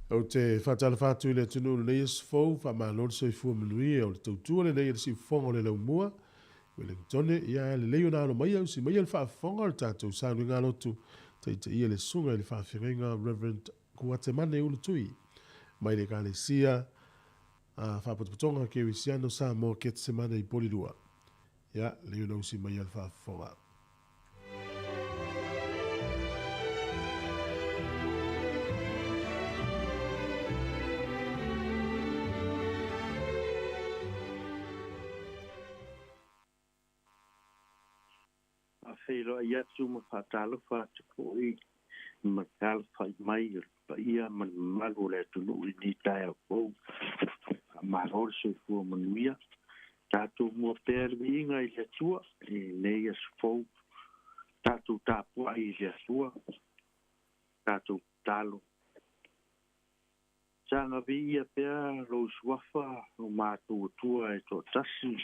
Ou te faatalofa atu i le atunuu i lenei aso fou, faamalo le soifua manuia o le tautua lenei a le siufofoga o le laumua i Wellingtone. Ia ae lelei ona alo mai ausi maia le faafofoga o le tatou sauniga lotu, taitaia le susuga i le faafeagaiga Reverend Kuatemane Ulutui mai le Ekalesia a Faapotopotoga Kerisiano Samoa Ketsemane i Polilua. Ia, lelei ona usi maia le faafofoga. Faafeiloai atu ma faatalofa atu foi i matalafa'i mai o le paia ma le mamalu o le atunuu i lenei taeao fou. Faamalo le soifua manuia. Tatou mua pea le viiga i le Atua i lenei aso fou. Tatou tapua'i i le Atua, tatou tatalo. Saga viia pea lou suafa lo matou Atua e toatasi,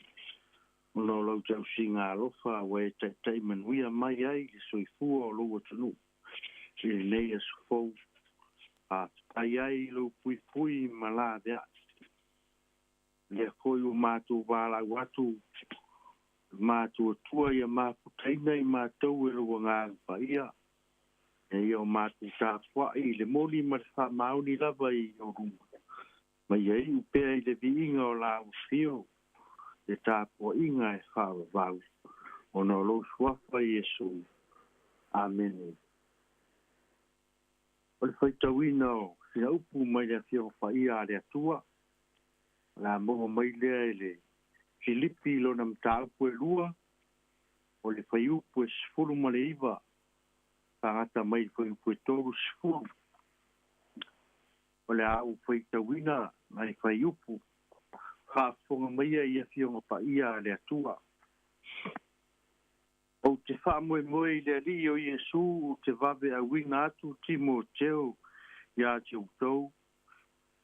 ona o lau tausiga alofa ua e taita'i manuia mai ai le soifua o lou atunuu i lenei aso fou. Faafetai ai i lou puipui ma laveai. Lea foi ua matou valaau atu le matou Atua ia mafutaina i matou e lou Agaga Paia, ina ia o matou tapua'i i le moni ma le faamaoni lava i ou luma, ma ia iu pea i le viiga o la afio le tapua'iga e faavavau, ona o lou suafa Iesu. Amene. O le faitauina o sina upu mai le Afioga Paia a le Atua, o le a maua mai lea i le Filipi lona mataupu e 2, o le fuaiupu e 19, faagata mai le fuaiupu e 30. O le a ou faitauina nai fuaiupu faafofoga maia i Afioga Paia a le Atua. Ou te faamoemoe i le Alii o Iesu ou te vave auina atu Timoteo iā te outou,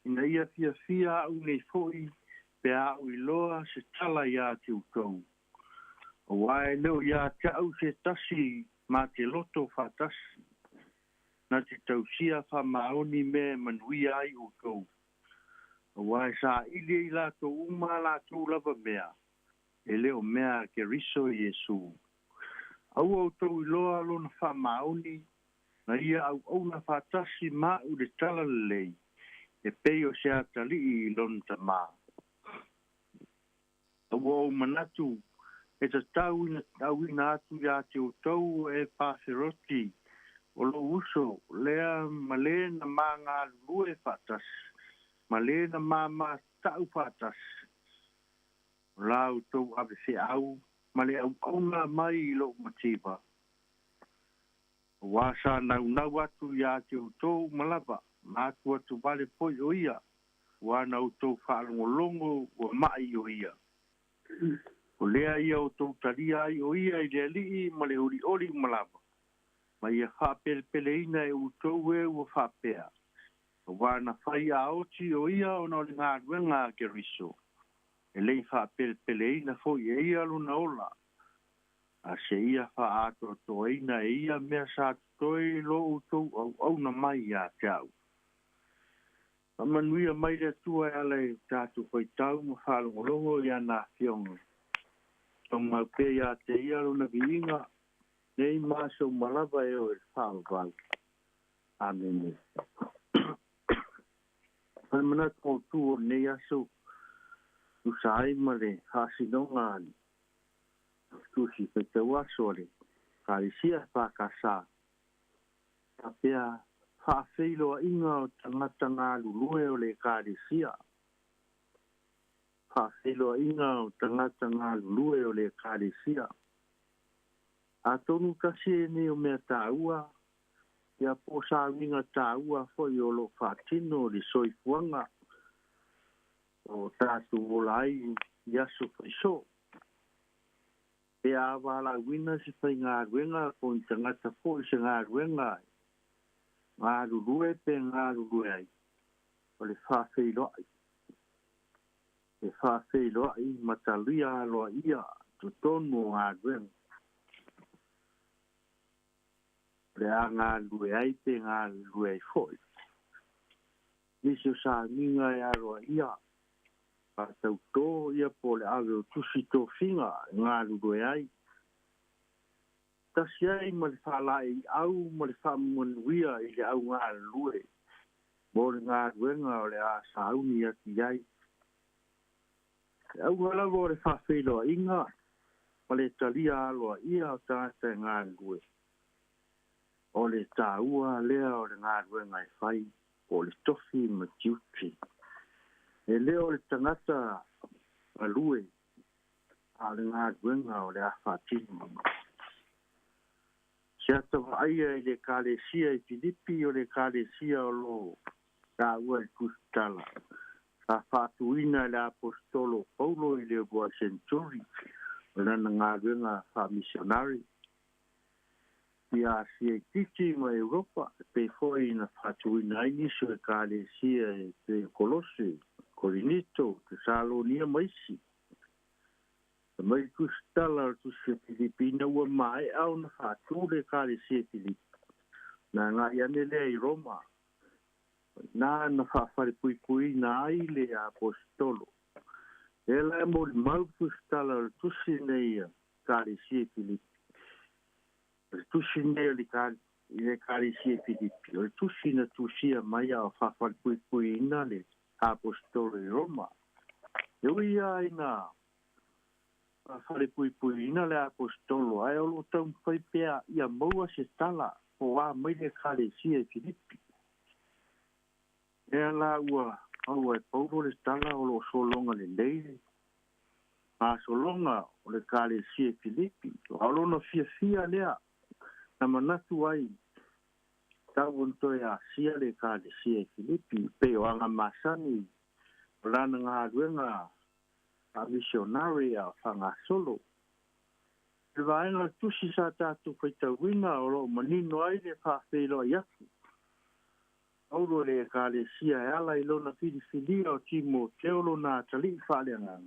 ina ia fiafia a'u nei fo'i pe a a'u iloa se tala iā te outou. Auā e le o iā te a'u se tasi ma te loto faatasi, na te tausia faamaoni mea e manuia ai outou. Auā e saili e i latou uma a latou lava mea, e le o mea a Keriso Iesu. Aua outou iloa lona faamaoni, na ia auauna faatasi ma a'u i le talalelei, e pei o se atalii i lona tamā. Ua ou manatu e tatau ina auina atu iā te outou e Epaferoti o lou uso lea ma lē na ma galulue faatasi, ma lē na mamata'u faatasi, o la outou ave fe'au ma le auauna mai i lo'u mativa. Auā sa naunau atu iā te outou uma lava, ma atu atu vale foi o ia, ua na outou faalogologo ua ma'i o ia. O lea ia outou talia ai o ia i le Alii ma le olioli uma lava, ma ia faapelepeleina e outou e ua faapea, auā na fai aoti o ia ona o le galuega a Keriso, e lei faapelepeleina foi e ia lona ola, a seia faaatoatoaina e ia mea sa totoe i lo outou auauna mai iā te a'u. Faamanuia mai le Atua e ala i tatou faitau ma faalogologo i ana afioga. Taumau pea iā te ia lona viiga, nei ma aso uma lava e oo i le faavavau. Amene. O le manatu mautū o lenei aso, tusa ai ma le faasinoga a le Tusi faitauaso a le Ekalesia EFKS, faapea faafeiloaiga o tagata galulue o le Ekalesia. Faafeiloaiga o tagata galulue o le Ekalesia. Atonu tasi lenei o mea taua, ia po o sauniga taua foi o lo o faatino le soifuaga o tatou ola ai i aso faisoo. Pe a valaauina se faigaluega po o ni tagata foi i se galuega e galulue pe galulue ai, o le faafeiloai. E faafeiloai ma talia aloaia totonu o galuega. O le a galulue ai pe galulue ai foi. Nisi o sauniga e aloaia faatautō ia po o le ave o tusi tofiga e galulue ai tasi ai ma le faalaeiau ma le faamanuia i le au galulue mo le galuega o le a sauni atu i ai. E auga lava o le faafeiloaiga ma le talia aloaia o tagata e galulue. O le taua lea o le galuega e fai po o le tofi ma tiute. E le o le tagata galue, a o le galuega o le a faatino. Se ata vaaia i le Ekalesia i Filipi, o le Ekalesia o lo o taua i le Tusitala, sa faatuina e le Aposetolo o Paulo i le uluai seneturi o lana galuega faamisionari i Asia itiiti ma Europa, e pei foi na faatuina ai nisi o Ekalesia e pei o Kolose, Korinito, Tesalonia ma isi. Fai mai le Tusitala o le Tusi a Filipi ina ua maea ona faatu le Ekalesia i Filipi, ona agai ane lea i Roma. O i ina na faafalepuipuiina ai le Aposetolo. Lea la e molimau le Tusitala o le Tusi lenei a Ekalesia i Filipi. O le tusi lenei o le i le Ekalesia i Filipi, o le tusi na tusia mai a o faafalepuipuiina le Aposetolo i Roma. E ui lava ina faafalepuipuiina le Aposetolo, ae o lo o taumafai pea ia maua se tala po o a mai le Ekalesia i Filipi. Lea la ua maua e Paulo le tala o lo o sologa lelei le gasologa o le Ekalesia i Filipi, a o lona fiafia lea na manatu ai tau ona toe asia le Ekalesia i Filipi, pei o aga masani o lana galuega faamisionare a o faagasolo. I le vaega o le tusi sa tatou faitauina o lo o manino ai le faafeiloai atu Paulo i le Ekalesia e ala i lona filifilia o Timoteo lona atalii faaleagaga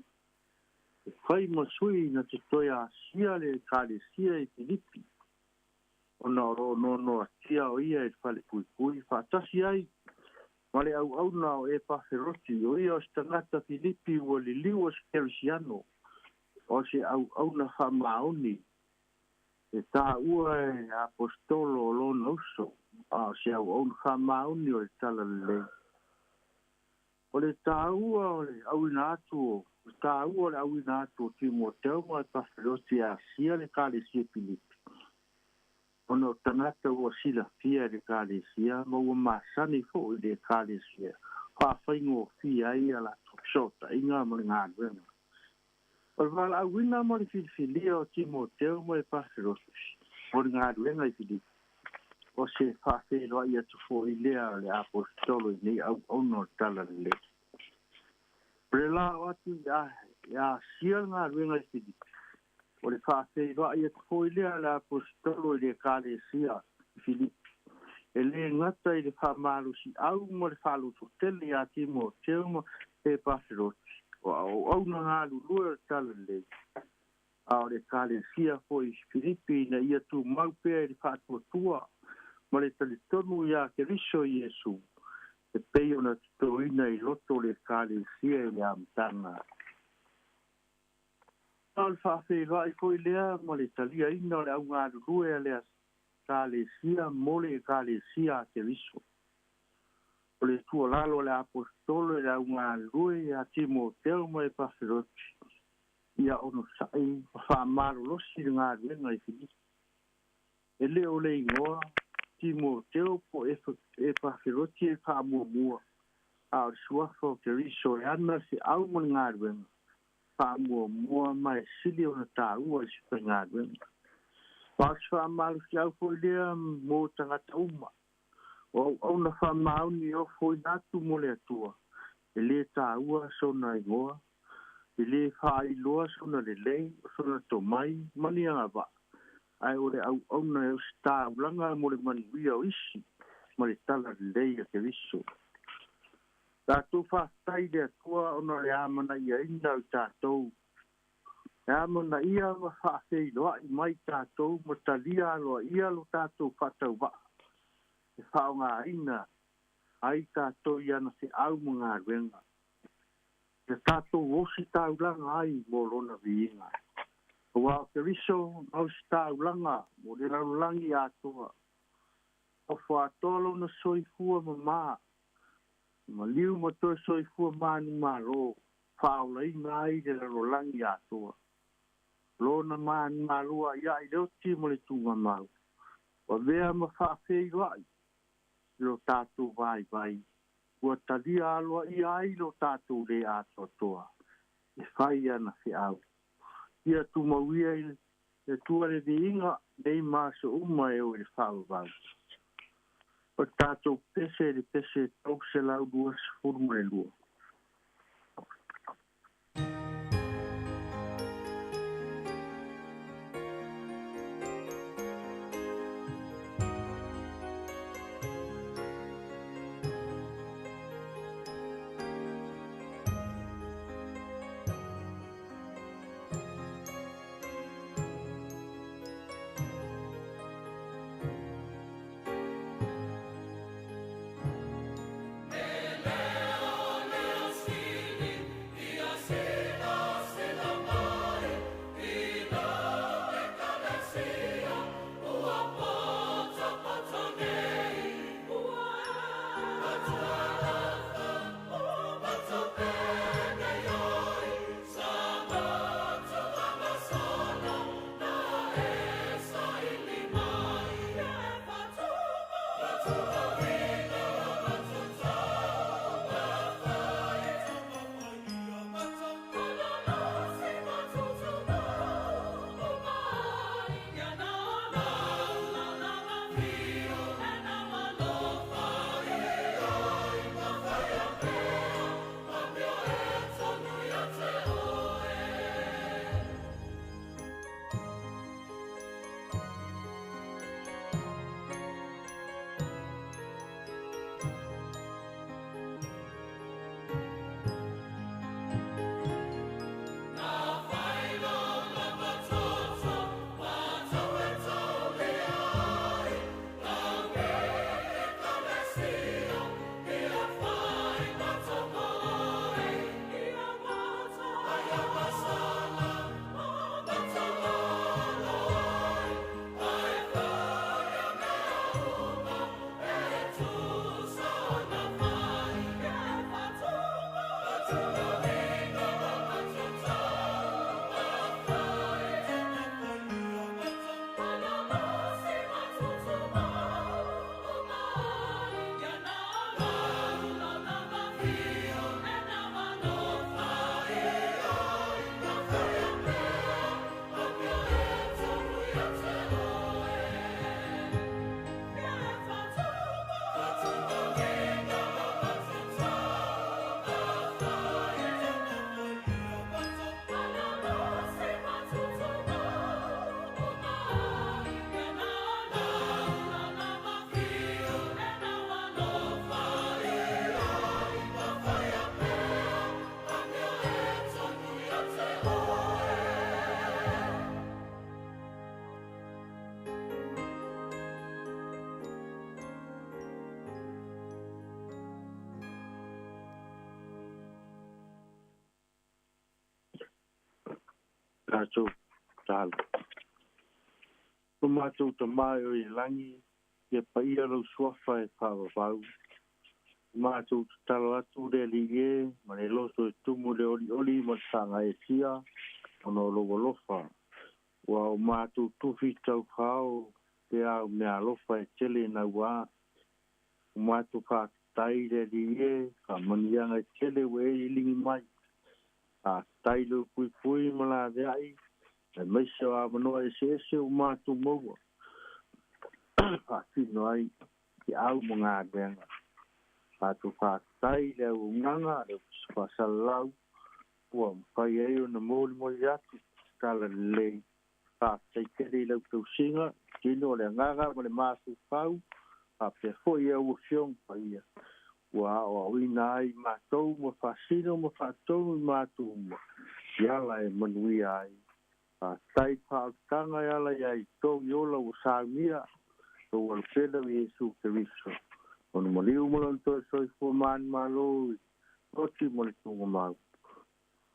e fai ma sui na te toe asia le Ekalesia i Filipi ona o lo o noanoatia o ia i le falepuipui faatasi ai ma le auauna o Epaferoti, o ia o se tagata Filipi ua liliu o se Kerisiano, o se auauna faamaoni e taua e Aposetolo o lona uso, a o se auauna faamaoni o le Talalelei. O le taua o le auina atu o le taua o le auina atu o Timoteo ma Epaferoti e asia le Ekalesia Filipi, ona o tagata ua silafia e le Ekalesia ma ua masani foi i le Ekalesia, faafaigofie ai a latou fesootaiga ma le galuega. O le valaauina ma le filifilia o Timoteo ma Epaferoti mo le galuega i Filipi, o se faafeiloai atu foi lea a le Aposetolo i nei auauna o le Talalelei. O le la o atu i Asia le galuega i Filipi, o le faafeiloai atu foi lea a le Aposetolo i le Ekalesia i Filipi, e le gata i le faamalosiau ma le faalototele ia Timoteo ma Epaferoti, o auauna galulue o le Talalelei, a o le Ekalesia foi i Filipi ina ia tumau pea i le faatuatua ma le talitonu iā Keriso Iesu, e pei ona totoina i loto o le Ekalesia i le amataga. A o le faafeiloai foi lea ma le taliaina o le au galulue a le Ekalesia mo le Ekalesia a Keriso. O le tuualalo a le Aposetolo i le au galulue ia Timoteo ma Epaferoti, ia onosai ma faamalolosi le galuega i Filipi. E le o le igoa Timoteo po o Epaferoti e faamuamua, a o le suafa o Keriso e ana se au ma le galuega faamuamua ma e sili ona taua i se faigaluega. Ma o se faamalosiau foi lea mo tagata uma. O auauna faamaoni e ofoina atu mo le Atua, e le taua sona igoa, e le faailoa sona lelei, o sona tomai, ma ni agavaa, ae o le auauna e ositaulaga mo le manuia o isi ma le talalelei a Keriso. Tatou faafetai i le Atua ona o le amanaiaina o i tatou. E amanaia ma faafeiloai mai tatou ma talia aloaia lo tatou faatauvaa e faaaogaina Ai tātou i ana feau ma galuega. Ia tatou ositaulaga ai mo lona viiga. Auā o Keriso na ositaulaga mo le lalolagi atoa. Ofo atoa lona soifua mamā. Maliu ma toe soifua manumālō. Faaolaina ai le lalolagi atoa. Lona manumālō aʻiaʻi le oti ma le tugamau. Ua avea ma faafeiloai i lo tatou vaivai. Ua talia aloaia ai lo tatou lē atoatoa. E fai ana feau. Ia tumauia i le Atua le viiga nei ma aso uma e oo i le faavavau. O tatou pese le pese 322. Tatou tatalo. O matou Tamā e oe i le lagi, ia paia lou suafa e faavavau. O matou tatalo atu le Alii e, ma le loto e tumu le olioli ma le faagaeetia ona o lou alofa. Ua o matou tufi taufao pe a o meaalofa e tele nauā. O matou faafetai le Alii e, faamanuiaga e tele ua e liligi mai. Faafetai lou puipui ma laveai, aemaise o avanoa eseese ua matou maua faatino ai feau ma galuega. Matou faafetai i le auaunaga a le Ofisa Faasalalau ua mafai ai ona molimoli atu tala lelei. Faafetai tele i lau tausiga, tino o le agaga ma le mafaufau, faapea foi i au afioga paia ua aoaoina ai matou ma faasino ma faatonu i matou uma i ala e manuia ai. Faafetai i le faaolataga e ala iā i tou i ola ua saunia, lou alofela o Iesu Keriso. Ona maliu ma lona toe soifua manumalo i oti mo le tugamau.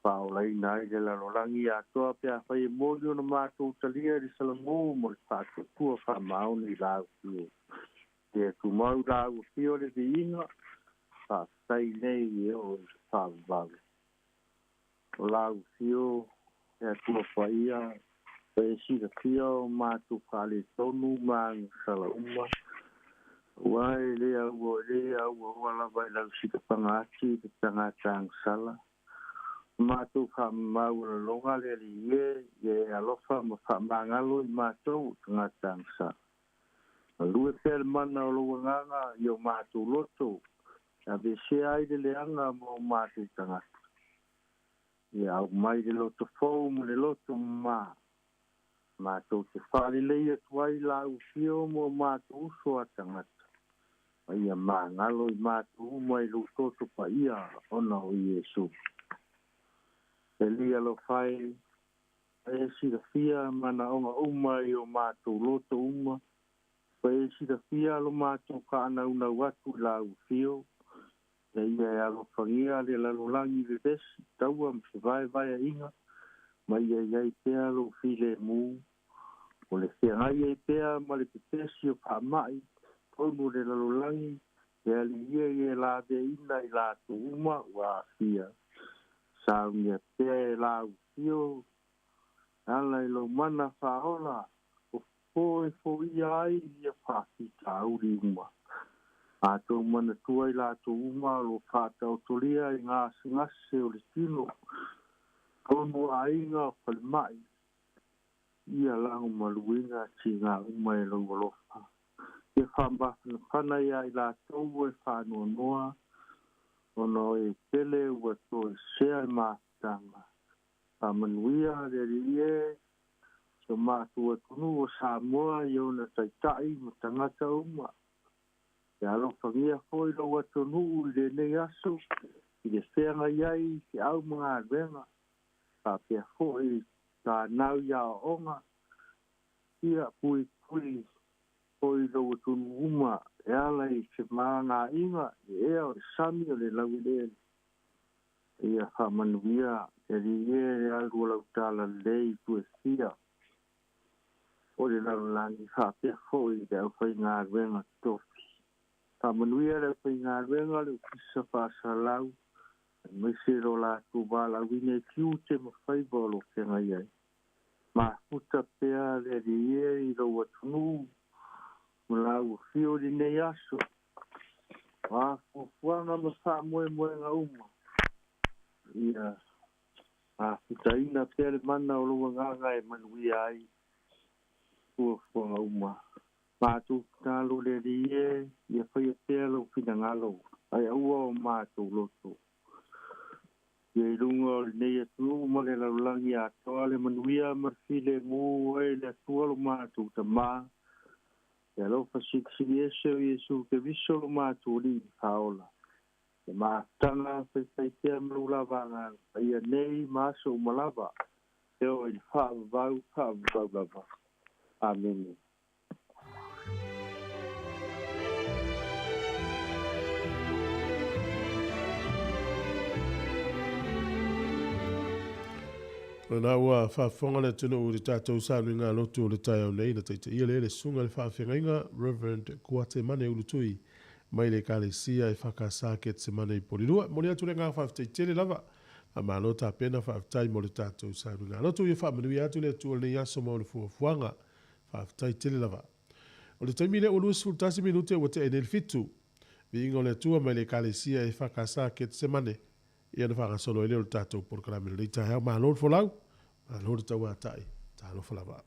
Faaolaina ai le lalolagi atoa pe afai e moni ona matou talia i le salamu mo le faatuatua faamaoni i lau afio. Ia tumau lau afio le viiga, faafetai nei e oo i le faavavau. O lau afio e Atua paia, ua e silafia o matou faaletonu ma agasala uma, aua e le auaoa lava i lau sikafaga ati le tagata agasala. O matou faamamau o laloga le Alii e, ia e alofa ma faamagalo i matou o tagata agasala. Galue pea le mana o lou agaga i o matou loto, e aveesea ai le leaga ma o matou tagata. Ia aumai le loto fou ma le loto mamā, matou te faalelei atu ai lau afio ma o matou uso a tagata, ma ia magalo i matou uma i lou toto paia ona o Iesu. E Alii alofa e, ua e silafia manaoga uma i o matou loto uma, ua e silafia lo matou faanaunau atu i lau afio, ina ia e alofagia le lalolagi vevesi, taua ma fevaevaeaiga, ma ia i ai pea lou filemu, o le feagai ai pea ma le pepesi o faamai, totonu o le lalolagi, le Alii e ia e laveaiina i latou uma ua aafia. Saunia pea e lau afio e ala i lou mana faaola, o fofo e foia ai ia faafitauli uma. Matou manatua i latou uma o lo o faataotolia i gasegase o le tino, totonu o aiga o falemai, ia lagomaluina tiga uma e lou alofa. Ia faamafanafana ia i latou e faanoanoa, ona o e pele ua toesea i mafutaga. Faamanuia le Alii e, si o matou atunuu o Samoa i ona taitai ma tagata uma. Ia alofagia foi lou atunuu i lenei aso i le feagai ai i feau ma galuega, faapea foi i fanau i aoaoga, ia puipui foi lou atunuu uma e ala i femalagaaiga i le ea o le sami o le laueleele. Ia faamanuia le Alii e le alu o lau talalelei i tua e fia o le lalolagi faapea foi i le aufaigaluega totofi. Faamanuia le aufaigaluega o le Ofisa Faasalau aemaise lo latou valaauina i tiute ma faiva o lo o feagai ai. Mafuta pea le Alii e i lou atunuu ma lau afio i lenei aso. O a fuafuaga ma faamoemoega uma, ia mafutaina pea le mana o lou agaga e manuia ai fuafuaga uma. Matou tatalo le Alii e, ia faia pea lou finagalo, ae aua o matou loto. Ia i luga o lenei atunuu ma le lalolagi atoa le manuia ma le filemu o e le Atua lo matou Tamā, le alofa silisili ese o Iesu Keriso lo matou Alii ma Faaola. Le mafutaga faifaipea ma lou lava agaga paia nei ma aso uma lava, e oo i le faavavau, faavavau lava. Amene. O lena ua faafofoga le atunuu i le tatou sauniga lotu o le taeao nei, na taitaia lea e le Susuga i le Faafeagaiga Reverend Kuatemane Ulutui mai le Ekalesia EFKS Ketsemane i Polilua. E momoli atu le agaga faafetai tele lava. Faamalo tapena, faafetai mo le tatou sauniga lotu. Ia faamanuia atu le Atua i lenei aso ma ona fuafuaga. Faafetai tele lava. O le taimi lea ua 21 minute ua tea nei le fitu. Viiga o le Atua mai le Ekalesia EFKS Ketsemane. Ia ona faagasolo ai lea o le tatou polokalame i lenei taeao. Malo le folau, malo le tauatai. Talofa lava.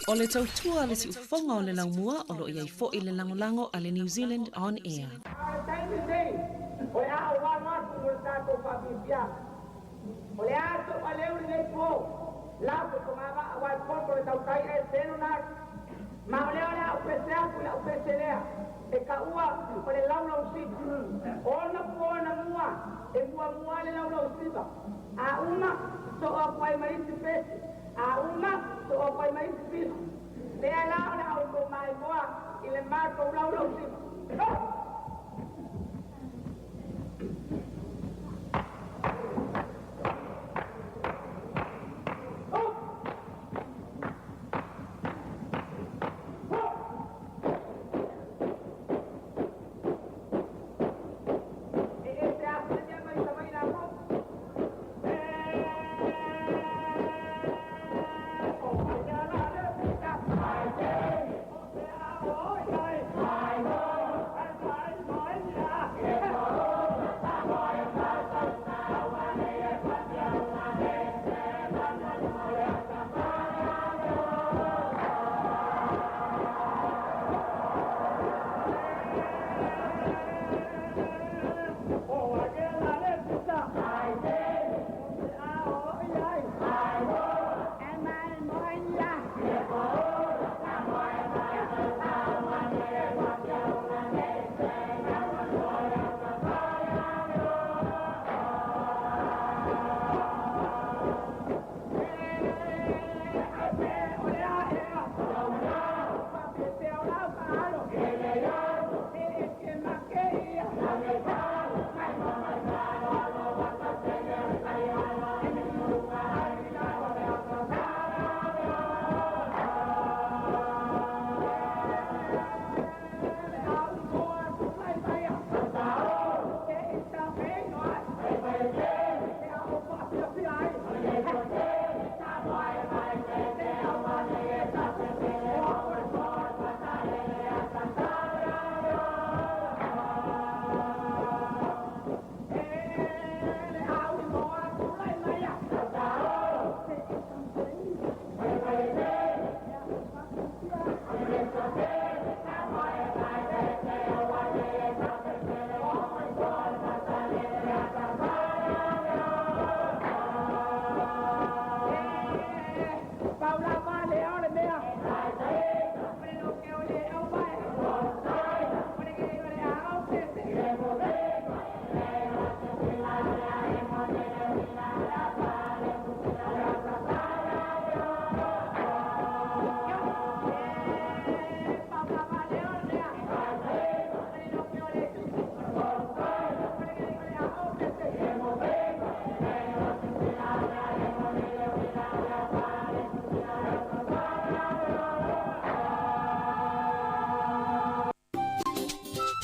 O le tautua a le siufofoga o le laumua o lo o i ai foi le lagolago a le New Zealand On Air. A o le taimi lenei, o le a ou alo atu mo le tatou faafiafiaga. O le a toʻaleu lenei po, lafo i fogavaa aua e poto le tautai ae selo na atu. Ma o lea o le a ou pese atu i la'u pese lea e taua o le laulausiva. Ono po na mua e muamua ai le laulausiva, a uma soo atu ai ma isi pese, a uma soo atu ai ma isi pisi. Lea la o le a outou maimoa i le matou laulausiva. Ho! E ese atu le mea mai Savaii latou.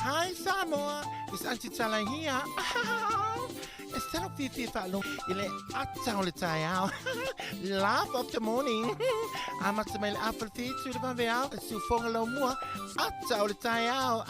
Hi Samoa, it's Auntie Tala here. Instead of fifi whaalogo i le ata o le taeao. Laugh of the morning. Amata mai le afa le fitu i le vaveao, le siufoga laumua, ata o le taeao.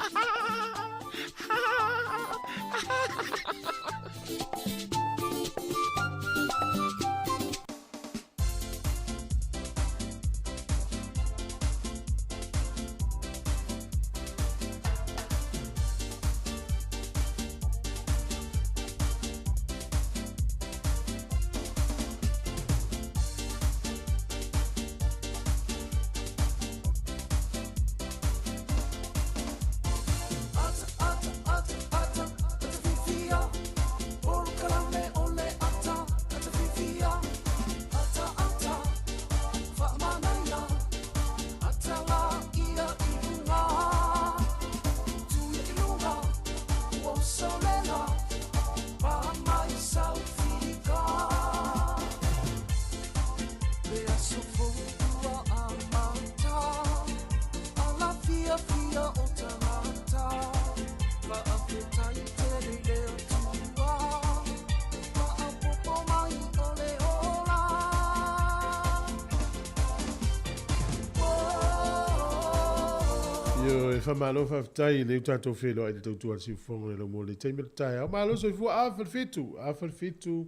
Ioe, faamalo faafetai i lea ua tatou feiloai i le tautua a le siufofoga o le laumua i le taimi o le taeao. Malo soifua, afa le fitu, afa le fitu,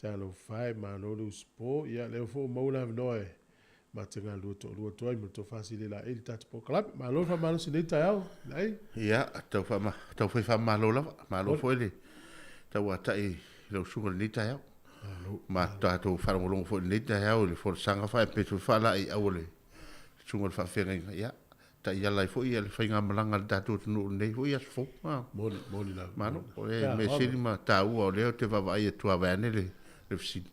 talofa e, malo le usupo. Ia, lea foi ua maua le avanoa e Ma te galulue toalua atu ai ma le tofa sili laei le tatou polokalame. Malo le faamalosi i lenei taeao, Laei. Ia, tau faama, tau fai faamalo lava. Malo foi le tauatai i lau susuga i lenei taeao. Malo. Ma tatou faalogologo foi i lenei taeao i le folasaga faapea foi faalaeiau a le susuga i le faafeagaiga. Ia, taiala ai foi le faigamalaga a le tatou atunuu i lenei foi aso fou. Moni, moni lava. Malo, o le mea sili ma taua o lea ou te vaavaai atu lava vaeane le fesili.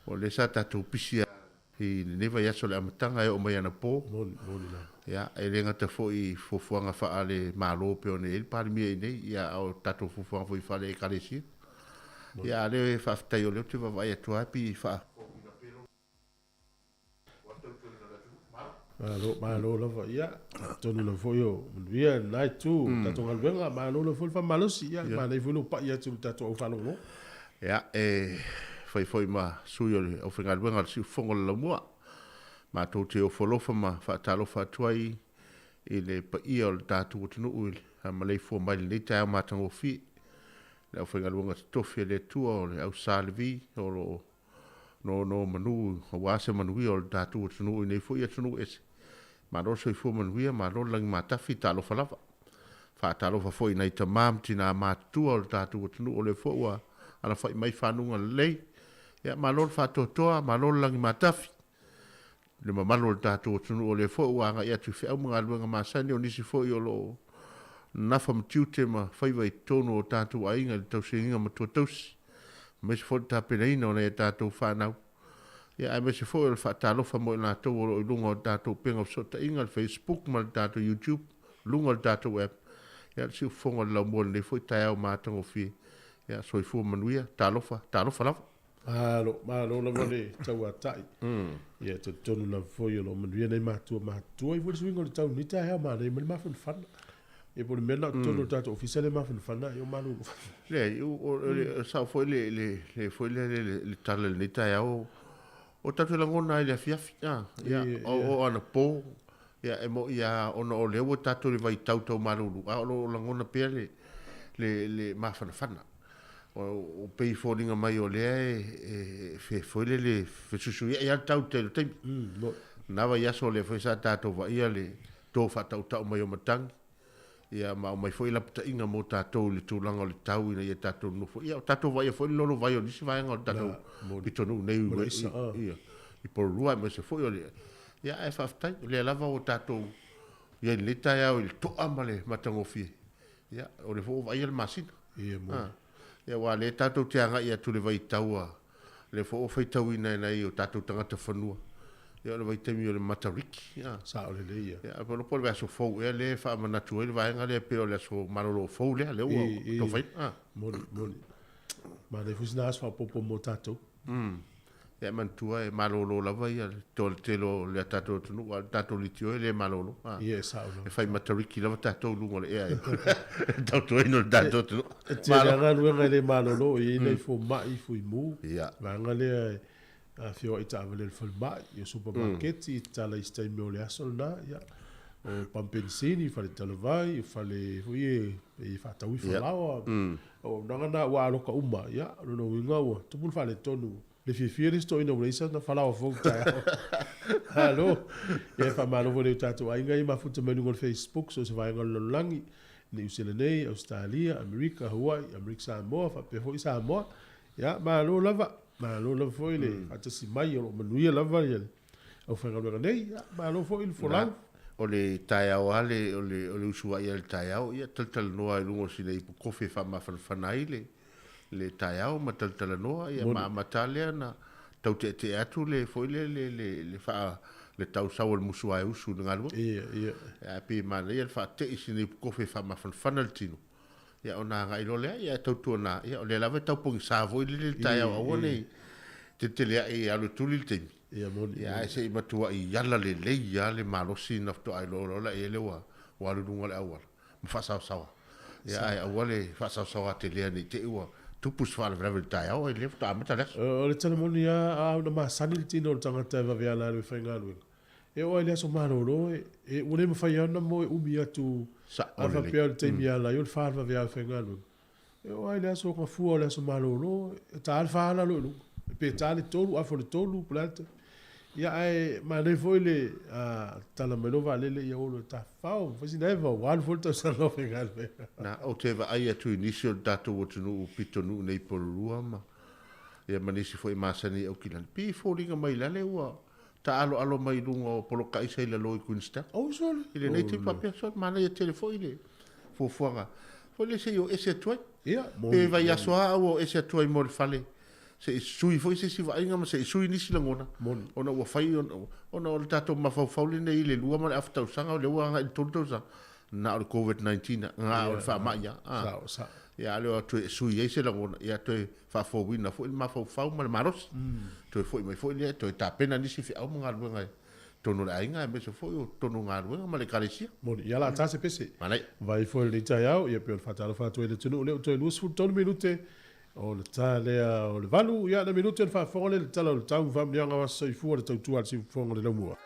O lea sa tatou pisi i lenei vaiaso i le amataga e oo mai anapo. Moni, moni lava. Ia, e le gata foi i fuafuaga faale-Malo pei ona i ai le Palemia i inei, ia, a o tatou fuafuaga foi faale-Ekalesia. Ia, a o lea e faafetai o lea ou te vaavaai atu lava pei e faa. Malo, malo lava. Ia, atonu lava foi o manuia lena itu o le tatou galuega. Malo lava foi le faamalosi. Ia, manaia foi lou pai atu i le tatou au faalogologo. Ia, e fai foi ma sui o le aufaigaluega o le Siufofoga o le Laumua. Matou te ofo alofa ma faatalofa atu ai i le paia o le tatou atunuu i le maleifua mai i lenei taeao matagofie. Le aufaigaluega totofi a le Atua o le au Sa Levi o lo o nonomanu aua se manuia o le tatou atunuu i nei foi atunuu ese. Malo le soifua manuia, malo le lagimatafi, talofa lava. Faatalofa foi i nai tama ma tina matutua o le tatou atunuu o lea foi ua alafai mai fanuga lelei. Ia, malo le faatoatoa, malo le lagimatafi. Le mamalu o le tatou atunuu o lea foi ua agai atu i feau ma galuega masani, o nisi foi o lo o nafa ma tiute ma faiva i totonu o tatou aiga i le tausiaina matua tausi, aemaise foi le tapenaina o nai a tatou fanau. Ia, aemaise foi o le faatalofa mo i latou o lo o i luga o le tatou upega o fesootaiga, le Facebook ma le tatou YouTube, luga o le tatou app. Ia, le siufofoga o le laumua i lenei foi taeao matagofie. Ia, soifua manuia, talofa, talofa lava. Malo, malo lava le tauatai. Ia, e talitonu lava foi o lo o manuia nai matua matutua ai foi le suiga o le tau i lenei taeao, manaia mai le mafanafana. Ia po o le mea lena o totonu o le tatou ofisa le mafanafana, ia o malolo. Leai, o sao foi le, le, le, foi le, le, le tala i lenei taeao, o tatou lagona ai i le afiafi, a, ia, o anapo, ia, e moni lava ona o lea ua tatou i le vaitau tau malulu, a o lo o lagona pea le, le, le mafanafana. O pei e foliga mai o lea e foi lele fesuisuiai lava le tau i le tele o taimi. Na vaiaso lea foi sa tatou vaaia le to faatautau mai o matagi, ia ma aumai foi lapataiga mo tatou i le tulaga o le tau ina ia tatou nonofo. Ia o tatou vaaia foi le lolovai o nisi vaega o le tatou pitonuu nei i Porirua aemaise foi o le... Ia ae faafetai, o lea lava ua tatou i ai i lenei taeao i le toa ma le matagofie. Ia, o lea foi ua vaaia le masina. Ia, moni. Ah, ia, aua o lea tatou te agai atu i le vaitau a, lea foi ua faitauina e nai o tatou tagata fanua, ia o le vaitaimi o le Matariki. Ah. Sao lelei ia. Ia, pe o le aso fou ea lea e faamanatu ai le vaega lea pei o le aso malolo fou lea, lea ua tofaina. Ah. Moni, moni. Manaia foi sina aso faaopoopo mo tatou. Ia manatua e malolo lava ia le tele o le tatou atunuu, a o le tatou litio e le malolo. Ia e sao lava. E fai Matariki lava tatou i luga o le ea e tautuaina o le tatou atunuu. E tele lava galuega e le malolo, e i ai nai fomai, fuimu, vaega lea e afioai taavale a le falemai, o supamaketi, e tatala i se taimi o le aso lena, ia, o pamu penisini, fale talavai, o fale foi ia e faatau i falaoa, O auaunaga na ua aloka uma, ia, o lona uiga ua tupu le faaletonu. Le fiafia le isi toeaina ua leai sana falaoa fou i taeao. Malo! Ia, e faamalo foi i o tatou aiga ia mafuta mai luga o le Facebook, so o se vaega o le lalolagi, Niu Sila nei, Ausetalia, Amerika, Hawaii, Amerika Samoa, faapea foi Samoa. Ia, malo lava, malo lava foi le faatasi mai, o lo o manuia lava le aufaigaluega nei, ia, malo foi le folau. O le taeao lava le, o le, o le usuai lava i le taeao, ia talatalanoa i luga o sina ipu kofi e faamafanafana ai le, le taeao ma talatalanoa, ia ma amata lea na tau teetea atu le foi le, le, le, le faa, le tausau o le musu ae usu i le galuega. Ia, ia. Ae pei e manaia le faatei sina ipu kofi e faamafanafana le tino, ia ona agai loa lea, ia tautuana, ia o lea lava e tau pogisa foi lele le taeao aua ne i teteleai e alu e tuli le taimi. Ia moni. Ia ae se i matuai ala lelei lava le malosi na faatoa iloa loa la i ai lea ua alu i luga o le auala ma faasaosaoa. Ia ae aua le faasaosaoa atelea ne i te i ua tupu se faalavelave i le taeao ae lea faatoa amata le aso. O le tala moni lava, a ona masani le tino o le tagata e vave ala alu e faigaluega. E oo lava i le aso malolo, e, ua le mafai lava ona moe umi atu Sao a lelei. faapea o le taimi e ala ai o le fa le vaveao e faigaluega. E oo lava i le aso gafua o le aso malolo, e ta le fa ala loa i luga. Pe ta le tolu, afa o le tolu, po o le a le taimi. Ia ae manaia foi le tala mai loa vaalele ia olo e tafafao ma fai sina eva ua alu foi le tausaga o faigaluega. Na, ou te vaai atu i nisi o le tatou atunuu pitonuu nei Pololua ma ia ma nisi foi e masani i Aukilani, pei e foliga mai lale ua taaloalo mai i luga o poloka aisa i lalo i Queenstown. Oh sole. I lenei taimi faapea, sole, manaia tele foi le fuafuaga foi lea se i o ese atu ai. Ia, Pe vaiaso lava ua o ese atu ai mo le fale se i sui foi se isi vaaiga ma se i sui nisi lagona, ona ua fai ona o le tatou mafaufau lenei i le 2 ma le afa tausaga, o lea ua agai i le 3 tausaga, na o le COVID-19, na o le faamai lava. Sao, sao. Ia, a o lea toe sui ai se lagona, ia toe faafouina foi le mafaufau ma le malosi. Toe foi mai foi lea, toe tapena nisi feau ma galuega i totonu o le aiga, aemaise foi o totonu o galuega ma le ekalesia. Moni, ia o le a ta se pese. Manaia. Vai foi lenei taeao, ia pei o le faatalofa atu ai i le atunuu, lea ua toe 23 minute o le ta lea o le 8, ia na minute ona faafofoga lea i le tala o le tau, faamanuiaga o aso soifua le tautua a le siufofoga o le laumua.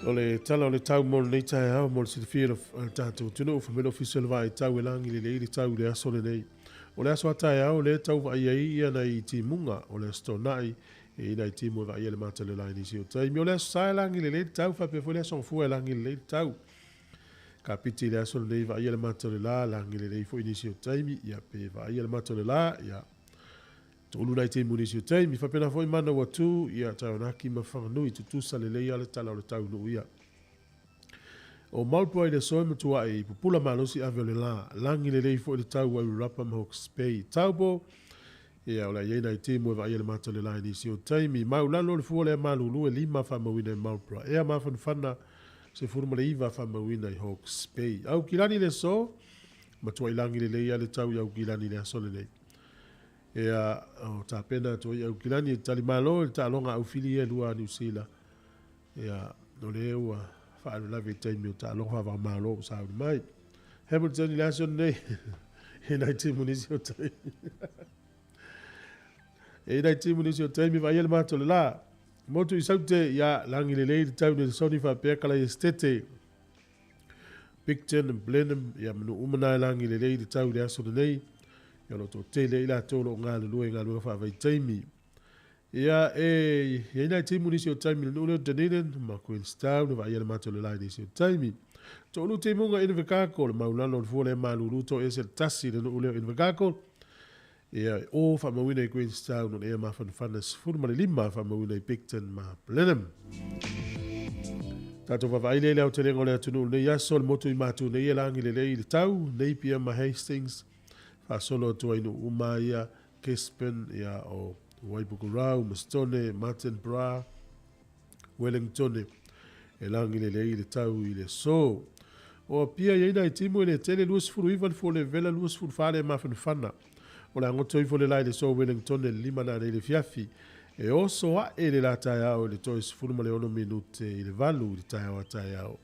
O le tala o le tau mo lenei taeao mo le silafia e le tatou atunuu, fai mai le Ofisa o le Vaai Tau e lagi lelei le tau i le aso lenei. O le aso a taeao lea e tau vaai ai ia nai timuga o le Aso Toonai e i ai nai timu e vaaia le mata o le la i nisi o taimi. O le Aso Sa e lagi lelei le tau faapea foi le Aso Gafua e lagi lelei le tau. Kapiti i le aso lenei vaaia le mata o le la, lagi lelei foi nisi o taimi, ia pe vaaia le mata o le la, ia Tolu nai timu nisi o taimi. Faapena foi Manawatu, ia Taranaki ma Whanganui, tutusa lelei a le tala o le tau nuu ia. O Marlborough i le aso e matuai i pupula malosi ave o le la. Lagi lelei foi le tau Wairarapa ma Hawke's Bay. Taupo, ia o le a i ai nai timu e vaaia le mata o le la i nisi o taimi. Maulalo le fua lea malulu e 5 faamauina i Marlborough. Ea mafanafana 19 faamauina i Hawke's Bay. Aukilani i le aso, matuai lagi lelei a le tau i Aukilani i le aso lenei. Ea, o tapena atu ai Aukilani e tali malo i le taaloga aufili ia lua a Niu Sila. Ea, o le ua faalulave i taimi o taaloga faava-o-Malo ua sauni mai. Hamilton i le aso lenei, e nai timu nisi o taimi. E nai timu nisi o taimi vaaia le mata o le la. Motu i Saute, ia, lagi lelei le tau Nelesoni faapea Kalai Esitete. Picton, Blenheim, ia ma nuu uma na e lagi lelei le tau i le aso lenei. Ia o lo o toatele ai latou o lo o galulue i galuega faavaitaimi. Ia e i ai nai timu nisi o taimi i le nuu lea o Dunedin ma Queenstown e vaaia le matou lelai nisi o taimi. Toalua timuga Invercargill, le maulalo o le fua lea malulu toese le tasi i le nuu lea o Invercargill. Ia e o faamauina i Queenstown o le ea mafanafana 15 faamauina i Picton ma Blenheim. Tatou vaavaai lea i le aotelega o le atunuu i lenei aso, le motu i Matu nei e lagi lelei i le tau, Napier ma Hastings, faasolo atu ai nuu uma ia, Gisborne, ia o Waipukurau, Mastone, Martinborough, Wellingtone, e lagi lelei i le tau i le aso. O Apia i ai nai timu e le tele 29 le fua levela 24 le mafanafana. O le a goto ifo le la i le aso Wellingtone le 5 nanei le fiafi. E oso ae le la taeao i le toe 16 minute i le 8 i le taeao a taeao.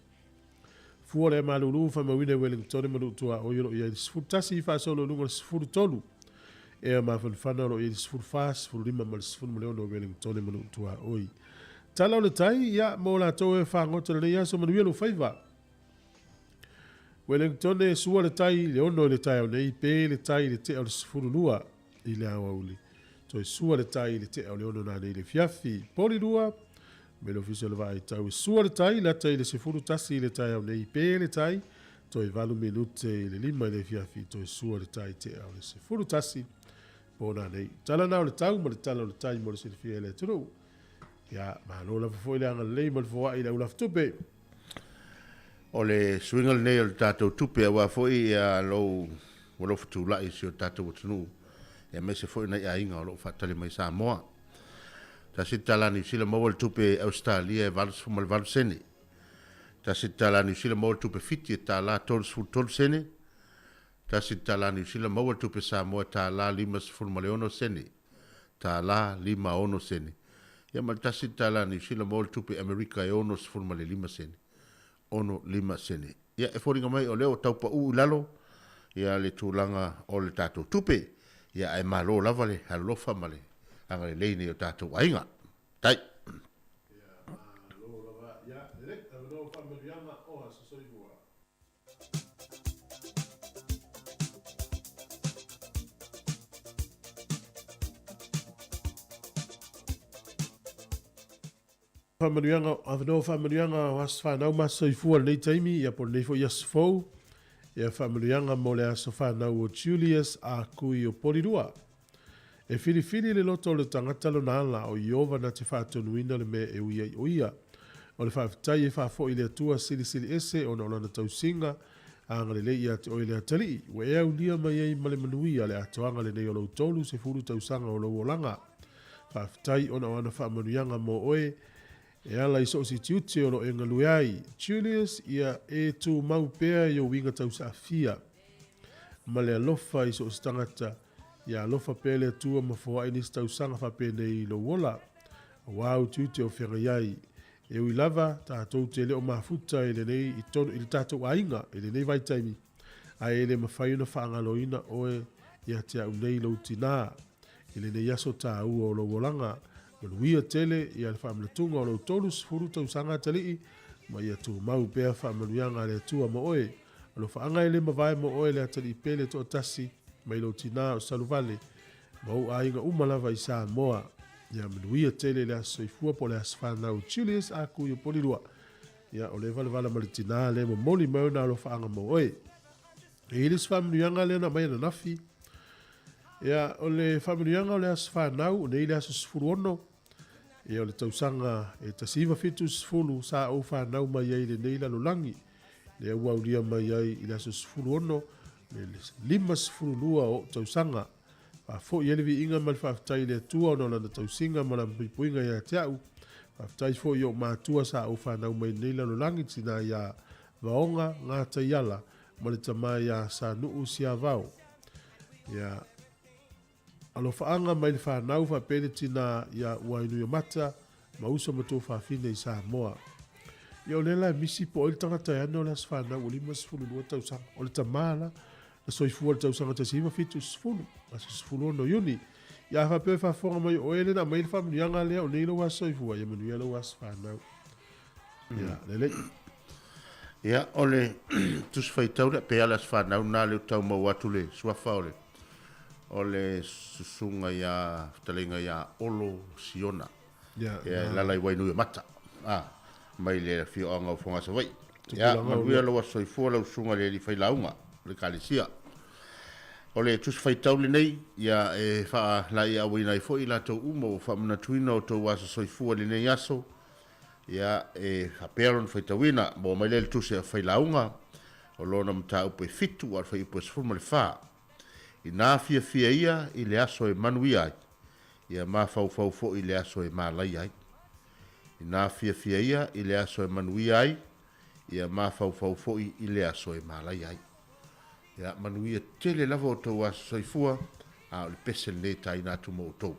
Fua le malulu faamauina i Wellingtone ma Nuu-tuaoi o lo o i ai le 11 faasolo i luga o le 13. Ea mafanafana o lo o i ai le 14, 15 ma le 16 o Wellingtone ma Nuu-tuaoi. Tala o le tai, ia, mo latou e fagota lenei aso manuia lou faiva. Wellingtone, sua le tai i le 6 i le taeao nei, pe le tai i le tea o le 12 i le aoauli. Toe sua le tai i le tea o le 6 nanei i le fiafi. Porirua, me le ofisa o le vaai tau e sua le tai, lata i le 11 i le taeao nei, pe le tai, toe 8 minute i le 5 i le fiafi, toe sua le tai tea o le 11 po nanei. Tala na o le tau ma le tala o le tai mo le silafia e le atunuu. Ia, malo lava foi le agalelei ma le foai i le aulafotupe. O le suiga lenei o le tatou tupe aua foi ia lou ua lou fetuula'i i si o tatou atunuu aemaise foi nai aiga o lo o faatali mai Samoa. Tasi le tala Niu Sila maua le tupe Ausetalia e 88 sene. Tasi le tala Niu Sila maua le tupe Fiti e tala 33 sene. Tasi le tala Niu Sila maua le tupe Samoa e tala 56 sene. Tala 56 sene. Ia ma le tasi le tala Niu Sila maua le tupe Amerika e 65 sene. 65 sene. Ia, e foliga mai o lea ua tau pau i lalo ia le tulaga o le tatou tupe. Ia, ae malo lava le alolofa ma le agalelei nei o tatou aiga. Tai. Ia, malo lava. Ia, lelei, avanoa o faamanuiaga o aso soifua. Faamanuiaga, avanoa faamanuiaga o aso fanau ma aso soifua i lenei taimi, ia po o lenei foi aso fou. Ia faamanuiaga mo le aso fanau o Julius A. Kui o Polirua. E filifili le loto o le tagata lona ala, o Ieova na te faatonuina le mea e ui ai o ia. O le faafetai e faafoi i le Atua Silisili Ese ona o lana tausiga agalelei ia te oe le atalii, ua e aulia mai ai ma le manuia le atoaga lenei o lou 30 tausaga o lou olaga. Faafetai ona o ana faamanuiaga mo oe e ala i so o se tiute o lo o e galue ai. Julius, ia e tumau pea i ou uiga tausaafia ma le alofa i so o se tagata. Ia alofa pea le Atua ma foai nisi tausaga faapenei i lou ola, auā utiuti o feagai ai. E ui lava, tatou te le o mafuta i lenei i tonu i le tatou aiga i lenei vaitaimi, ae e le mafai ona faagaloina oe ia te au nei lou tinā i lenei aso tāua o lou olaga. Manuia tele ia le faamanatuga o lou 30 tausaga atalii. Ma ia tumau pea faamanuiaga a le Atua mo oe. Alofaaga e le mavae mo oe le atalii pele toatasi mai lou tinā o Saluvale ma ou aiga uma lava i Samoa. Ia manuia tele le aso soifua po o le aso fanau Julius Akuio Polilua. Ia o le valavala ma le tinā lea e momoli mai ona alofaaga mo oe. E i ai le isi faamanuiaga lea na aumai ananafi. Ia o le faamanuiaga o le aso fanau, nei le aso 16, Ia o le tausaga e 1970 sa ou fanau mai ai i lenei lalolagi, lea ua aulia mai ai i le aso 16 le 52 o o'u tausaga. Faafoi ai le viiga ma le faafetai i le Atua ona o Lana tausiga ma Lana puipuiga ia te a'u. Faafetai foi i o'u matua sa ou fanau mai i lenei lalolagi, tinā iā Vaoga Gataiala ma le tamā iā Sanu'u Siavao. Ia. Alofaaga mai le fanau faapea le tina ia Uainuiomata ma uso ma tuafafine i Samoa. Ia o lea la e misi po o ai le tagata e ana o le aso fanau ua 52 tausaga. O le tama la na soifua i le tausaga 1970, aso 16 Iuni. Ia a faapea e faafofoga mai o oe lea na aumai ai le faamanuiaga lea o nei lou aso soifua, ia manuia lou aso fanau. Ia, lelei. Ia, o le tusi faitau lea, pe a le aso fanau lena lea ua tau maua atu le suafa o le o le susuga ia fetalaiga ia Olo Siona. Ia, Ia, e lala i Wainuiomata. Ah, mai le afioaga o Fogasavaii. Ia, manuia lou aso soifua lau susuga i le alii failauga o le Ekalesia. O le tusi faitau lenei, ia, e faalaeiauina ai foi i latou uma ua faamanatuina o outou aso soifua i lenei aso, Ia, e faapea lona faitauina, maua mai lea i le tusi a Failauga, o lona mataupu e 7 a o le fuaiupu e 14. Inā fiafia ia i le aso e manuia ai, ia mafaufau foi i le aso e malaia ai. Inā fiafia ia i le aso e manuia ai, ia mafaufau foi i le aso e malaia ai. Ia, manuia tele lava outou aso soifua, a o le pese lenei e taina atu mo outou.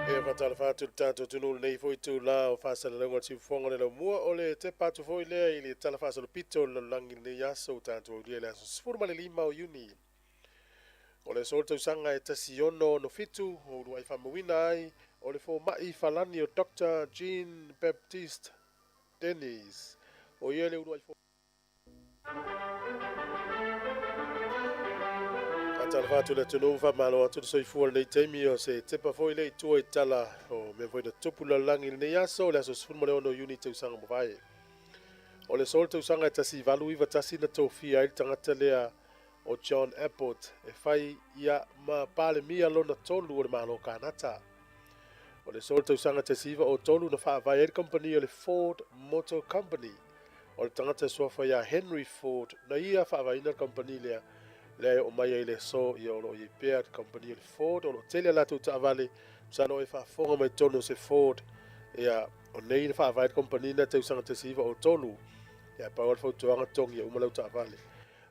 E faatalofa atu i le tatou atunuu i lenei foi itula o faasalalauga o le siufofoga o le laumua. O le tepa atu foi lea i le tala faasolopito o le lalolagi i lenei aso ua tatou aulia i le aso 15 o Iuni. O le aso o le tausaga e 1667 ua uluai faamauina ai o le fomai falani o Dr. Jean Baptiste Denis. O ia le uluai Faatalofa atu i le atunuu, faamalo atu le soifua i lenei taimi o se tepa foi lea i tua i tala o mea foi na tutupu i le lalolagi i lenei aso, le aso 16 Iuni tausaga mavae. O le aso o le tausaga e 1891 na tofia ai le tagata lea o John Abbott e fai ia ma Palemia lona tolu o le Malo o Kanata. O le aso o le tausaga 1903 na faavae ai le kamupani o le Ford Motor Company. O le tagata e suafa ia Henry Ford na ia faavaeina le kamupani lea, lea e oo mai ai i le aso ia o lo o i ai pea le kamupani o le Ford. O lo o tele a latou taavale, masalo e faafofoga mai totonu o se Ford, ia o nei na faavae le kamupani lea tausaga 1903. Ia pau lava le fautuaga togi ia uma lau taavale.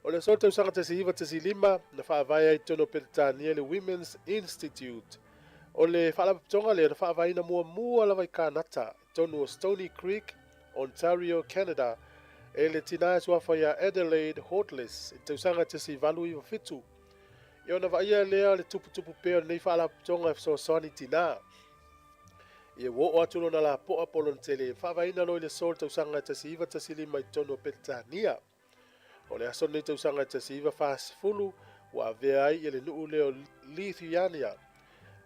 O le aso o le tausaga 1915 na faavae ai i totonu o Peretania le Women's Institute. O le faalapotopotoga lea na faavaeina muamua lava i Kanata, i totonu o Stoney Creek, Ontario, Canada, e le tina e suafa ia Adelaide Hortless i le tausaga 1897. Ia ona vaaia lea o le tuputupu pea o lenei faalapotopotoga e fesoasoani i tina. Ia ua oo atu lona lapoa po o lona tele, faavaeina loa i le aso o le tausaga 1915 i totonu o Peretania. O le aso lenei tausaga 1940 ua avea ai le nuu lea o Lithuania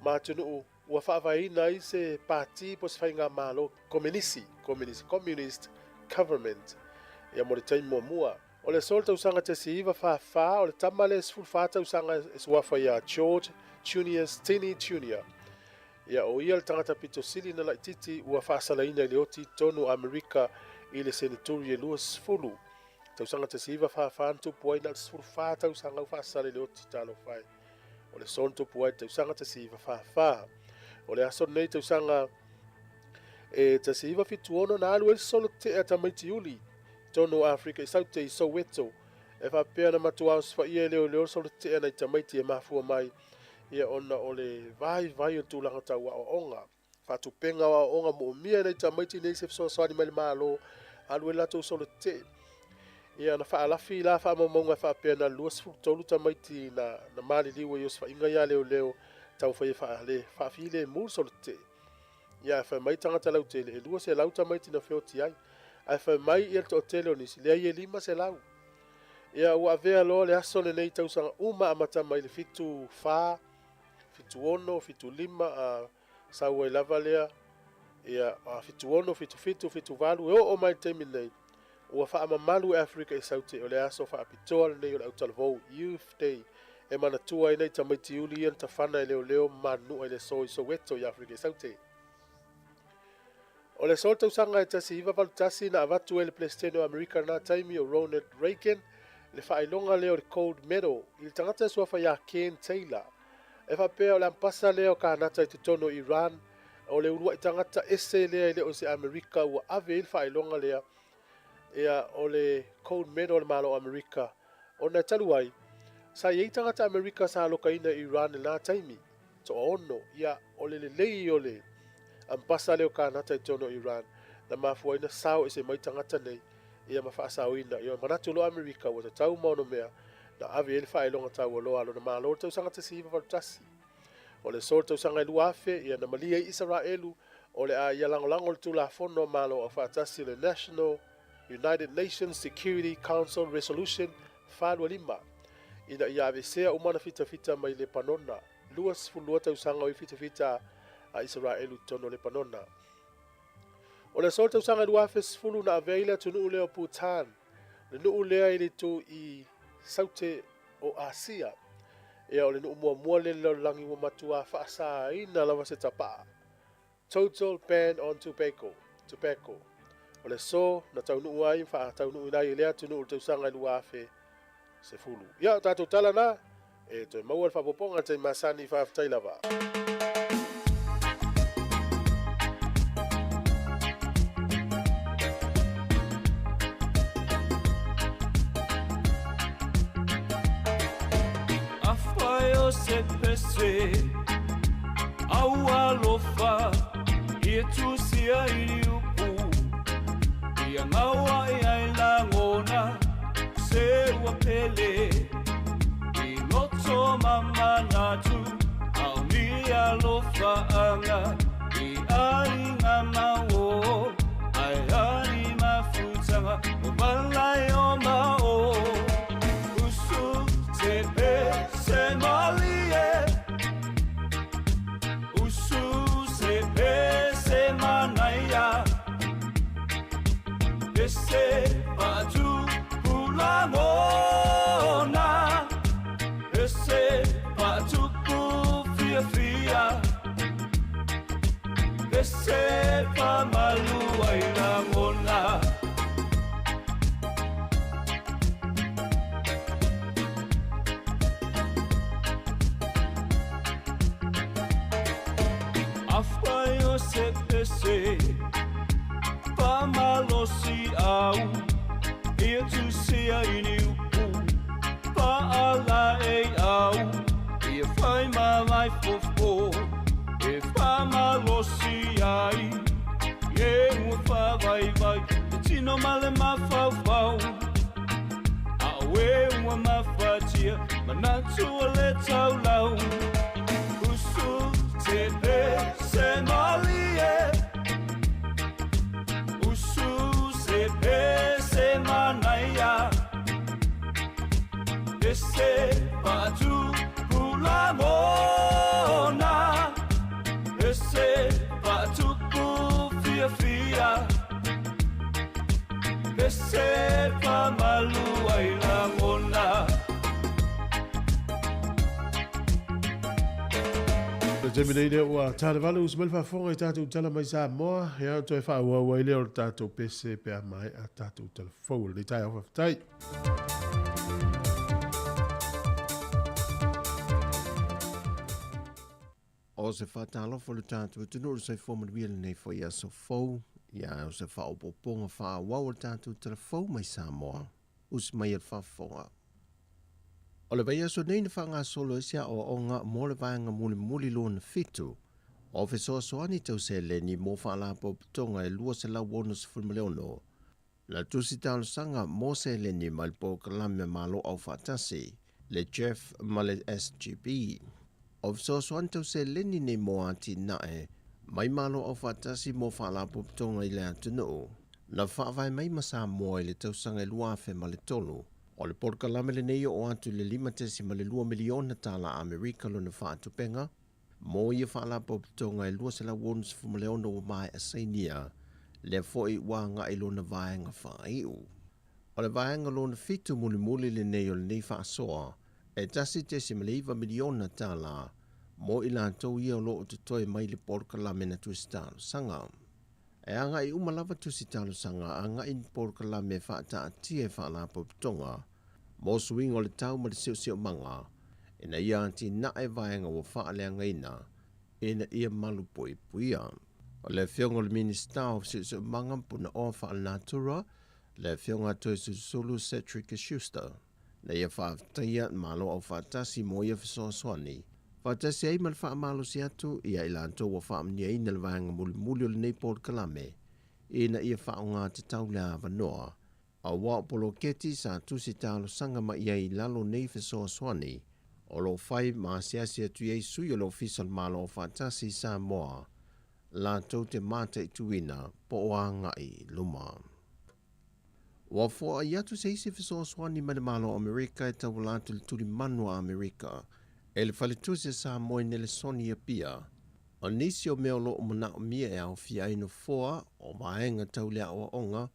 ma atunuu ua faavaeina ai se pati po o se faigamalo komenisi, komenisi, communist government, ia mo le taimi muamua. O le aso o le tausaga 1944, o le tama lea e 14 tausaga e suafa ia George Junius Stinney Junior. Ia, o ia le tagata pito sili na laititi ua faasalaina i le oti i totonu o Amerika i le seneturi e 20. Tausaga 1944 na tupu ai na o le 14 tausaga ua faasala i le oti talofa e. O le aso na tupu ai tausaga 1944. O le aso lenei tausaga e 1976 na alu ai le solo tetee a tamaiti uli i totonu o Afrika i Saute i Soweto e faapea na matua osofai'a e leoleo le solo tetee a nai tamaiti e mafua mai ia ona o le vaivai o le tulaga tau aoaoga. Faatupega o aoaoga moomia e nai tamaiti nei se fesoasoani mai le Malo alu ai le latou solo tetee. Ia na faalafi la faamaumauga e faapea na 23 tamaiti na, na maliliu ai osofaiga ia leoleo taumafai e faale faafilemu le solo tetee. Ia ae fai mai tagata lautele e 200 tamaiti na feoti ai. Ae fai mai ia le toatele o nisi, leai e 500. Ia ua avea loa le aso lenei i tausaga uma amata mai le 74, 76, 75 a sau ai lava lea ia 76, 77, 78 e oo mai le taimi lenei ua faamamalu e Afrika i Saute o le aso faapitoa lenei o le autalavou Youth Day e manatua ai nai tamaiti uli ia na tafana e leoleo ma manunua i le aso i Soweto i Afrika i Saute. O le aso o le tausaga e 1981 na avatu ai e le Peresetene o Amerika i lena taimi o Ronald Reagan le faailoga lea o le Gold Medal i le tagata e suafa ia Ken Taylor. E faapea o le ampasa lea o Kanata i totonu o Iran, o le uluai tagata ese lea e le o se Amerika ua ave i ai le faailoga lea ia o le Gold Medal a le Malo o Amerika ona e talu ai sa i ai tagata Amerika sa alokaina i Iran i lena taimi. Toaono, ia, o le lelei o le ampasa lea o Kanata i totonu o Iran, na mafua ai na sao ese mai tagata nei, ia ma faasaoina. Ia, manatu loa Amerika ua tatau ma ono mea na ave i ai le faailoga taualoa a lona Malo i le tausaga 1981. O le aso o le tausaga e 2000, ia, na malie ai Isaraelu o le a ia lagolago le Tulafono a Malo Aufaatasi o le National United Nations Security Council Resolution 425, ina ia aveesea uma ana fitafita mai Lepanona, 22 tausaga o i fitafita a Isaraelu i totonu o Lepanona. O le aso o le tausaga 2010 na avea ai le atunuu lea o Bhutan, le nuu lea i le itu i Saute o Asia. Ia o le nuu muamua lea i le lalolagi ua matuā faasāina lava se tapaa. Total ban on tobacco, tobacco. O le aso na taunuu ai ma faataunuuina ai e lea atunuu i le tausaga e 2010. Ia, o tatou tala na, e toe maua le faaopoopoga i le taimi masani. Faafetai lava. Afai o se pese au alofa ia tusia i le upu ia gaua i ai lagona se ua pele i loto ma manatu ao ni alofaaga i aiga mauō ae a ni mafutaga o malae o mao usu te pese malie usu se pese manaia pese faatupu lagona pese faatupu fiafia pese faamalu ai lagona. Afai o se pese faamalosi au ia tusia i ni upu faalaei au ia fai ma vai fofo e faamalosi ai e ua faavaivai le tino ma le mafaufau a o e ua mafatia manatu o le taulau usu te pese malie usu se pese manaia pese faatupu lagona pese faatupu fiafia pese faamalu ai lagona. Le taimi nei lea ua talevalu usi mai le faafofoga i tatou tala mai Samoa, ia toe faaauau ai lea o le tatou pese pe a maea tatou tala fou o lenei taeao. Faafetai. O se faatalofa le tatou atunuu le soifua manuia lenei foi aso fou, ia o se faaopoopoga faaauau o le tatou tala fou mai Samoa, usi mai e le faafofoga. O le vaiaso nei na faagasolo ai se aoaoga mo le vaega mulimuli lona fitu o fesoasoani tau seleni mo faalapotopotoga e 266. Na tusi talosaga mo seleni mai le polokalame Malo Aufaatasi, le GEF ma le SGB. O fesoasoani tau seleni nei mo atinae mai Malo Aufaatasi mo faalapotopotoga i le atunuu. Na faavae mai ma Samoa i le tausaga e 2003. O le polokalame lenei o atu i le $5.2 miliona tala Amerika lona faatupenga mo ia faalapotopotoga e 266 ua maea sainia, lea foi ua agai lona vaega faaiu. O le vaega lona fitu mulimuli lenei o lenei faasoa e $1.9 miliona tala mo i latou ia o lo o totoe mai le polokalame na tusi talosaga. E agai uma lava tusi talosaga agai i polokalame faataatia e faalapotopotoga mo suiga o le tau ma le siosiomaga ina ia atinae vaega ua faaleagaina ina ia malupuipuia. O le afioga o le Minista o Siosiomaga ma Punaoa Faalenatura, le afioga Toeolesulusulu Cedric Schuster, na ia faafetaia Malo Aufaatasi mo ia fesoasoani, faatasi ai ma le faamalosi atu ia i latou ua faamanuiaina le vaega mulimuli o lenei polokalame ina ia faaaoga tatau le avanoa. Aua o poloketi sa tusi talosaga mai ai i lalo nei fesoasoani o lo o fai ma asiasi atu i ai sui o le Ofisa o le Malo Aufaatasi i Samoa latou te mataituina po o agai i luma. Ua foai atu se isi fesoasoani mai le Malo o Amerika e tauala atu i le tulimanu a Amerika e le Faletusi a Samoa i Nelesoni i Apia. O nisi o mea o lo o manaomia e aofia ai nofoa o vaega tau le aoaoga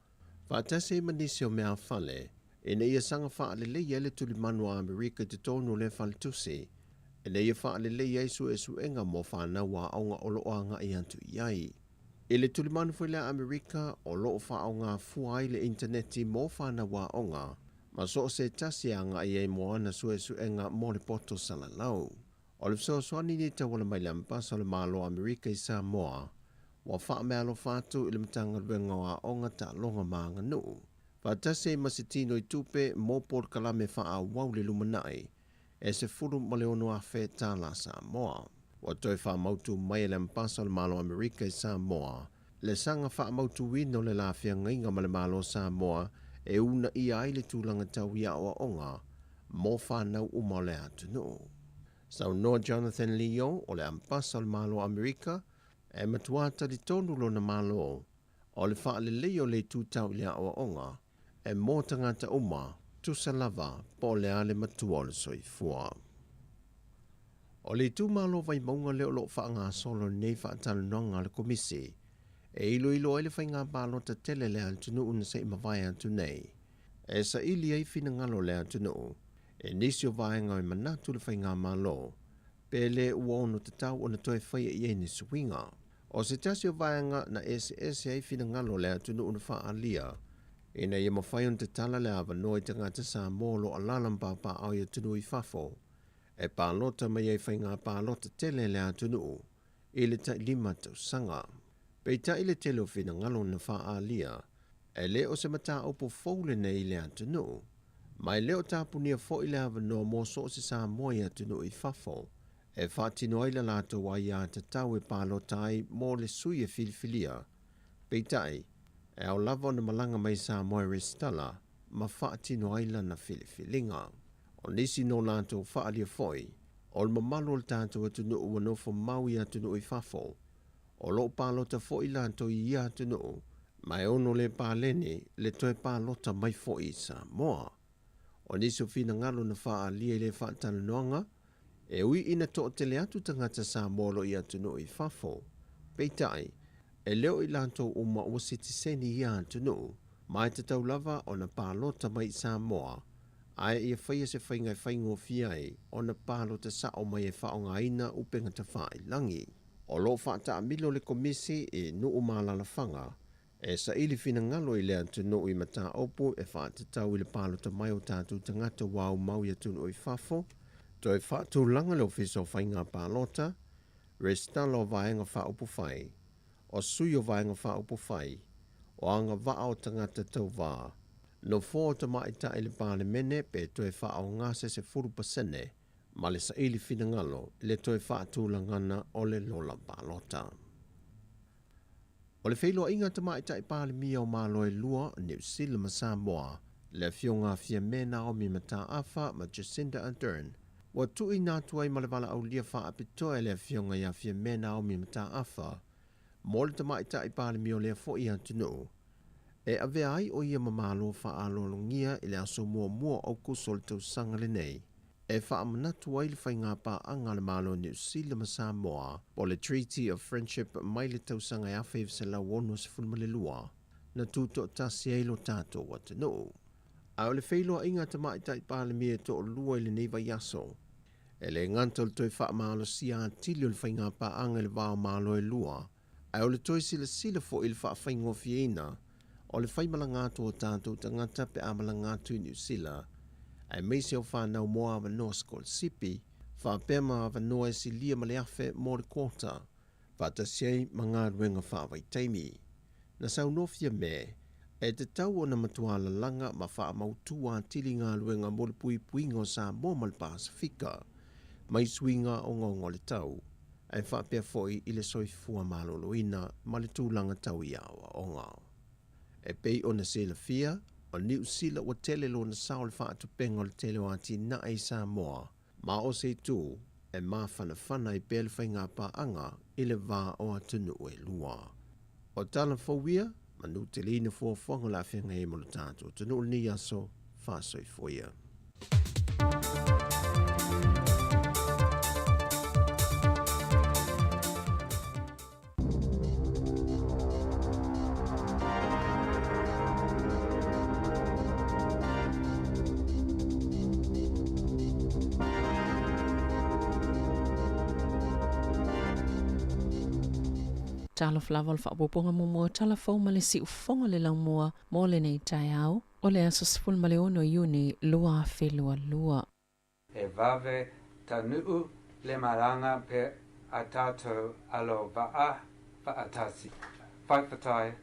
faatasi ai ma nisi o mea fale ina ia saga faaleleia ai le tulimanu a Amerika i totonu o lea faletusi. Ina ia faaleleia ai suesuega mo fanau aoga o loo agai atu i ai. I le tulimanu foi le Amerika o loo faaogafua ai le initaneti mo fanau aoga ma so o se tasi e agai ai mo ana suesuega mo le poto salalau. O le fesoasoani nei tauala mai le Ambasa o le Malo o Amerika i Samoa ua faameaalofa atu i le Matagaluega o Aoga, Taaloga ma Aganuu, faatasi ai ma se tino i tupe mo polokalame faaauau le lumanai e $16,000 tālā Samoa. Ua toe faamautu mai e le Ambasa o le Malo o Amerika i Samoa le saga faamautuina o le la feagaiga ma le Malo o Samoa e uunaia ai le tulaga tau i aoaoga mo fanau uma o le atunuu. Saunoa Jonathan Leo o le Ambasa o le Malo o Amerika e matuā talitonu lona Malo o le faaleleia o le itu tau i le aoaoga e mo tagata uma, tusa lava po o le a le matua o le soifua. O le itumalo Vaimauga lea o lo o faagasolo nei faatalanoaga a le Komisi e iloilo ai le faiga palota tele le atunuu na se i mavae atu nei, e saili ai finagalo o le atunuu i nisi o vaega e manatu le faigamalo pe le ua ono tatau ona toe faia i ai ni suiga. O se tasi o vaega na eseese ai finagalo o le atunuu na faaalia ina ia mafai ona tatala le avanoa i tagata Samoa o lo o alaala ma papaaao i atunuu i fafo e palota mai ai faiga palota tele le atunuu i le tailima tausaga. Peitai le tele o finagalo na faaalia e le o se mataupu fou lenei i le atunuu, ma e le o tapunia foi le avanoa mo so o se Samoa i atunuu i fafo e faatino ai le latou aiatatau e palota ai mo le sui e filifilia. Peitai, e ao lava ona malaga mai i Samoa e resitala ma faatino ai lana filifiliga. O nisi no latou faaalia foi, o le mamalu o le tatou atunuu ua nofo mau i atunuu i fafo, o loo palota foi latou i ia atunuu, ma e ono le paleni le toe palota mai foi i Samoa. O nisi o finagalo na faaalia i lea faatalanoaga, e ui ina toatele atu tagata Samoa o lo o i atunuu i fafo, peitai, e le o i latou uma ua sitiseni i ia atunuu, ma e tatau lava ona palota mai i Samoa, ae ia faia se faiga e faigofie ai ona palota sao mai e faaaogaina upega tafailagi. O lo o faataamilo le Komisi i nuu ma alaalafaga e saili finagalo i le atunuu i mataupu e faatatau i le palota mai o tatou tagata ua aumau i atunuu i fafo, toe faatulaga le Ofisa o Faiga Palota, resitala o Vaega Faaupufai, o sui o Vaega Faaupufai, o agavaa o tagata tauvā, nofoa o tamaitai i le Palemene pe toe faaaoga se 10% ma le saili finagalo i le toe faatulagana o le lola palota. O le feiloaiga a Tamaitai Palemia o Malo e lua, Niu Sila ma Samoa, le Afioga a Fiame Naomi Mataafa ma Jacinda Ardern, ua tuuina atu ai ma le valaaulia faapitoa e le Afioga ia Fiame Naomi Mataafa mo le Tamaitai Palemia o lea foi atunuu, e avea ai o ia ma Malo faaaloalogia i le aso muamua o Aokuso o le tausaga lenei, e faamanatu ai le faigapaaga a le Malo o Niu Sila ma Samoa po o le Treaty of Friendship mai le tausaga e 1962 na tutoatasi ai lo tatou atunuu. A o le feiloaiga a Tamaitai Palemia e toalua i lenei vaiaso, e le gata o le toe faamalosia atili o le faigapaaga i le va o Malo e lua, ae o le toe silasila foi i le faafaigofieina o le faimalaga atu o tatou tagata pe a malaga atu i Niu Sila, aemaise o fanau mo avanoa sikolasipi, faapea ma avanoa e silia ma le 1,000 mo le quota, faatasi ai ma galuega faavaitaimi. Na saunoa Fiame, e tatau ona matuā lalaga ma faamautu atili galuega mo le puipuiga o Samoa ma le Pasefika mai suiga ogaoga o le tau, ae faapea foi i le soifua maloloina ma le tulaga tau i aoaoga. E pei ona silafia, o Niu Sila ua tele lona sao i le faatupenga o le tele o atinae i Samoa, ma o se itu e mafanafana ai pea le faigapaaga i le va o atunuu e lua. O tala fou ia, manuteleina fuafuaga o le a feagai ai ma lo tatou atunuu i lenei aso faasoifua ia. Talofa lava o le faaopoopoga muamua o Tala Fou ma le Siufofoga o le Laumua mo lenei taeao, o le aso 16 Iuni 2022. E vave taunuu le malaga pe a tatou alo vaa faatasi. Faafetai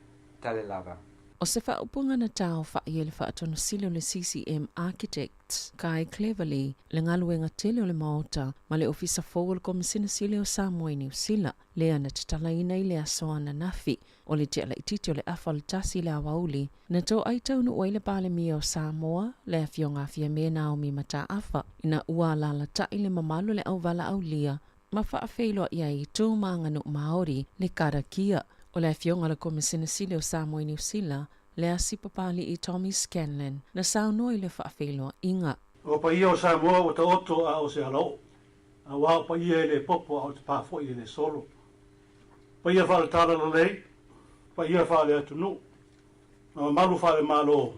tele lava. O se faaupuga na taaofai e le Faatonusili o le CCM Architects, Guy Cleverly, le galuega tele o le Maota ma le Ofisa Fou o le Komesina Sili o Samoa i Niu Sila, lea na tatalaina i le aso ananafi. O le tea laitiiti o le afa o le tasi i le aoauli, na toai taunuu ai le Palemia o Samoa, le Afioga a Fiame Naomi Mataafa, ina ua alaalatai le mamalu o le auvalaaulia ma faafeiloai ai i tu ma aganuu Māori le karakia. O le Afioga a le Komesina Sili o Samoa i Niu Sila, le Asi Papali'i Tommy Scanlan, na saunoa i le faafeiloaiga. O paia o Samoa ua taoto a o se alaoo, aua o paia e le popo a o te pā foi e le solo. Paia faale-Talalelei, paia faale-atunuu, ma mamalu faale-Malo,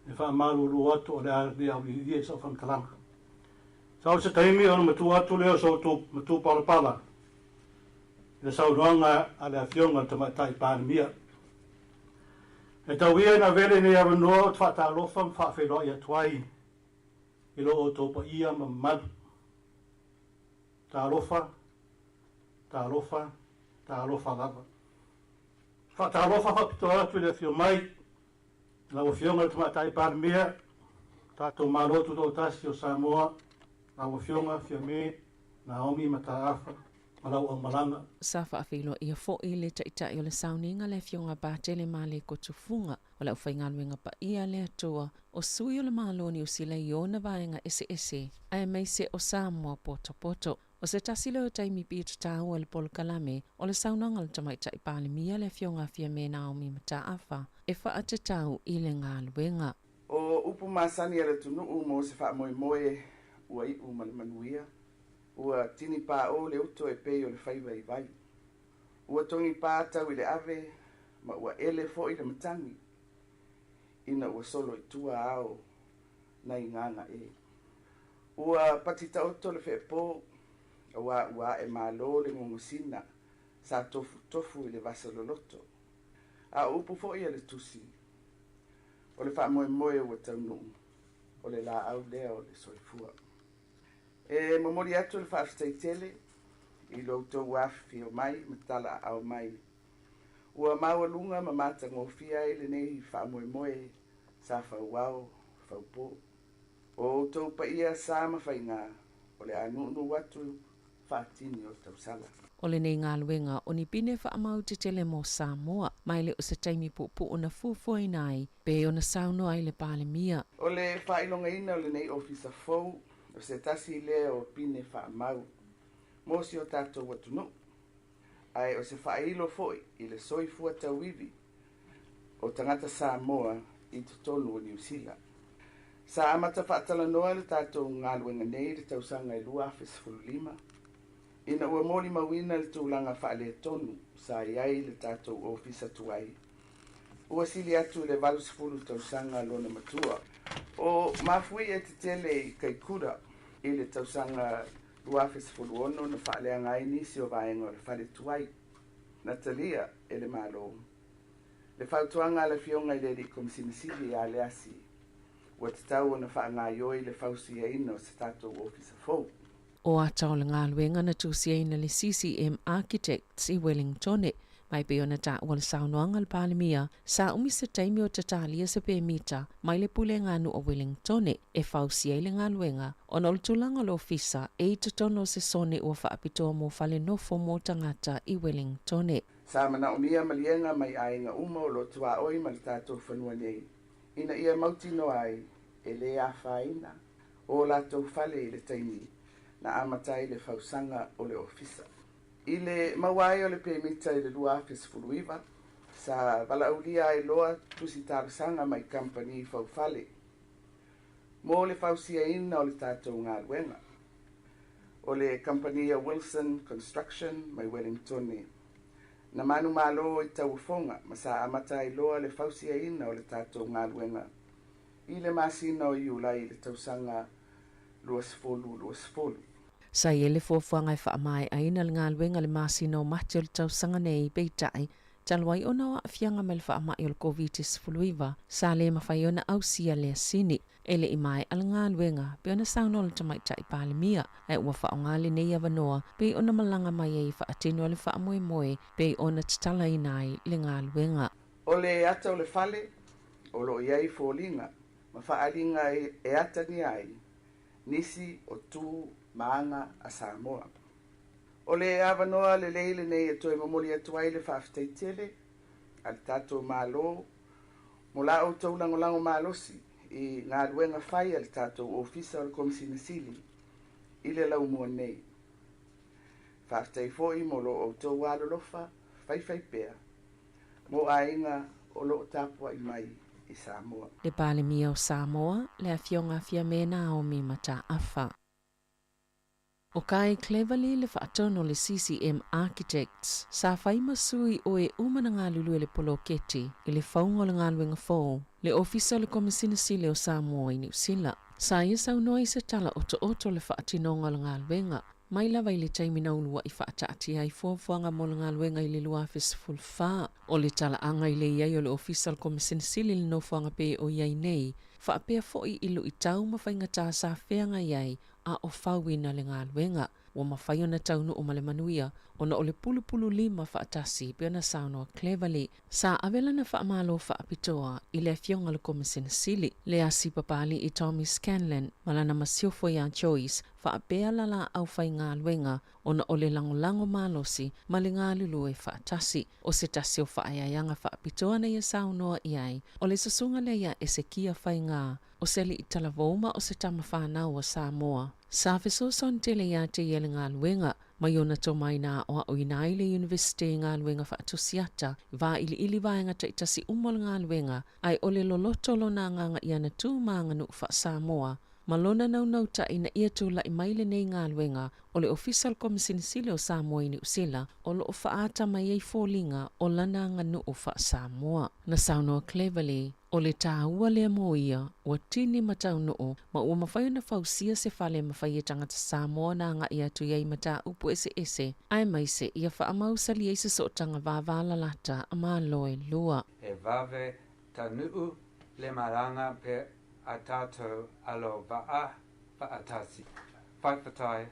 e faamalulu atu o le a le auliilia i sau faamatalaga. Sau se taimi ona matua atu lea o so outou matupalapala i le saunoaga a le Afioga i le Tamaitai Palemia. E tau ia ina avea lenei avanoa ou te faatalofa ma faafeiloai atu ai i lo outou paia ma mamalu. Talofa, talofa, talofa lava. Faatalofa faapitoa atu i le afio mai lau Afioga i le Tamaitai Palemia, tatou Malo Tutoatasi o Samoa, lau Afioga Fiame Naomi Mataafa ma lau aumalaga. Sa faafeiloaia foi le Taitai o le Sauniga le Afioga Patele Maleko Tufuga o le aufaigaluega paia a le Atua, o sui o le Malo o Niu Sila i ona vaega eseese, aemaise o Samoa potopoto. O se tasi lea o taimi pito taua i le polokalame, o le saunoaga a le Tamaitai Palemia le Afioga a Fiame Naomi Mataafa e faatatau i le galuega. O upu masani a le atunuu mo se faamoemoe ua iu ma le manuia, ua tinipaʻō le uto e pei o le faiva i vai. Ua togipā tau i le ave ma ua ele foʻi le matagi ina ua solo i tua ao nai gagaʻe. Ua pati taoto le feepō, auā ua ae malo le gogosina sa tofutofu i le vasa loloto. A o upu foʻi a le Tusi, o le faamoemoe ua taunuu, o le laau lea o le soifua. E momoli atu le faafetai tele i lo outou afifio mai ma talaaao mai. Ua maualuga ma matagofie ai lenei faamoemoe sa fauao faupō. O outou paia sa ma faigā, o le a nuunuu atu faatini o le tausala. O lenei galuega o ni pine faamau tetele mo Samoa, ma e le o se taimi puupuu na fuafuaina ai pe ona saunoa ai le Palemia. O le faailogaina o lenei ofisa fou o se tasi lea o pine faamau mo si o tatou atunuu, ae o se faailo foi i le soifua tauivi o tagata Samoa i totonu o Niu Sila. Sa amata faatalanoa le tatou galuega nei i le tausaga e 2015, ina ua molimauina le tulaga faaletonu sa i ai le tatou ofisa tuai, ua sili atu i le 80 tausaga lona matua. O mafuie tetele i Kaikura i le tausaga 2016 na faaleaga ai nisi o vaega o le fale tuai, na talia e le Malo le fautuaga a le Afioga i le Alii Komesina Sili ia Leasi, ua tatau ona faagaoioi le fausiaina o se tatou ofisa fou. O ata o le galuega na tusiaina le CCM Architects i Wellingtone, mai pei ona taua le saunoaga a le Palemia, sa umi se taimi o tatalia se pemita mai le pulega a nuu o Wellingtone e fausia ai le galuega ona o le tulaga o le ofisa e i totonu o se sone ua faapitoa mo fale nofo mo tagata i Wellingtone. Sa manaomia maliega mai aiga uma o lo o tuaoi ma le tatou fanua nei, ina ia mautinoa ai e lē afaina o latou fale i le taimi na amata ai le fausaga o le ofisa. I le maua ai o le pemita i le 2019, sa valaaulia ai loa tusi talosaga mai kamupani faufale mo le fausiaina o le tatou galuega. O le kamupani a Wilson Construction mai Wellingtone na manumalo i tauofoga ma sa amata ai loa le fausiaina o le tatou galuega i le masina o Iulai i le tausaga 2020. Sa i ai le fuafuaga e faamaeaina le galuega i le masina o Mati o le tausaga nei, peitai, talu ai ona o aafiaga mai le faamai o le Koviti-19, sa le mafai ona ausia lea sini. E le i maea le galuega, pei ona saunoa le Tamaitai Palemia, ae ua faaaoga lenei avanoa pei ona malaga mai ai e faatino ai le faamoemoe pei ona tatalaina ai le galuega. O le ata o le fale o lo o i ai foliga ma faaaliga e atagia ai nisi o tu ma aga a Samoa. O le avanoa lelei lenei e toe momoli atu ai le faafetai tele a le tatou Malo mo la outou lagolago malosi i galuega fai a le tatou Ofisa o le Komesina Sili i le laumua nei. Faafetai foi mo lo outou alolofa faifaipea mo aiga o lo o tapuai mai i Samoa. Le Palemia o Samoa, le Afioga Fiame Naomi Mataafa. ʻO Kai Cleverly le faatonu o le CCM Architects, sa fai ma sui o e uma na galulue i le poloketi i le fauga o le galuega fou, le Ofisa o le Komesina Sili o Samoa i Niu Sila. Sa ia saunoa i se tala otooto o le faatinoga o le galuega, mai lava i le taimi na uluaʻi faataatia ai fuafuaga mo le galuega i le 2014. O le talaaga i le i ai o le Ofisa o le Komesina Sili i le nofoaga pei o i ai nei, faapea foi i luitau ma faigata sa feagai ai a o fauina le galuega. Ua mafai ona taunuu ma le manuia ona o le pulupululima faatasi pei ona saunoa Cleverly. Sa ave lana faamalo faapitoa i le Afioga i le Komesina Sili, le Asi Papali'i Tommy Scanlan ma lana masiofo iā Joyce faapea la laau faigaluega ona o le lagolago malosi ma le galulue faatasi. O se tasi o faaeaeaga faapitoa na ia saunoa i ai, o le susuga lea iā Esekia Faigā, o se aliʻi talavou ma o se tama fanau a Samoa. Sa fesoasoani tele iā te ia le galuega, mai ona tomai na aʻoaʻoina ai le Iunivesite i galuega faatusiata, vailiili vaega taitasi uma o le galuega, ae o le loloto lona agaga i ana tu ma aganuu faa-Samoa, ma lona naunautai ina ia tulai mai lenei galuega o le Ofisa o le Komesina Sili o Samoa i Niu Sila, o lo o faaata mai ai foliga o lana aganuu faa-Samoa. Na saunoa Cleverly, O le tāua lea mo ia, ua tini ma taunuu, ma ua mafai ona fausia se fale e mafai e tagata Samoa ona agai atu i ai i mataupu eseese, aemaise ia faamausali ai se sootaga vavalalata a Malo e lua. E vave taunuu le malaga pe a tatou alo vaa faatasi. Faifetai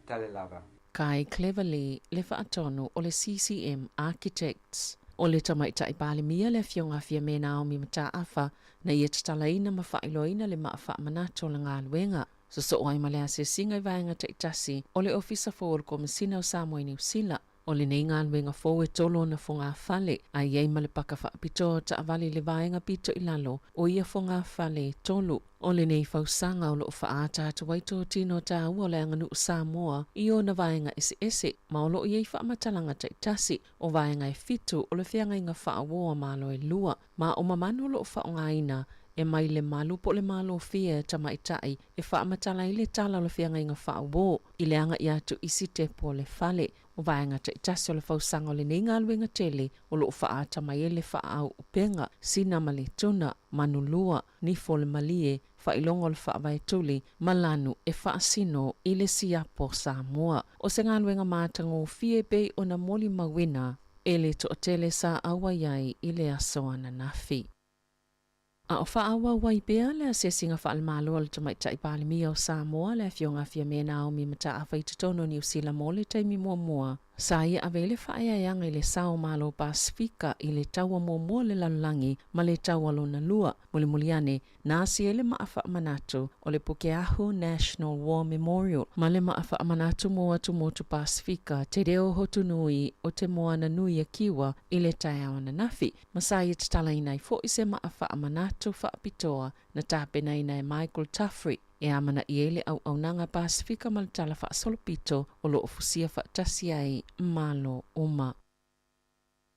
tale lava. Kai Cleverly le faatonu o le CCM Architects. O le Tamaitai Palemia le Afioga Fiame Naomi Mataafa na ia tatalaina ma faailoaina le maa faamanatu o le galuega. Sosoo ai ma le asiasiga i vaega taitasi o le Ofisa Fou o le Komesina o Samoa i Niu Sila. O lenei galuega fou e tolu ona fogafale, a i ai ma le paka faapitoa o taavale i le vaega pito i lalo o ia fogafale e tolu. O lenei fausaga o lo o faaata atu ai totino taua o le aganuu Samoa i ona vaega eseese, ma o lo o i ai faamatalaga taitasi o vaega e fitu o le feagaiga faauo a Malo e lua, ma o mamanu o lo o faaaogaina e mai le malu po o le malofie a tamaitai e faamatala ai le tala o le feagaiga faauo i le agaʻi atu i sitepu o le fale. O vaega taitasi o le fausaga o lenei galuega tele o lo o faaata mai ai le faaauupega, sina ma le tuna, manulua, nifo o le malie, faailoga o le faavae tuli, ma lanu e faasino i le siapo Samoa. O se galuega matagofie pei ona molimauina e le toatele sa auai ai i le aso ananafi. A o faaauau ai pea le asiasiga faale-Malo a le Tamaitai Palemia o Samoa, le Afioga Fiame Naomi Mataafa i totonu o Niu Sila mo le taimi muamua, sa ia ave ai le faaeaeaga i le sao o Malo Pasefika i le taua muamua o le lalolagi ma le taua lona lua. Mulimuli ane, na asi ai le maa faamanatu o le Pukeahu National War Memorial ma le maa faamanatu mo atumotu Pasefika Te Reo Hotunui o Te Moana Nui a Kiwa i le taeao ananafi, ma sa ia tatalaina ai foi se maa faamanatu faapitoa na tapenaina e Michael Tuffery e amanaia ai le auaunaga Pasefika ma le Tala Faasolopito o lo o fusia faatasi ai Malo uma.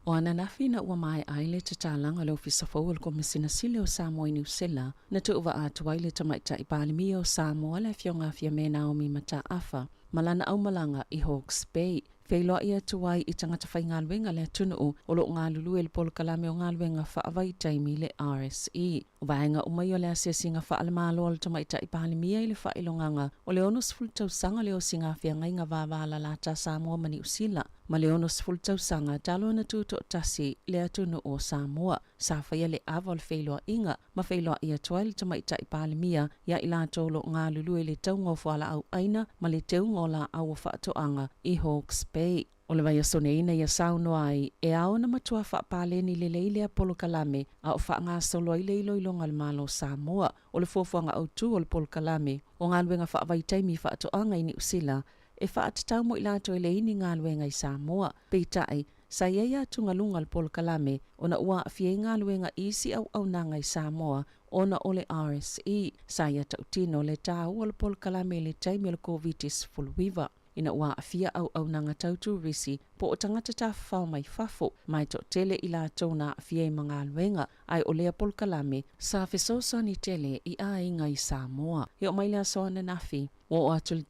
O ananafi ina ua maea ai le tatalaga o le Ofisa Fou o le Komesina Sili o Samoa i Niu Sila, na tuuvaa atu ai le Tamaitai Palemia o Samoa le Afioga Fiame Naomi Mataafa ma lana aumalaga i Hawke's Bay. feiloai atu ai i tagata faigaluega a le atunuu o lo o galulue i le Polokalame o Galuega Faavaitaimi le RSE. O vaega uma ia o le asiasiga faale-Malo a le Tamaitai Palemia i le faailogaga o le 60 tausaga o le osiga feagaiga vavalalata a Samoa ma Niu Sila ma le 60 tausaga talu ona tutoatasi le atunuu o Samoa. Sa faia le ava o le feiloaiga ma feiloai atu ai le Tamaitai Palemia ia i latou o lo o galulue i le tauga o fualaau aina ma le teuga o laau o faatoaga i Hawke's Bay. O le vaiaso nei ina ia saunoa ai, e ao ona matua faapaleni lelei lea polokalame a o faagasolo ai le iloiloga a le Malo o Samoa. O le fuafuaga autu o le polokalame o galuega faavaitaimi faatoaga i Niu Sila e faatatau mo i latou e leai ni galuega i Samoa. Peitai, sa i ai atugaluga o le polokalame ona ua aafia ai galuega i isi auaunaga i Samoa ona o le RSE. Sa ia tautino le taua o le polokalame i le taimi o le Koviti-19 ina ua aafia auaunaga tau turisi po o tagata tafafao mai fafo ma e toatele i latou na aafia ai ma galuega ae o lea polokalame sa fesoasoani tele i aiga i Samoa. E oo mai le aso ananafi, ua oo atu i le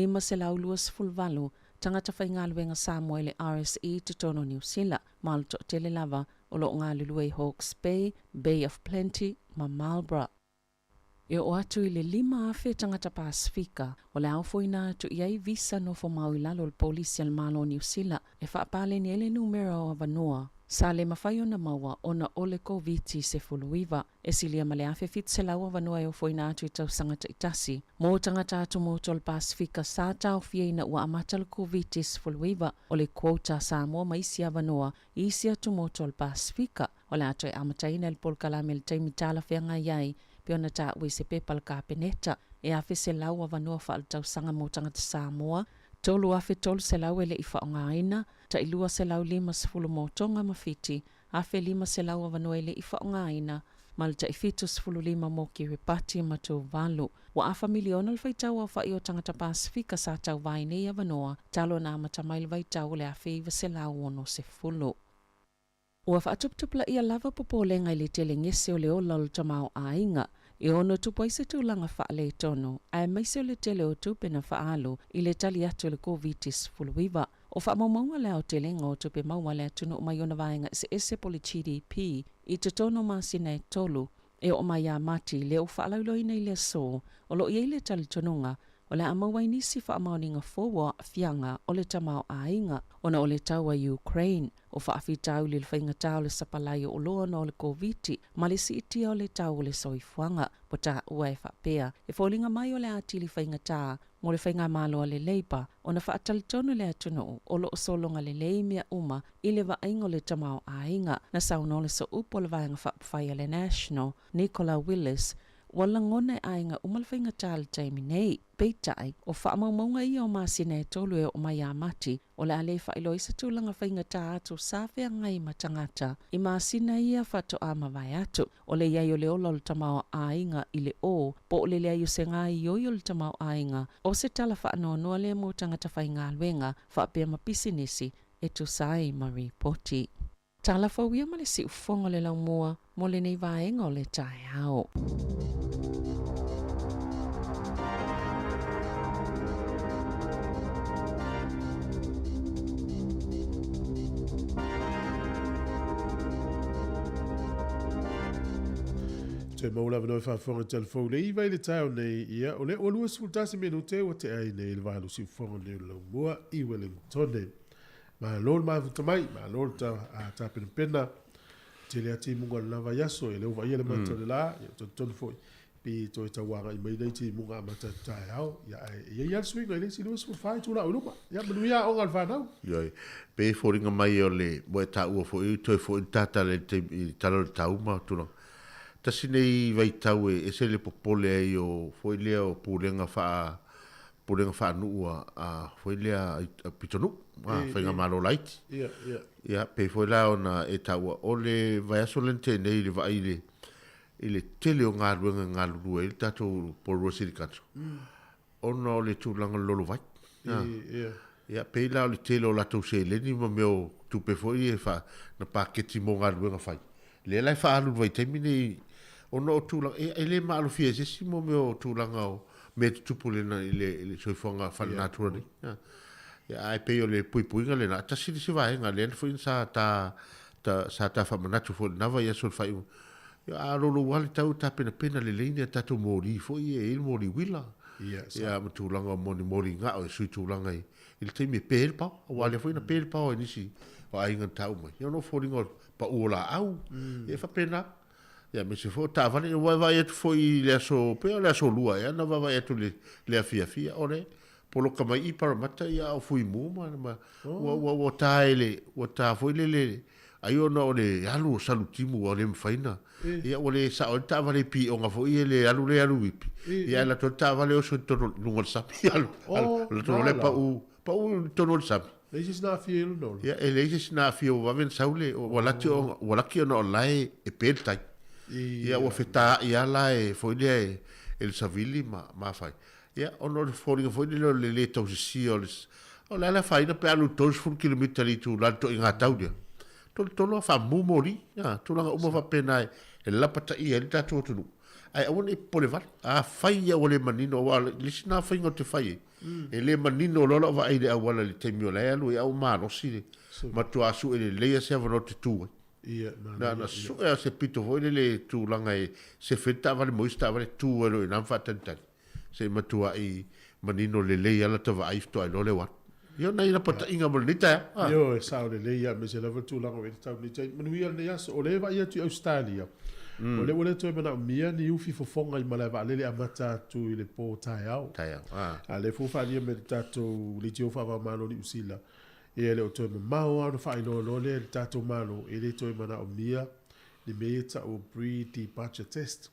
3,528 tagata faigaluega Samoa i le RSE i totonu o Niu Sila, ma o le toatele lava o lo o galulue i Hawke's Bay, Bay of Plenty ma Marlborough. E oo atu i le 5,000 tagata Pasefika o le a ofoina atu i ai visa nofo mau i lalo o le polisi a le Malo o Niu Sila e faapaleni ai le numera o avanoa sa le mafai ona maua ona o le Koviti-19. E silia ma le 1,700 avanoa e ofoina atu i tausaga taitasi mo tagata atumotu o le Pasefika sa taofia ina ua amata le Koviti-19, o le quota a Samoa ma isi avanoa i isi atumotu o le Pasefika. O le a toe amataina e le polokalame i le taimi talafeagai ai, pei ona taua i se pepa a le Kapeneta, e 1,100 avanoa faaletausaga mo tagata Samoa, 3,300 e le i faaaogaina, tai 250 mo Tonga ma Fiti, 1,500 avanoa e le i faaaogaina, ma le tai 75 mo Kiribati ma Tuvalu. Ua afa miliona le faitau aofai o tagata Pasefika sa tauva ai nei avanoa talu ona amata mai le vaitau o le 1960. Ua faatuputupulaia lava popolega i le tele gese o le ola o le tamaoaiga e ono tupu ai se tulaga faaletonu, aemaise o le tele o tupe na faaalu i le tali atu i le Koviti-19. O faamaumauga le aotelega o tupe maua a le atunuu mai ona vaega eseese po o le GDP i totonu o masina e tolu e oo mai ia Mati lea ua faalauiloaina i le aso, o lo o i ai le talitonuga o le a maua ai nisi faamaoniga fou o aafiaga o le tamaoaiga ona o le taua i Ukraine, o faafitauli i le faigata o le sapalai o oloa ona o le Koviti ma le siitia o le tau o le soifuaga. Ua taua e faapea, e foliga mai o le atili faigata mo le faigamalo a le Labour ona faatalitonu le atunuu o lo o sologa lelei mea uma i le vaaiga o le tamaoaiga. Na saunoa le sooupu o le Vaega Faaupufai a le National, Nicola Willis, ua lagona e aiga uma le faigata i le taimi nei. Peitai, o faamaumauga ia o masina e tolu e oo mai ia Mati, o le a le faailoa ai se tulaga faigata atu sa feagai ma tagata i masina ia faatoa mavae atu. O le i ai o le ola o le tamaoaiga i le ō, po o le leai o se gaoioi o le tamaoaiga, o se tala faanoanoa lea mo tagata faigaluega faapea ma pisinisi e tusa ai ma ripoti. Tala fou ia ma le siufofoga o le laumua mo lenei vaega o le taeao. Toe maua le avanoa e faafofoga i tala fou le iva i le taeao nei, ia, o lea ua 21 minute ua tea ai nei le valu siufofoga nei o le laumua i Wellingtone. Malo le mafuta mai, malo le tapenapena. Tele a timuga o le la vaiaso, e lea ua vaaia le mata o le la, ia, talitonu foi, pe toe tau agai mai nei timuga amata atu taeao, ia, ae e i ai lava le suiga i le isi 24 itula o i luma. Ia, manuia aoga a le fanau. Ioe, pe foliga mai o le, ua e taua foi, toe foi le tatala i le taimi, i le tala o le tau ma tulaga. Tasi nei vaitau e ese le popole ai o foi lea o pulega faa, pulega faanuu a, a foi lea a pitonuu, a faigamalo laiti. Ia, ia. Ia, pei foi la ona e taua, o le vaiaso lea na tea nei i le vaai i le, i le tele o galuega e galulue ai le tatou Porirua City Council, ona o le tulaga o le lolovai. Ia. Ia, pei la o le tele o latou seleni ma mea o tupe foi ia fa, na paketi mo galuega fai. Lea la e faaalu i le vaitaimi nei, ona o tulaga, e, e le maalofia e se isi mo mea o tulaga o mea e tutupu i le, i le, i le soifuaga faalenatura nei. Ia, ae pei o le puipuiga lena, tasi le isi vaega lea na foi sa ta, ta, sa ta faamanatu foi i lena vaiaso i le faaiuga. Ia, a lou lava le tau e tapenapena lelei ni a tatou moli foi ia e i ai le moli uila. Ia, sa. Ia, ma tulaga o moni moli gao e sui tulaga i, i le taimi e pe ai le paoa. Aua o lea foi na pe le paoa i nisi o aiga na taua mai. Ia ona o foliga o le pau o laau, ia e faapena. Ia aemaise foi o taavale, ua e vaai atu foi i le aso, pei o le aso Lua ea na vaavaai atu i le afiafi, o le poloka mai i Parramatta ia a o Fuimu ma, ma ua, ua, ua ta e le, ua ta foi lele, ai ona o le alu o Salutimu ua le mafai na, ia ua le sao ai le taavale i pioga foi ia le alu lea alu i, ia ae alu atu ai le taavale oso i totonu i luga o le sami, alu, alu, alu atu loa lea pau, pau i totonu o le sami. Leai se isi na aafia i luna o le. Ia, e leai se isi na aafia ua vave ona sau le, ua laki ona, ua laki ona o la e, e pe le tai. Ia, ua fetaai lava la e foi lea e, e le savili ma, ma fai. Ia, ona o le foliga foi lele o le le tausisia o le, o le a le afaina pe alu i le 30 kilomita i le itula le ituaiga tau lea. Tolotolo lava, faamumu moli, a, tulaga uma faapena e, e lapataia ai le tatou atunuu. Ae aua ne i popole vale. Afai ia ua le manino, aua o le isi lena faiga ou te fai ai, E le manino loa lau vaai i le auala i le taimi o la e alu ai, a ua malosi le matua sue lelei lava se avanoa ou te tu ai. Na ona sue lava o se pito foi lele i tulaga e sefe ai le taavale mo isi taavale, tu ai loa i ina ma faatalitali se i matuai manino lelei lava lata vaai faatoa iloa lea ua alu. Ia o nai lapataiga mo lenei taeao. Ioe, sao lelei lava, aemaise lava le tulaga ua i ai le tau i lenei taimi. Manuia lenei aso. O lea e vaai atu i Ausetalia, O lea ua le toe manaomia ni ufi fofoga i malaevaalele amata atu i le po taeao. Taeao, a. A lea foi ua faaalia mai e le tatou Leitio Faava-o-Malo o Niu Sila, ia e le o toe mamao lava ona faailoa loa lea e le tatou Malo, e le toe manaomia ni mea ia e tau o pre-departure test.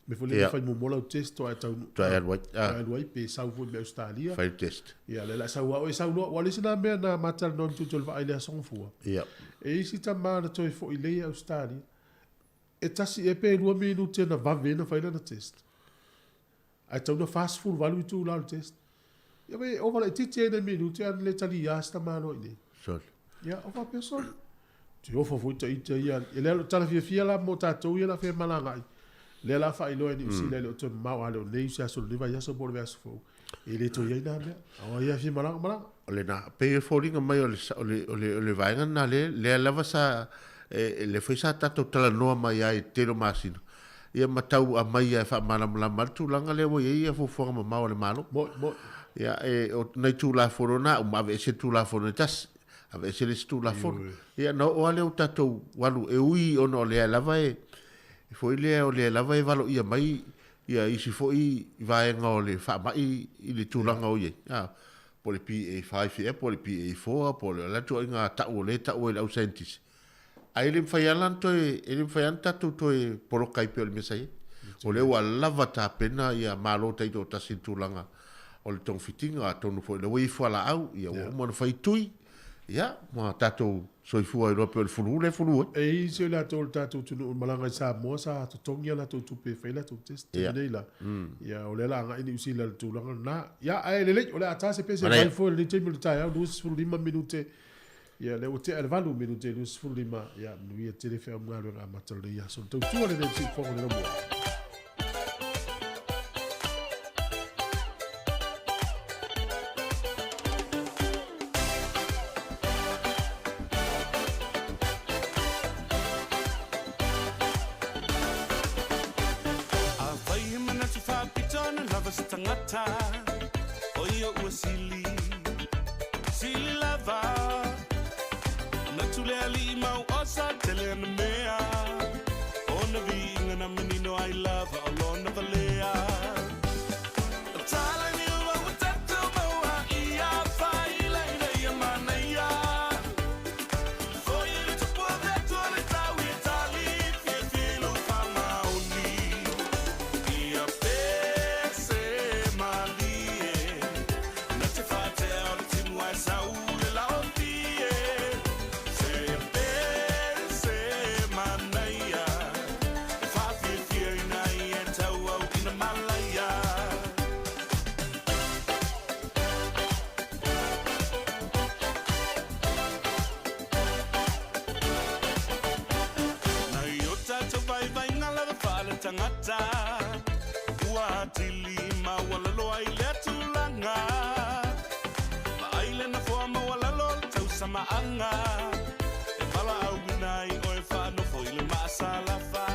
Mea foi lea e fai muamua lau test toa e tau Toa e alu ai. Toa e alu ai pe sau foi mai Ausetalia. Fai le test. Ia lea la sau lava oe sau loa. Ua le isi na mea na matalanoa i le tutu o le vaai i le Aso Gafua. Ia. E i ai si tama na toe foi lei i Ausetalia. E tasi ea pe 2 minute na vave ai ona fai lana test. Ae tatau ona 48 itula o le test. Ia wei, ova laitiiti ai nai minute a na le taliā si tama loa i inei. Sole. Ia, o faapea sole. Te ofo foi ta ita ia. E le tala fiafia la mo tatou ia la femalagai. Lea la faailoa e Niu Sila e le o toe mamao a le o nei se aso lenei vaiaso po o le vaiaso fou. E le toe i ai nā mea. A o ai a fia malaga, malaga. O lena, pei e foliga mai o le, o le, o le, o le vaega lena lea, lea lava sa, e, lea foi sa tatou talanoa mai ai i le tele o masina, ia ma tau aumai e faamalamalama ai le tulaga lea ua i ai ia fuafuaga mamao a le Malo. Moi, moi. Ia, e, o nai Tulafono na, uma aveese le Tulafono e tasi, aveese le isi Tulafono. Ia, na oo lava lea ua tatou alu, e ui ona o lea lava e, foi lea o lea lava e valoia mai ia isi foi vaega o le faamai i le tulaga o i ai, a, po o le PA5 ea, po o le PA4, po o le a ituaiga tau o lea e tau ai e le au saienitisi. Ae le mafai lava la ona toe, e le mafai lava ona tatou toe poloka ai pei o le mea sa i ai. O lea ua lava tapena ia Malo taitoatasi i le tulaga o le togafitiga, atonu foi o lea ua i ai fualaau, ia ua uma ona fai tui, ia, ma tatou soifua ai loa pei o le fulu lea e fulu ai. E i ai isi o i latou o le tatou atunuu e malaga i Samoa sa totogi a latou tupe e fai a latou test i le taimi nei la. Ia o lea o le a agai Niu Sila i le tulaga lena. Ia ae lelei, o le a ta se pese mai foi i lenei taimi o le taeao, 25 minute. Ia lea ua tea le 8 minute 25. Ia manuia tele feau ma galuega amata o lenei aso. Tautua lenei i le siufofoga o le Laumua. Afai he manatu faapito na lava se tagata, o ia ua sili, sili lava. Manatu le alii mau osa tele ana mea, ona viiga na manino ai lava o lona valea. Tala niu ua tatou maua ia faila ina ia manaia. Foi le tupu o le Atua le tau i tali fiafia i lou faamaoni. Ia pese malie na te faatea o le timu ae sau le laofie. Se pese manaia e faafiafia ina ia tauau ina malaia. samaaga e valaauina ai oe faanofo i le maasalafa.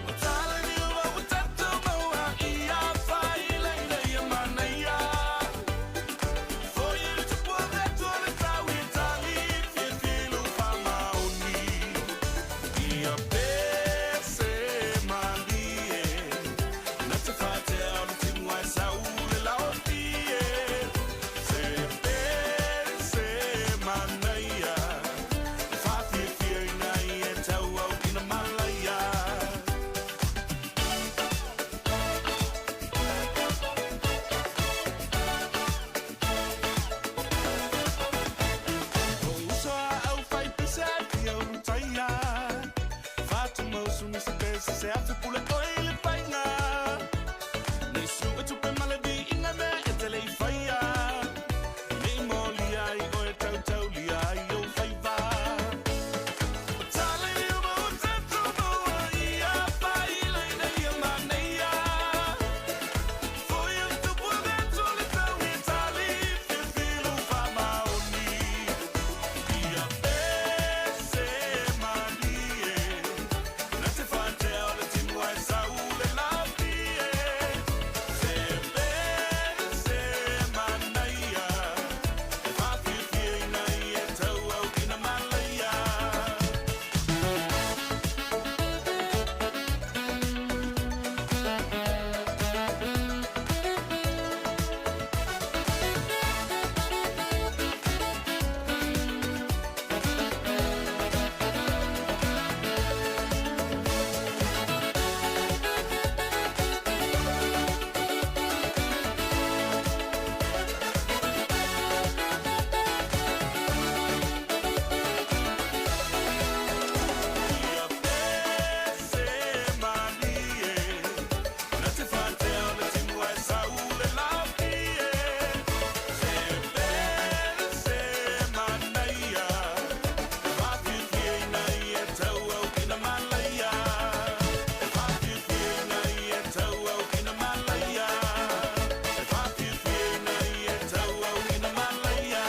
O talaniua ua tatou maua ia faila ina ia manaia. Foi le tupua vetu o le tau i tali fiafia i lou faamaoni. Ia pese malie na te faatea o le timu ae sau le laofie. Se pese manaia e faafiafia ina ia tauau ina malaia. O uso a au fai pese ai fia ulutaia. Fatumau suni se pese se afe pule oi le faiga. Nei su e tupe male viiga mea e te le i faia. Nei molia ai oe tautaulia ai ou faiva. O talaniua ua tatou maua ia faila ina ia manaia. Foi le tupua vetu o le tau i tali fiafia i lou faamaoni. Ia pese malie na te faatea o le timu ae sau le laofie. Se pese manaia e faafiafia ina ia tauau ina malaia. Ia pese malie na te faatea o le timu ae sau le laofie. Se pese manaia e faafiafia ina ia tauau ina malaia. E faafiafia ina ia tauau ina malaia. E faafiafia ina ia tauau ina malaia.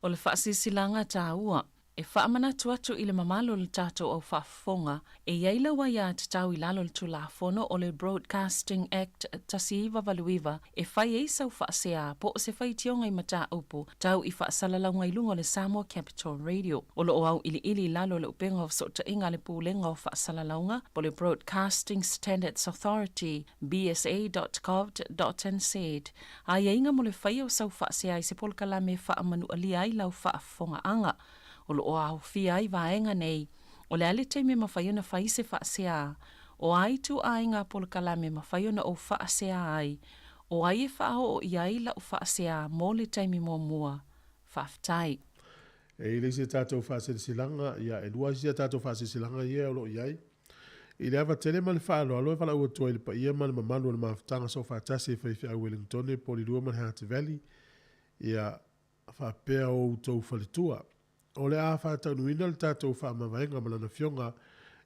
O le faasilasilaga taua e faamanatu atu i le mamalu o le tatou au faafofoga e i ai lau aiatatau i lalo o le Tulafono o le Broadcasting Act 1989 e fai ai sau faasea po o se faitioga i mataupu tau i faasalalauga i luga o le Samoa Capital Radio. O lo o auiliili i lalo o le upega o fesootaiga a le Pulega o Faasalalauga po o le Broadcasting Standards Authority, bsa.govt.nz, aiaiga mo le faia o sau faasea i se polokalame e faamanualia ai lau faafofogaaga. O lo o aofia ai vaega nei, o le a le taimi e mafai ona fai se faasea, o a ituaiga polokalame e mafai ona ou faasea ai, o ai e faaoo i ai lau faasea mo le taimi muamua. Faafetai. E i le isi tatou faasilasilaga, ia, e lua isi a tatou faasilasilaga ia o lo o i ai. I le ava tele ma le faaaloalo e valaau atu ai i le paia ma le mamalu o le mafutaga soofaatasi e faifeau Wellingtone, Polilua ma le Hutt Valley, ia faapea o outou faletua. O le a faataunuina le tatou faamavaega ma lana afioga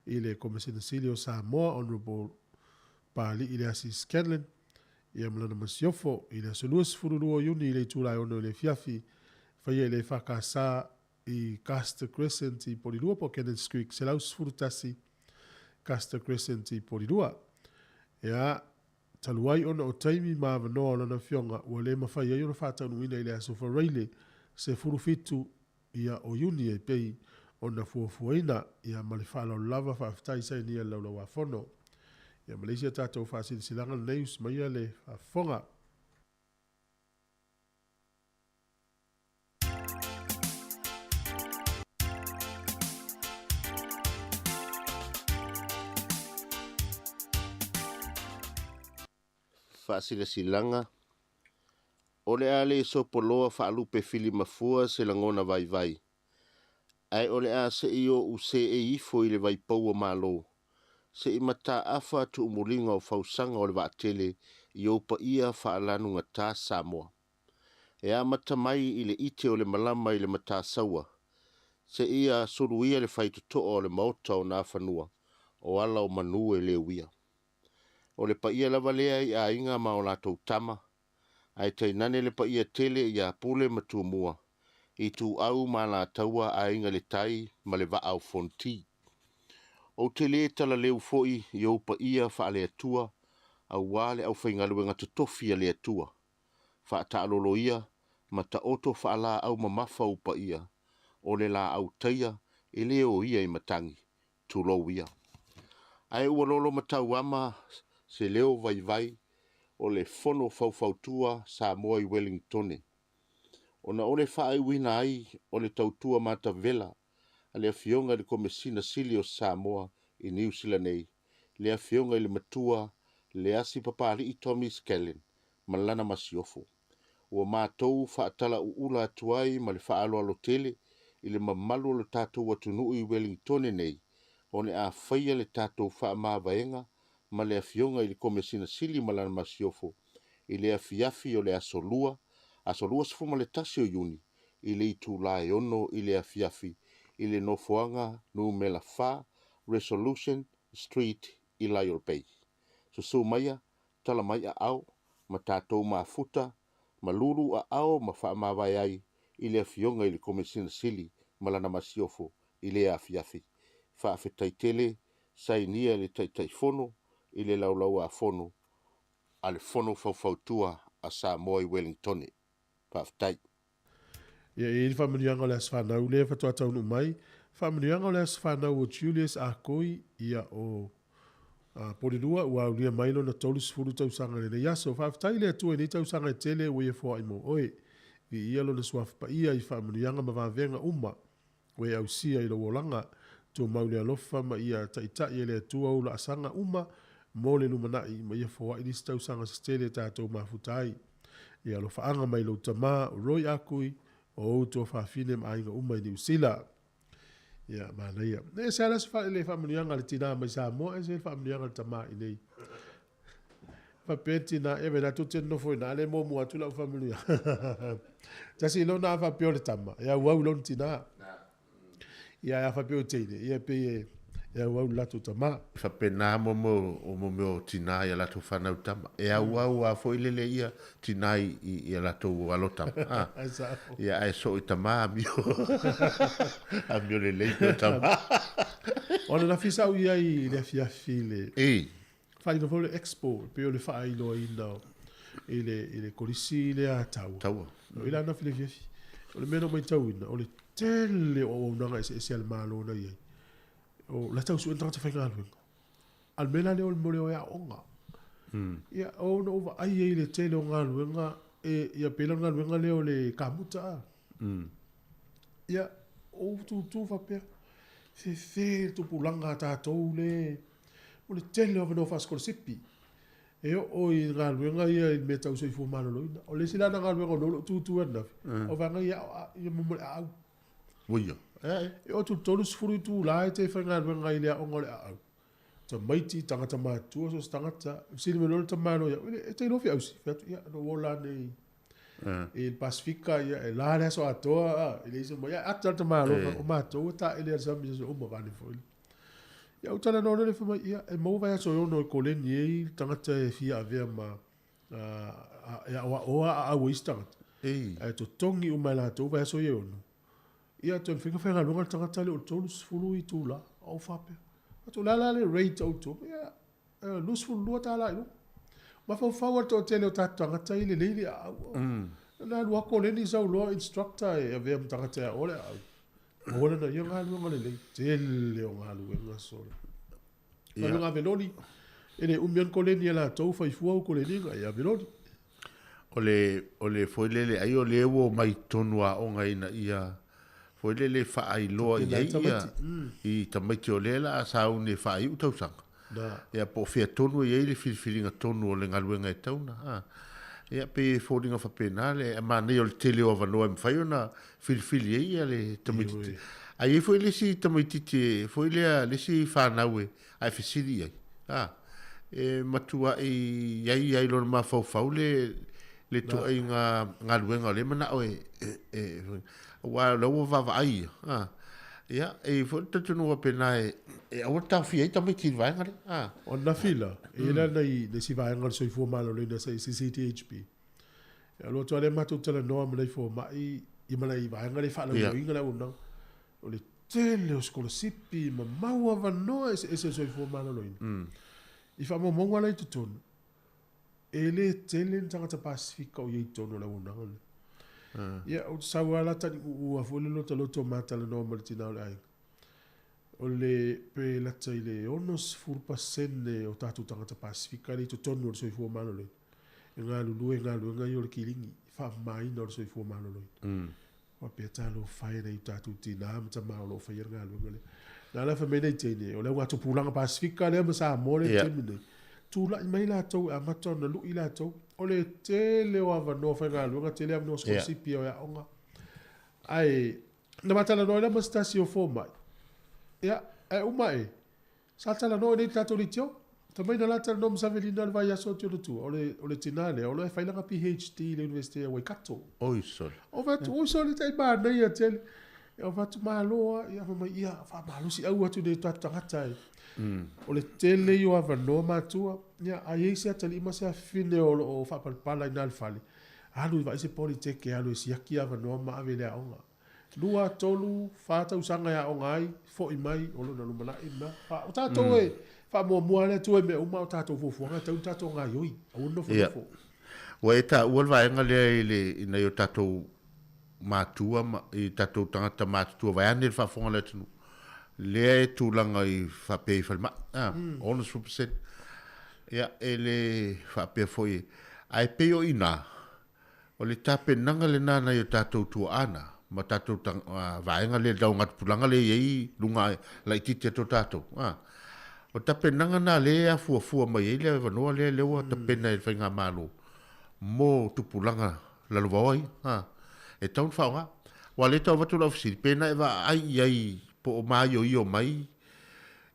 i le Komesina Sili o Samoa, Honourable Pali'i Leasi Scanlan, ia ma lana masiofo i le aso 22 o Iuni i le itula e 6 i le afiafi, faia i le EFKS i Custer Crescent i Polilua po o Cannons Creek 111 Custer Crescent i Polilua. Ia, talu ai ona o taimi ma avanoa o lana afioga ua le mafai ai ona faataunuina i le aso Faraile 17 ia o Iuni e pei ona fuafuaina, ia ma le faaaloalo lava faafetai sainia le Laulau-a-Fono. Ia ma le isi a tatou faasilasilaga lenei usi maia le faafofoga. Faasilasilaga, O le a le sopoloa faalupe filimafua se lagona vaivai, ae o le a se i ou seei ifo i le vaipou o Malo, se i mataafa tuumuliga o fausaga o le vaatele i ou paia faalanugata Samoa. E amata mai i le ite o le malama i le Matasaua, Seia suluia le faitotoa o le maota o Nafanua, o ala o manu e le uia. O le paia lava lea i aiga ma o latou tama, ae tainane le paia tele ia Pule ma Tumua, Ituau ma Alataua, Aiga i le Tai ma le Vaa o Fonoti. Ou te le talaleu foi i ou paia faale-Atua aua le aufaigaluega totofi a le Atua. Faataalolo ia ma taoto faalaau mamafa ou paia, o le laau taia e le oia i matagi, tulou ia. Ae ua lolo matauama se leo vaivai o le Fono Faufautua Samoa i Welingtone, ona o le faaiuina ai o le tautua matavela a le Afioga i le Komesina Sili o Samoa i Niu Sila nei, le Afioga i le Matua Leasi Papalii Tommy Scanlan ma lana masiofo. Ua matou faatalauula atu ai ma le faaaloalo tele i le mamalu o le tatou atunuu i Welingtone nei, o le a faia le tatou faamavaega ma le Afioga i le Komesina Sili ma lana masiofo i le afiafi o le Aso Lua, aso 21 o Iuni, i le itula e 6 i le afiafi i le nofoaga numera 4 Resolution Street i Lyall Bay. Susu maia, tala mai aao, ma tatou mafuta, ma lulu aao ma faamavae ai i le Afioga i le Komesina Sili ma lana masiofo i lea afiafi. Faafetai tele, sainia e le Taitaifono i le Laulau-a-Fono a le Fono Faufautua a Samoa i Welingtone. Faafetai. Ia, e i ai le faamanuiaga o le aso fanau lea faatoa taunuu mai. Faamanuiaga o le aso fanau o Julius Akoi, ia o Polelua ua aulia mai lona 30 tausaga i lenei aso. Faafetai i le Atua i nei tausaga e tele ua ia foai mo oe. Viia Lona Suafa Paia i faamanuiaga ma vavega uma ua e ausia i lou olaga. Tumau le alofa ma ia taitai e le Atua ou laasaga uma mo le lumanai ma ia foai nisi tausaga se tele e tatou mafuta ai. Ia alofaaga mai lou tama o Roy Akui, o ou tuafafine ma aiga uma i Niu Sila. Ia, manaia. E ese lava le le faamanuiaga a le tinā mai Samoa, ese le faamanuiaga a le tamā i inei. Faapea le tinā, e vela tou te nonofo i ina, a o lea e muamua atu lau faamanuiaga. Tasi lona a faapea o le tama, e auau i lona tinā. Ia, ae a faapea o teine, ia e pei e, e auau i le latou tamā. E faapena mo mo mea o tinā i a latou fanau tama. E auau lava foi lele ia tinā i a latou alo tama. Ia ae soo i tama amio. Amio lelei pea o tama. O ananafi sa ou i ai i le afiafi i le faailoa foi o le expo, e pei o le faailoaina i le i le kolisi lea a Taua. Taua. O i la ananafi i le afiafi. O le mea na ou matauina, o le tele o auaunaga eseese a le Malo na i ai. O la e tau sue ni tagata faigaluega. A o le mea la lea o le mea o le o e aooga. Ia, ona ou vaai ai i le tele o galuega, e, ia pei la o le galuega lea o le kamuta a. Ia, ou tutu faapea, fefe le tupulaga a tatou le, o le tele o avanoa faasikolasipi. E oo i galuega ia i mea tau soifua maloloina. O le isi la na galuega o lou tutu ananafi, o vaega ia, ia mo le aau. Uia. E oo atu i le 30 itula e te faigaluega ai i le aoga o le aau. Tamaiti, tagata matutua, so o se tagata. Fesili mai loa le tamaloa ia au, e te iloa Feausi? Fai atu, ia, na ou ola nei i le Pasefika, ia, e la le aso atoa, a, e leai se mea. Ia, ata le tamaloa, o matou e taele lava i le sami i aso uma vane foi. Ia, ou talanoa loa lea fai mai, ia, e maua vaiaso e ono e koleni ai le tagata e fia avea ma e aoaoa aau ai isi tagata. Ae totogi uma e latou vaiaso ia e ono. Ia, toe mafai ona faigaluega le tagata lea o le 30 itula, ou faapea. Atu, o le a la le rate o outou? Ia, $22 i luga. Mafaufau lava le toatele o tatou tagata i lelei le aau. Na alu lava koleni sau loa instructor e avea ma tagata e aoa le aau. Maua lana ia galuega lelei. Tele o galuega solo. Galuega ave loli. E le umi lava ni koleni a latou, fai fua au koleniga, e ave loli. O le, o le foi lele ai o lea ua omai i totonu o aoga ina ia foi lele faailoa i ai ia i tamaiti o lea la a sauni e faaiu tausaga. Ia po o fea tonu e i ai le filifiliga tonu o le galuega e tatau ona a. Ia pei e foliga faapena le manaia o le tele o avanoa e mafai ona filifili ai ia le tamaititi. Ae i ai foi le isi tamaititi foi lea le isi fanau e ae fesili i ai, a, e matuai i ai i lona mafaufau le le tuaiga galuega o lea e manao e, aua o lea ua vaavaai ia, a. Ia, e i ai foi le talitonuga pena e, e aua le taofia ai tamaiti i le vaega lea. A. O ananafi la, e i ai la nai, le isi vaega o le soifua maloloina sa i CCDHB. E alu atu lava lea matou talanoa ma nai fomai i ma nai vaega lea e faalauiloina le auaunaga. O le tele o sikolasipi ma mau avanoa eseese o le soifua maloloina. I faamaumauga la i totonu, e le tele ni tagata Pasefika o i ai i totonu o le auaunaga lea. Ia, ou te sau lava la taliguua foi le lotoloto ma talanoa ma le tina o le aiga. O le, pe lata i le 60% o tatou tagata Pasefika lea i totonu o le soifua maloloina, e galulue i galuega ia o le kiligi, faamamaina o le soifua maloloina. Faapea talofa e nai o tatou tina ma tama o lo o faia le galuega lea. Na ala fai mai nai teine, o le augatupulaga Pasefika lea ma Samoa lea i le taimi nei, tulai mai latou e amata ona lui latou. O le tele o avanoa faigaluega, tele avanoa sikolasipi e aoga. Ae na ma talanoa ai la ma se tasi o fomai, ia, ae uma e, Sa talanoa nei i le tatou leitio. Fai mai na la talanoa ma Savelina i le vaiaso atu i ona tua, o le, o le tina lea o lo o e fai lana PhD i le Universite o Waikato. Oi sole. Ou fai atu, oi sole tai manaia tele. Ia ou fai atu, malo lava. Ia fai mai, ia faamalosiau atu i o tatou tagata e. O le tele ia o avanoa matua. Ia a i ai se atalii ma se afafine o lo o faapalapala i ina i le fale, alu e vaai se polytech e alu e siaki avanoa ma ave i le aoga. 2, 3, 4 tausaga e aoga ai, foi mai, o lona lumanai lena. O tatou e faamuamua lava le Atua i mea uma, a o tatou fuafuaga e tatau ona tatou gaoioi, aua le nofonofo. Ua e taua le vaega lea i le, i nai o tatou matua ma, i tatou tagata matutua vaeane le faafofoga a le atunuu, lea e tulaga i faapea i falemai, a, 60%. Ia, e le faapea foi, ae pei o i ina, O le tapenaga lena a nai o tatou tuaana ma tatou vaega lea, le tauagatupulaga lea e i ai luga laitiiti atu o tatou. O le tapenaga lena lea e afuafua mai ai le avanoa lea lea ua tapena e le Faigamalo mo tupulaga lalovaoa ia. E tatau ona faaaoga. Aua o lea e tau avatu lau fesili, pe na e vaai i ai po o maioio mai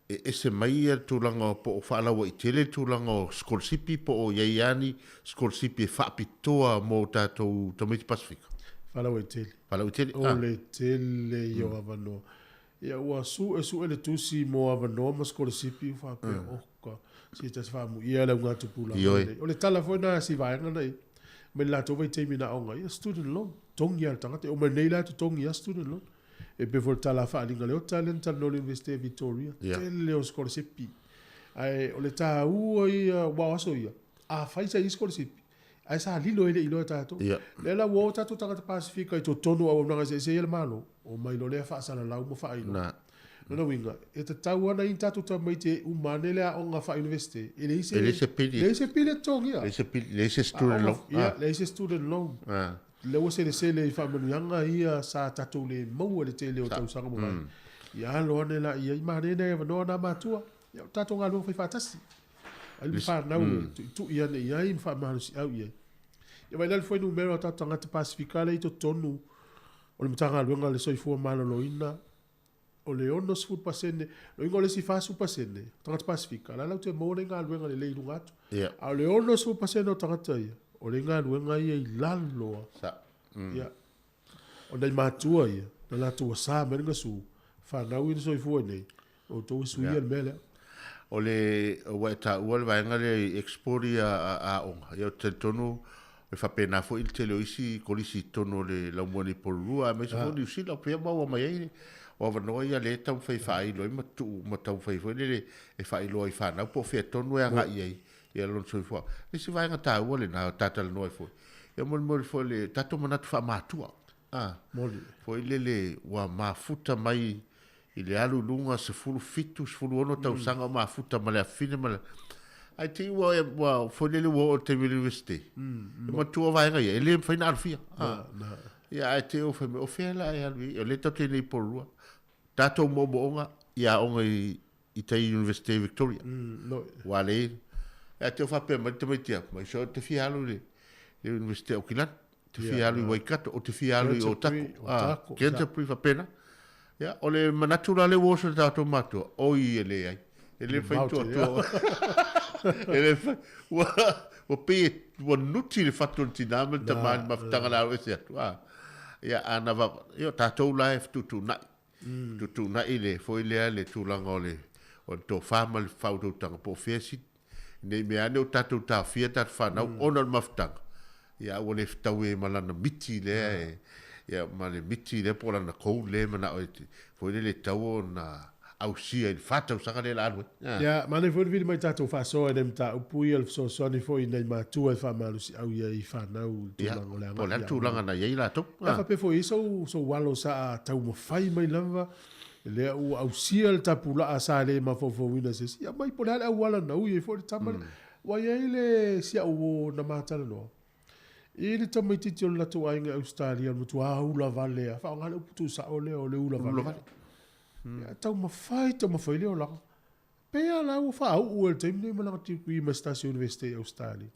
e ese mai ia tulaga o po o faalauaitele le tulaga o sikolasipi po o i ai lava ni sikolasipi e faapitoa mo tatou tamaiti Pasefika? Faalauaitele. Faalauaitele, ah. O le tele ia o avanoa. Ia ua suesue le tusi mo avanoa ma sikolasipi ua faapea, oka, se tasi faamuia le augatupulaga lenei. O le tala foi lena a si vaega na i ai mai le latou vaitaimi na aoga ai, ia student loan, togi lava e le tagata. E oo mai nei la e totogi lava student loan. E pei foi o le tala faaaliga Leota lea na talanoa i le Iunivesite o Victoria, tele o sikolasipi. Ae o le taua ia, aua o aso ia, afai sa i ai sikolasipi, ae sa lilo e le i iloa e tatou. Lea la ua o tatou tagata Pasefika i totonu o auaunaga eseese ia a le Malo, omai loa lea faasalalau ma faailoa. Lona uiga, e tatau lava ona i ai ni tatou tamaiti e uma ane le aoga faa-iunivesite, e leai se, leai se pili e totogia. Leai se student loan. Ia, leai se student loan. Lea ua selesele i faamanuiaga ia sa tatou le maua i le tele o tausaga ua mavae. Ia alo ane la i ai, manaia nai avanoa na matua, ia o le tatou galuega fai faatasi. Ai ma fanau e tuitui ane i ai ma faamalosiau i ai. Ia vaai la le fuainumera o tatou tagata Pasefika lea i totonu o le Matagaluega o le Soifua Maloloina, o le 60%, lona uiga o le isi 40% o tagata Pasefika, la e latou te maua nai galuega lelei i luga atu. A o le 60% o tagata ia, o le galuega ia i lalo lava. Ia, o nai matua ia, na latou asa mai le gasu, fanau ia na soifua i inei, o outou e suia le mea lea. O le, ua e taua le vaega lea i export ia aoga, ia ou te talitonu e faapena foi le tele o isi kolisi i totonu o le laumua nei Porirua aemaise foi Niu Sila, o pea maua mai ai o avanoa ia lea e taumafai e faailo ai ma tuu ma taumafai foi lele e faailoa i fanau po o fea tonu e agai ai ia lona soifuaga. Le isi vaega taua lena ta talanoa ai foi, ia molimoli foi le tatou manatu faamatua, a, foi lele ua mafuta mai i le alu i luga 17, 16 tausaga o mafuta ma le afafine ma le ae te i ua ua foi lele ua oo i le taimi o le University. E matua vaega ia, e le mafai ona alofia. Ia ae te i ua fai mai, o fea la e alu i ai? O lea tatou te i nei i Porirua. Tatou moomooga i aoga i i tai University i Victoria. Ua le ae te i ua faapea mai le tamaiti atu, mai so ou te fia alu i le University o Aukilani. Te fia alu i Waikato, o te fia alu i Otago, Canterbury, faapena. Ia, o le manatu la lea ua oso i tatou matua, oi e leai. E le mafai tuatua. E le mafai. Ua, ua pei e, ua nuti le fatu o le tinā ma le tamā i le mafutaga o le a alo ese atu. Ia, a na va, ia, o tatou la e fetuutuunai. Tuutuunai le foi lea le tulaga o le o le tofa ma le faautautaga po o fea sili. Ne i mea ane ua tatou taofia tatou fanau ona o le mafutaga, ia a ua le fetaui ai ma lana miti lea e, ia ma le miti lea po o lana goal lea e manao e foi lele e tatau ona ausia i le fa tausaga lea o le a alu ai. Ia, manaia foi le vili mai tatou faasoa i nai mataupu ia, le fesoasoani foi i nai matua e faamalosiau i ai i fanau i le tulaga o le agai. Po o le a le tulaga na i ai latou. Ia, faapea foi i ai sou alo sa taumafai mai lava, lea ua ausia le tapulaa sa le mafaufauina e se isi, ia mai po o le a le auala na ui ai foi le tama lea. Ua i ai le si au uo na ma talanoa i le tamaitiiti o le latou aiga i Ausetalia, o le matua ula vale lava, faaaoga le upu tuusao lea o le ula vale. Ia, taumafai, taumafai le olaga. Pei lava la ua faauu i le taimi lenei ma lana degree mai se tasi o Universite i Ausetalia.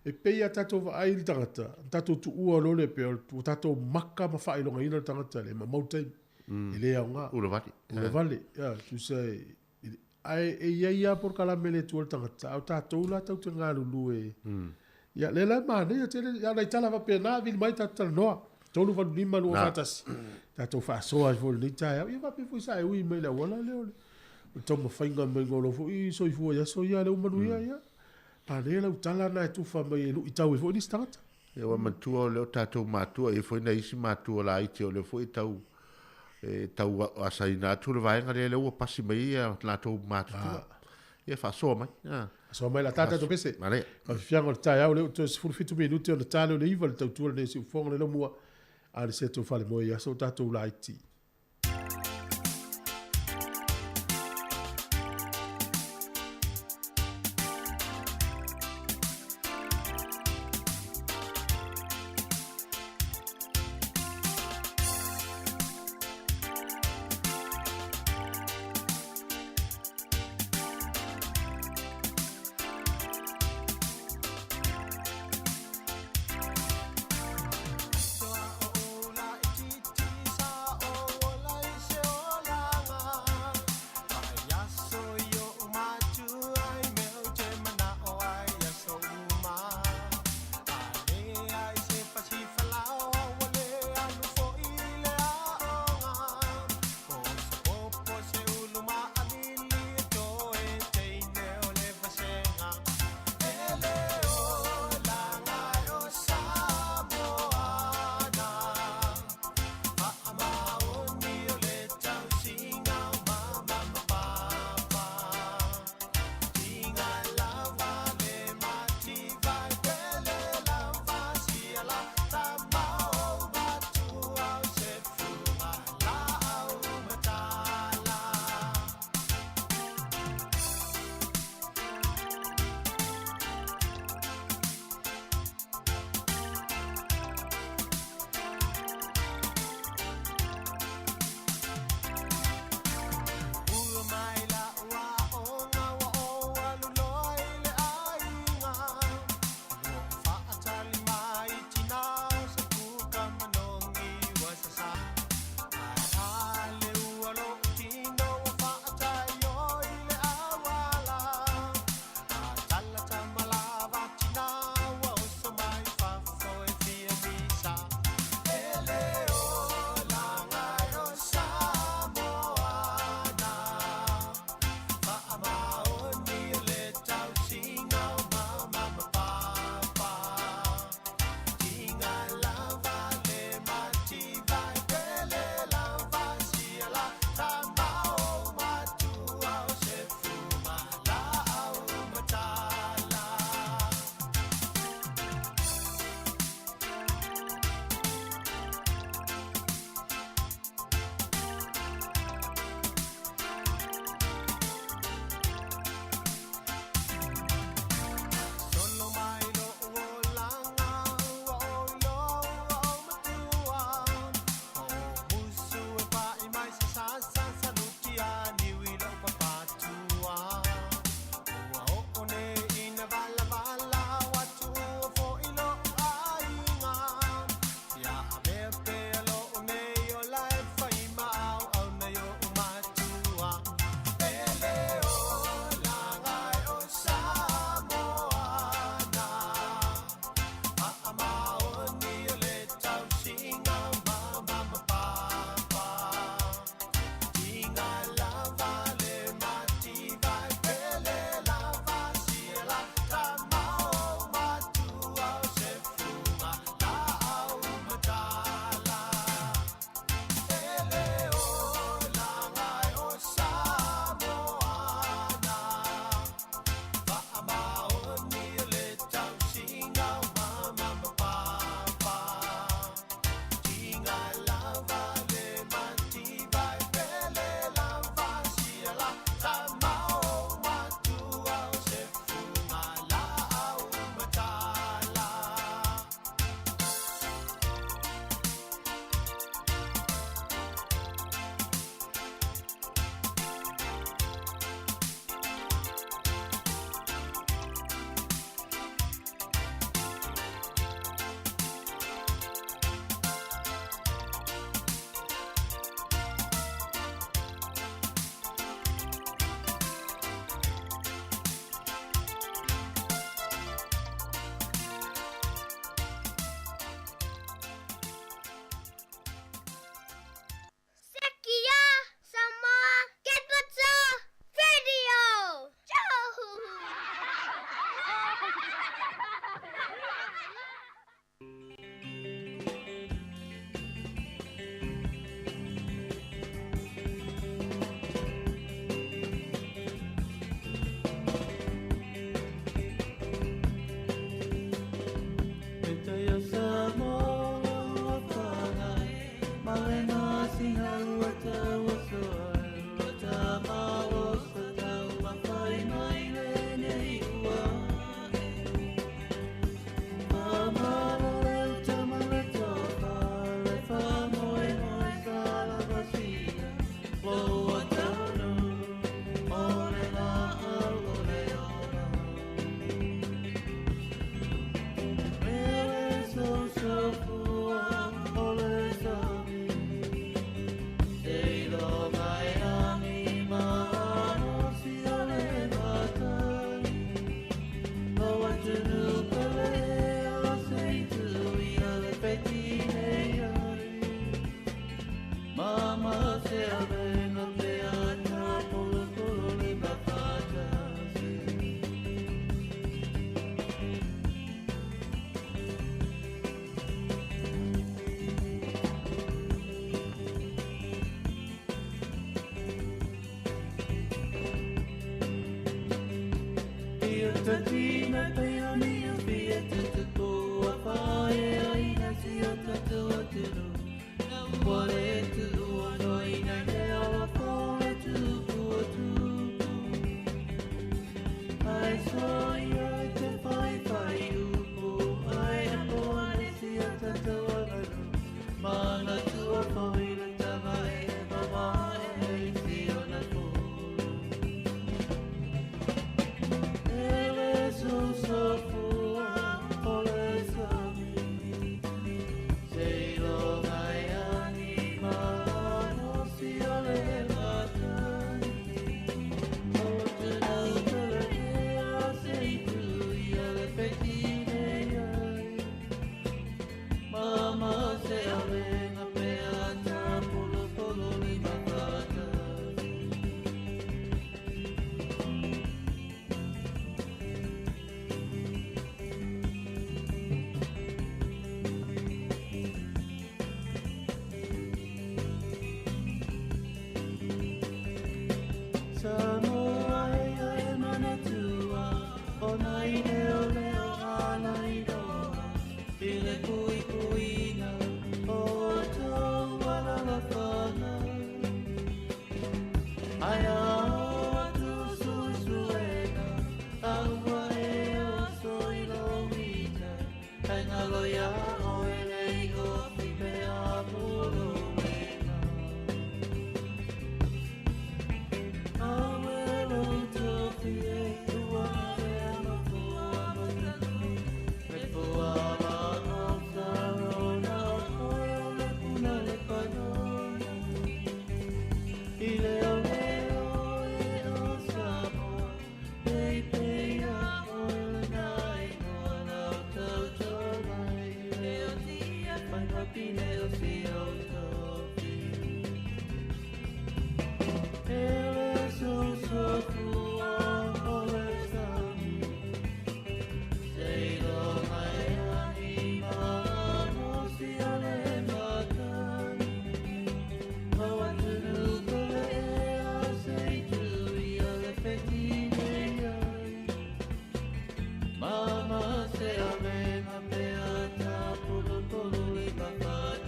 E pei a tatou vaai i le tagata, na tatou tuua loa lea pea, ua tatou maka ma faailogaina le tagata lea, ma mau taimi. E le aoga. Ula vale. Ula vale. Ia, tusa e, ae e i ai lava polokalame le tua le tagata, a o tatou la tatou te galulue. Ia, lea la e manaia tele, ia nai tala faapena, vili mai tatou talanoa. 385 241. Tatou faasoa ai foi i lenei taeao. Ia faapea foi sa e ui mai i le auala lea o le taumafaiga mai o lou foi soifua i aso ia, lea ua manuia ia. Manaia lau tala na e tufa mai e luitau ai foi nisi tagata. Ia ua manatua o lea o tatou matua, e i ai foi nai isi matua laiti o lea foi e tau e tau asaina atu le vaega lea, lea ua pasi mai ai ia latou matutua. Ia faasoa mai. Faasoa mai la ta tatou pese. Manaia. Faafiafiaga o le taeao lea ua toe 17 minute ona ta lea o le 9 le tautua lenei o Siufofoga le Laumua a le setou falemoe i aso o tatou laiti.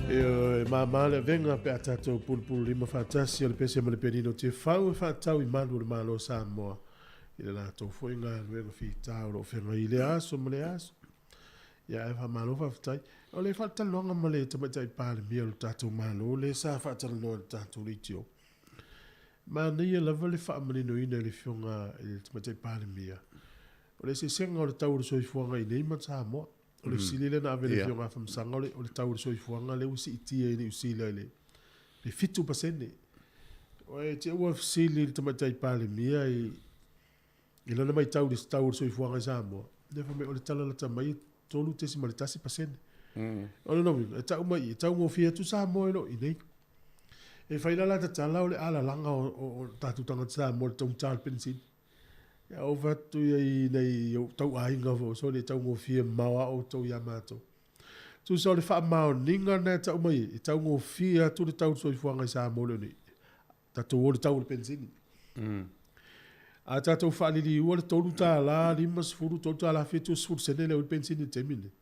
E māmā le avega pe a tātou pulupulu lima faatasi o le pese ma le penina o Tiafau e faatatau i malu o le Malo o Samoa i le latou foi galuega fitā o loo feagai i le aso ma le aso. Ia ae faamalo faafetai. O le faatalanoaga ma le Tamaitai Palemia o le tatou Malo lea sa faatalanoa i le tatou leitio. Manaia lava le faamaninoina e le Afioga i le Tamaitai Palemia o le eseesega o le tau o le soifuaga i inei ma Samoa. O le fesili lea na ave e le Afioga a Famasaga, o le, o le tau o le soifuaga lea ua siitia i Niu Sila i le, le 7%. E te ua fesili i le Tamaitai Palemia i, i lana maitau i le tau o le soifuaga i Samoa, lea fai mai o le tala lata mai e 3.1%. O lona uiga, e tau mai i, e taugofie atu Samoa i lo i nei. E fai la la tatala o le alalaga o, o, o tatou tagata Samoa i le taugata o le penisini. Ia ou fai atu ia i nai ou tau aiga foi, sole e taugofie mamao lava outou ia matou. Tusa o le faamaoniga lena e tau mai ai, e taugofie atu le tau o le soifuaga i Samoa leo nei. Tatou o i le tau o le penisini. A tatou faaliliua le $3.50, $3.70 sene lea ua i le penisini i le taimi lenei.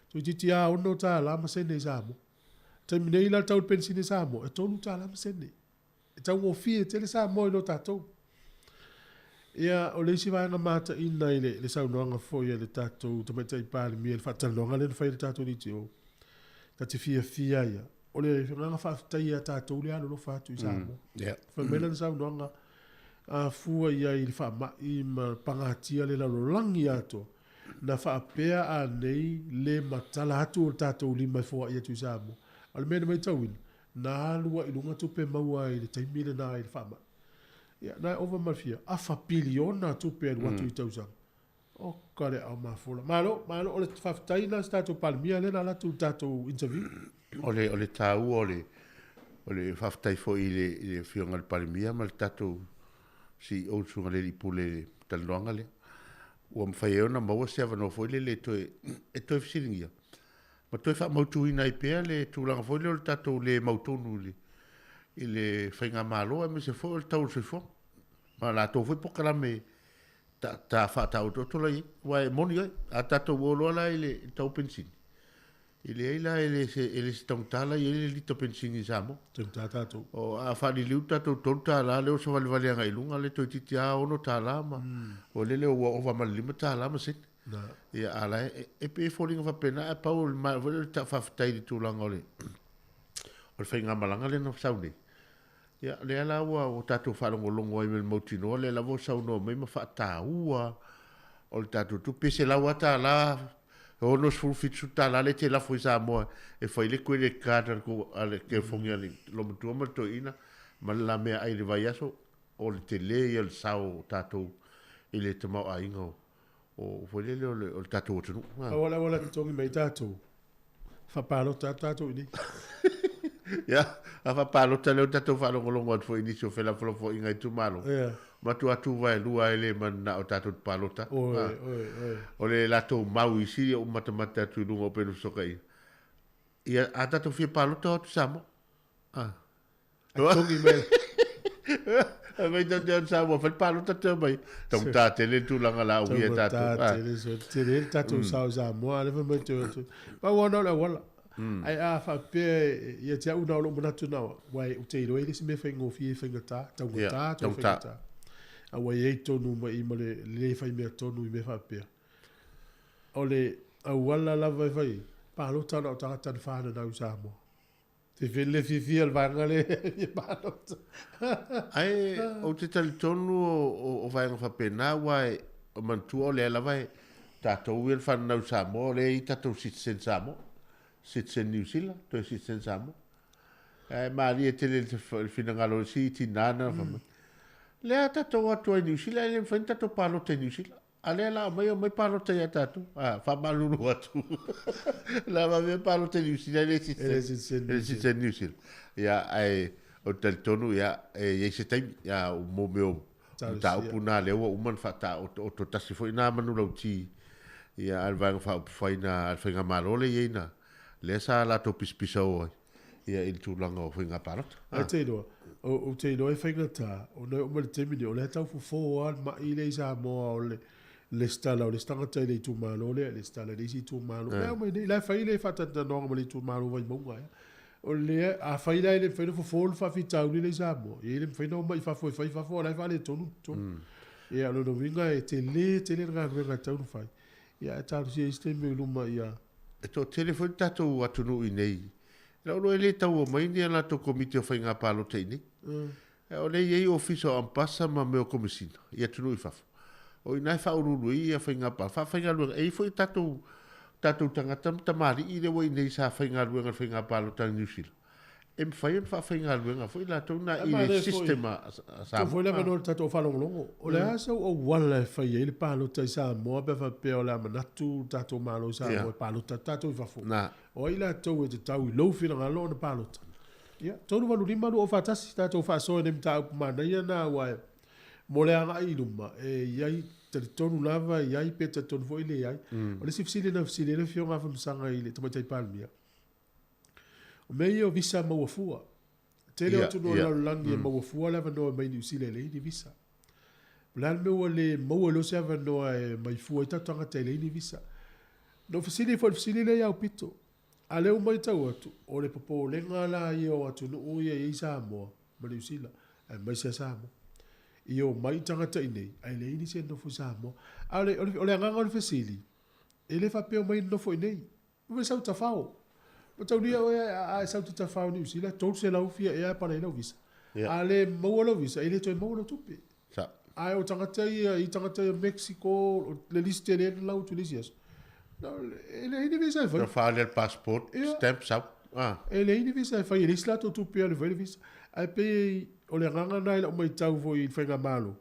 Toeitiiti lava $6 ma sene i Samoa. Taimi nei la le tau o le penisini i Samoa, e $3 ma sene. E taugofie tele Samoa i lo tatou. Ia, o le isi vaega mataina i le, le saunoaga foi a le tatou Tamaitai Palemia i le faatalanoaga lea na fai e le tatou DTO, ta te fiafia ia, o le agaga faafetai ia tatou le alolofa atu i Samoa. Mm, yeah. Fai mai lana saunoaga, a fua i ai i le faamai ma pagatia le lalolagi atoa, na faapea anei le matala atu o le tatou lima e foai atu i Samoa. A o le mea na matauina, na alu ai i luga tupe maua i le taimi lena i le faamai. Ia, na e ova ma le fia afa piliona tupe e alu atu i tausaga. Oka le aao mafola. Malo, malo, o le faafetai lena i se tatou Palemia lea na alu atu i le tatou interview. O le, o le taua o le, o le faafetai foi i le, i le Afioga i le Palemia ma le tatou CEO le Susuga i le Alii Pule i le talanoaga lea. Ua mafai ai ona maua se avanoa foi lele e toe, e toe fesiligia ma toe faamautuina ai pea le tulaga foi lea o le tatou le mautonu i le, i le faigamalo aemaise foi o le tau o le soifuaga. Ma latou foi polokalame ta, ta faataotooto la i ai. Aua e moni ai, a tatou o loa la i le tau penisini, e leai la e le se, e le se taugata la i ai le lita penisini i Samoa. Taugata tatou. O, a faaliliu tatou $3 lea ua savalivali agai i luga lea toeitiiti lava $6 ma, o lele ua ova ma le $5 ma sene. Na. Ia, a la e, e pei e foliga faapena, ae pau o le ma, foi lea o le faafetai i le tulaga o le, o le faigamalaga lea na sau nei. Ia, lea la ua, ua tatou faalogologo ai ma le mautinoa, lea lava ua saunoa mai ma faataua o le tatou tupe, pe $100 lava, 60, $70 lea e te lafo i Samoa e fai le credit card a le, a le California a le loomatua ma le toeaina ma le la meaai i le vaiaso, o le tele ia o le sao o tatou i le tamaoaiga o, o foi lele o le, o le tatou atunuu. Pau o le auala e totogi mai ai tatou, faapalota atu tatou i inei. Ia, a faapalota lea ua tatou faalogologo atu foi i nisi o felafolafoaiga i itumalo. Ia. Matua tuvaelua ai le mananao tatou te palota. Oi, oi, oi. O le latou mau i sili ou matamata atu i luga o upega fesootaiga. Ia, a tatou fia palota o atu i Samoa. Ah. Togi mai. Ai mai tau te Samoa fai palota te mai. Taugata tele le tulaga la uia tatou. Taugata tele so tele le tatou sao i Samoa le fai mai te atu. Pau ona o le auala. Ai a faapea ia te au na o lou manatu na aua ou te iloa e le se mea faigofie faigata, taugata toe faigata. A ua i ai tonu ma i ma le le fai mea tonu i mea faapea. O le auala lava e fai ai, palota na o tagata na fananau i Samoa. Te le fiafia le vaega lea e palota. Ae ou te talitonu o vaega faapena aua e manatua o lea lava e tatou ia le fananau Samoa o lea e i ai tatou citizen Samoa, citizen New Zealand, toe citizen Samoa. Ae malie tele le finagalo o le isi tina na fai mai, lea tatou o atu ai i New Zealand e le mafai ona tatou palota i New Zealand. A lea la aumai omai palota ia tatou. A, faamalulu atu. La vave palota i New Zealand e le citizen. E le citizen New Zealand. Ia, ae ou te talitonu, ia, e i ai se taimi, ia, mo mea o mataupu na lea ua uma ona faataotooto tasi foi na manulauti, ia, a le Vaega Faaupufai na, a le Faigamalo lea e i ai na, lea sa latou pisapisao ai. ia i le tulaga o faiga palota. Ae te iloa, ou te iloa e faigata, ona e oo mai le taimi lenei, o lea e tau fofo lava le mai lea i Samoa o le lesitala o le isi tagata i le itumalo lea, lesitala i le isi itumalo. Mea uma nei, la e fai le faatalatalanoaga ma le itumalo o Vaimauga ea. O lea, afai la e le mafai ona fofo le faafitauli lea i Samoa, ia e le mafai ona omai i fafo e fai i fafo, a o la e faaletonu totonu. Ia, o lona uiga e tele tele le galuega e tatau ona fai. Ia, ae talosia i isi taimi o i luma ia. E toatele foi le tatou atunuu i inei. I lau iloa e le tau omai ni a latou komiti o faiga palota i inei. O lea e i ai ofisa o ampasa ma mea o komesina i atunuu i fafo. O i ina e faauluulu ai ia faiga palota, faafaigaluega. E i ai foi tatou tatou tagata ma tamalii lea ua i inei sa faigaluega i le faiga palota a Niu Sila. E mafai ona faafaigaluega foi latou na i le system a Samoa. Tuu foi le avanoa i le tatou faalogologo. O le a sau auala e fai ai le palota i Samoa pe a faapea o le a manatu le tatou Malo i Samoa e palota atu tatou i fafo. O ai latou e tatau i lou finagalo ona palota? Ia, 385 241, tatou faasoa i nai mataupu manaia na aua e mo le agai i luma, e i ai, talitonu lava e i ai pe talitonu foi e leai. O le isi fesili na fesili ai le Afioga a Afamasaga i le Tamaitai Palemia, O mea ia o visa maua fua. Tele o atunuu o le lalolagi e maua fua le avanoa e mai Niu Sila e leai ni visa. O le a le mea ua le maua ai loa se avanoa e mai fua ai tatou tagata e leai ni visa? Na ou fesili foi i le fesili lea ia Aupito. A lea ua matau atu, o le popolega la ia o atunuu ia e i ai Samoa ma Niu Sila, aemaise lava Samoa, i omai tagata i inei, ae leai nisi e nonofo i Samoa. A o le, o le agaga o le fesili, e le faapea omai e nonofo i inei, omai e sau tafao. Mataulia oe a e sau e te tafao i Niu Sila, 300 fia ea e apalai ai lau visa. A le maua lau visa, e le toe maua lau tupe. Ae o tagata ia, i tagata ia Mexico, o le lisi tele na lau atu i le isi aso. E leai ni visa e fai. Na faaali le passport, stamp sau. E leai ni visa e fai, e leai se latou tupe e alu e fai le visa. Ae pei o le agaga lena i lau matau foi i le faigamalo,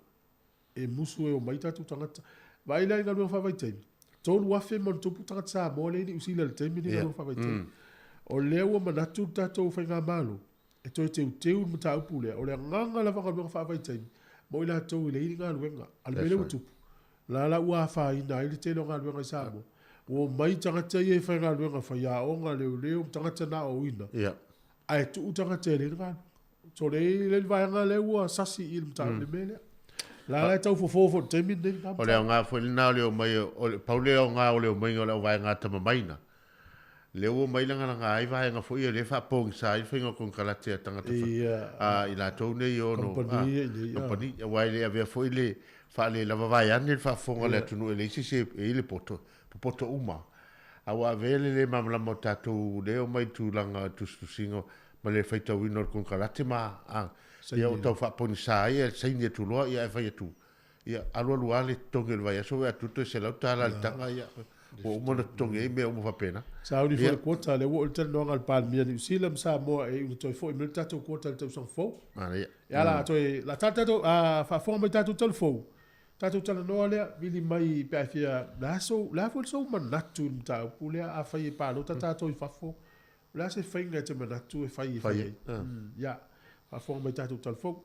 e musu e omai tatou tagata. Vaai la i galuega faavaitaimi, 3,000+ tagata Samoa lea e i Niu Sila i le taimi lenei i galuega faavaitaimi. O lea ua manatu le tatou faigamalo e toe teuteu le mataupu lea, o le agaga lava o galuega faavaitaimi mo i latou e leai ni galuega. A o le mea lea ua tupu, o la la ua afaina ai le tele o galuega i Samoa, ua omai tagata ia e faigaluega, faiaoga, leoleo ma tagata na aoaoina, ae tuu tagata e leai ni galuega. So lea e i ai le vaega lea ua sasi i le mataupu le mea lea. La la e tau fofo foi i le taimi lenei lena O le aoga foi lena o le omai, o le pau le aoga o le omaiga o le auvaega atamamai-na, lea ua omai lagalaga ai vaega foi ia lea e faapogisa ai le faiga o konekarate a tagata a i latou nei e ono kamupani, aua e le avea foi le faalelava vaeane le faafofoga a le atunuu e leai se isi e i ai le poto, popoto uma. A ua avea le le malamalama o tatou lea e omai i tulaga tusitusiga ma le faitauina o le konekarate ma a ia ua tau faapogisa ai e saini atu loa ia ae fai atu ia alualu lava le totogi o le vaiaso ua atu toe $100 i le taga ia ua uma ona totogi ai mea uma faapena. Sauni foi le quota, lea ua oo i le talanoaga a le Palemia a Niu Sila ma Samoa e iu ina toe foi mai le tatou quota i le tausaga fou. Manaia. Ia la toe la tatou faafofoga mai tatou tala fou. Tatou talanoa lea, vili mai pe a e fia, o le a sou, o le a foi sou manatu i le mataupu lea, afai e palota tatou i fafo, o le a se faiga e te manatu e fai e fai ai? Ia, faafofoga mai tatou tala fou.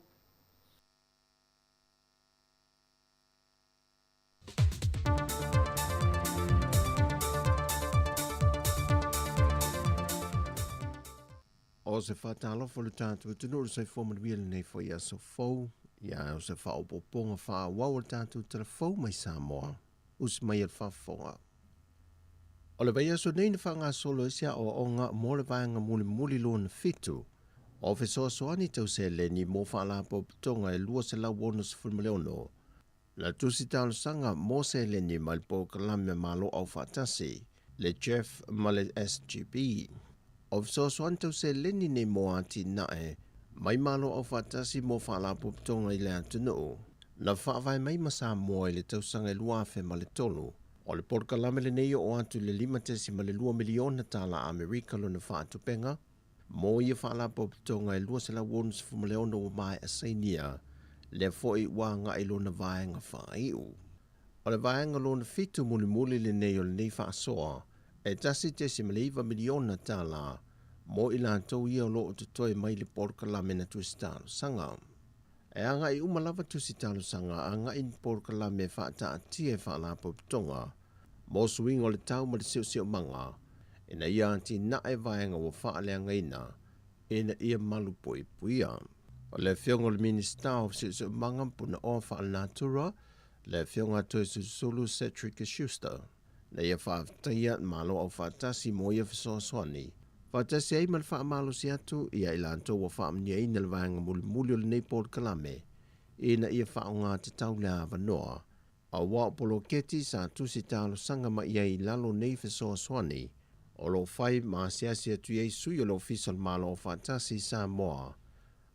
O se faatalofa i lo tatou atunuu i le soifua manuia lenei foi aso fou, ia o se faaopoopoga faaauau o le tatou tala fou mai Samoa, usi mai e le faafofoga. O le vaiaso nei na faagasolo ai se aoaoga mo le vaega mulimuli lona fitu o fesoasoani tau seleni mo faalapotopotoga e 266 Na tusi talosaga mo seleni mai le polokalame a Malo Aufaatasi, le GEF ma le SGB. O fesoasoani tau seleni nei mo atinae mai Malo Aufaatasi mo faalapotopotoga i le atunuu, na faavae mai ma Samoa i le tausaga e 2003. O le polokalame lenei e oo atu i le $5.2 miliona tala Amerika lona faatupenga, Mo ia faalapotopotoga e 266 ua maea sainia, lea foi ua agai lona vaega faaiu. O le vaega lona fitu mulimuli lenei o lenei faasoa, e $1.9 miliona tala mo i latou ia o lo o totoe mai le polokalame na tusi talosaga. E agai uma lava tusi talosaga agai i ni polokalame e faataatia e faalapotopotoga mo suiga o le tau ma le siosiomaga, ina ia atinae vaega ua faaleagaina ina ia malupuipuia. O le Afioga o le Minisita o Siosiomaga ma Punaoa Faalenatura, le Afioga Toeolesulusulu Cedric Schuster, na ia faafetaia le Malo Aufaatasi mo ia fesoasoani, faatasi ai ma le faamalosi atu ia i latou ua faamanuiaina le vaega mulimuli o lenei polokalame ina ia faaaoga tatau le avanoa Aua o poloketi sa tusi talosaga mai ai i lalo nei fesoasoani o lo o fai ma asiasi atu i ai sui o le Ofisa o le Malo Aufaatasi i Samoa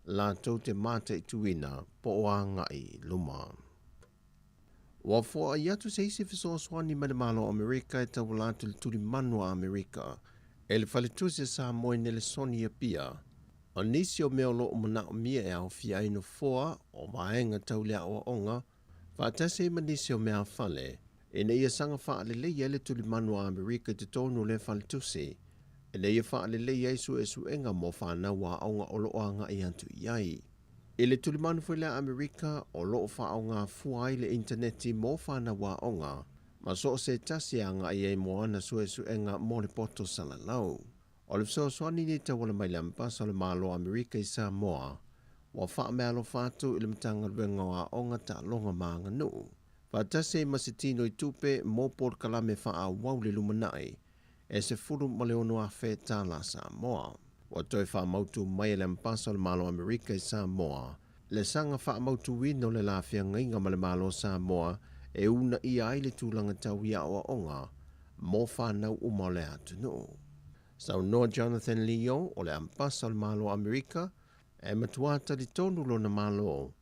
latou te mataituina po o agai i luma. Ua foai atu se isi fesoasoani mai le Malo o Amerika e tauala atu i le tulimanu a Amerika e le Faletusi a Samoa i Nelesoni i Apia. O nisi o mea o lo o manaomia e aofia ai nofoa o vaega tau le aoaoga, Faatasi ai ma nisi o meafale, ina ia saga faaleleia ai le tulimanu a Amerika i totonu o lea faletusi, ina ia faaleleia ai suesuega mo fanau aoga o lo o agai atu i ai. I le tulimanu foi lea a Amerika, o lo o faaaoga fua ai le initaneti mo fanau aoga, ma so o se tasi e agai ai mo ana suesuega mo le poto salalau. O le fesoasoani nei tauala mai le Ambasa o le Malo o Amerika i Samoa, ua faameaalofa atu i le Matagaluega o Aoga, Taaloga ma Aganuu, faatasi ai ma se tino i tupe mo polokalame faaauau le lumanai. e $16,000 tālā Samoa. Ua toe faamautu mai e le Ambasa o le Malo o Amerika i Samoa le saga faamautuina o le la feagaiga ma le Malo o Samoa e uunaia ai le tulaga tau i aoaoga mo fanau uma o le atunuu. Saunoa Jonathan Leo o le Ambasa o le Malo o Amerika e matuā talitonu lona Malo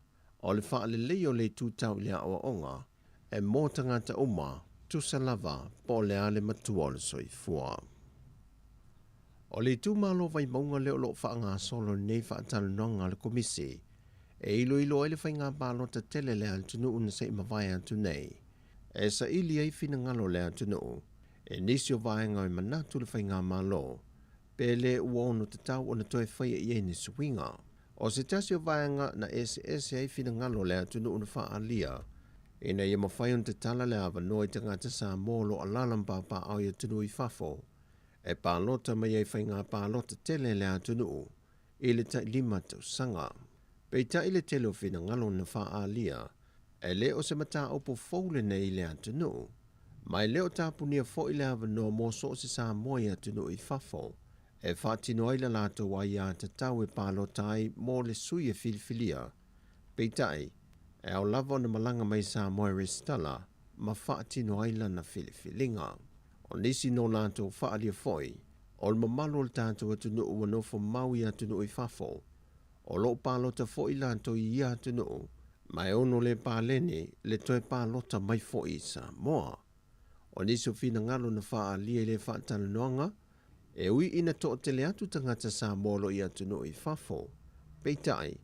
o le faaleleia o le itu tau i le aoaoga e mo tagata uma, tusa lava po o le a le matua o le soifua. O le itumalo Vaimauga lea o lo o faagasolo nei faatalanoaga a le Komisi e iloilo ai le faiga palota tele a le atunuu na se i mavae atu nei, e saili ai finagalo o le atunuu i nisi o vaega e manatu le faigamalo pe le ua ono tatau ona toe faia i ai ni suiga. O se tasi o vaega na eseese ai finagalo o le atunuu na faaalia ina ia mafai ona tatala le avanoa i tagata Samoa o lo o alaala ma papaaao i atunuu i fafo e palota mai ai faiga palota tele a le atunuu i le tailima tausaga. Peitai le tele o finagalo na faaalia, e le o se mataupu fou lenei i le atunuu, ma e le o tapunia foi le avanoa mo so o se Samoa i atunuu i fafo e faatino ai la latou aiatatau e palota ai mo le sui e filifilia. Peitai, e ao lava ona malaga mai i Samoa e resitala ma faatino ai lana filifiliga. O nisi no latou faaalia foi, o le mamalu o le tatou atunuu ua nofo mau i atunuu i fafo, o lo o palota foi latou i ia atunuu, ma e ono le paleni le toe palota mai foi i Samoa. O nisi o finagalo na faaalia i lea faatalanoaga, e ui ina toatele atu tagata Samoa o lo o i atunuu i fafo, peitai,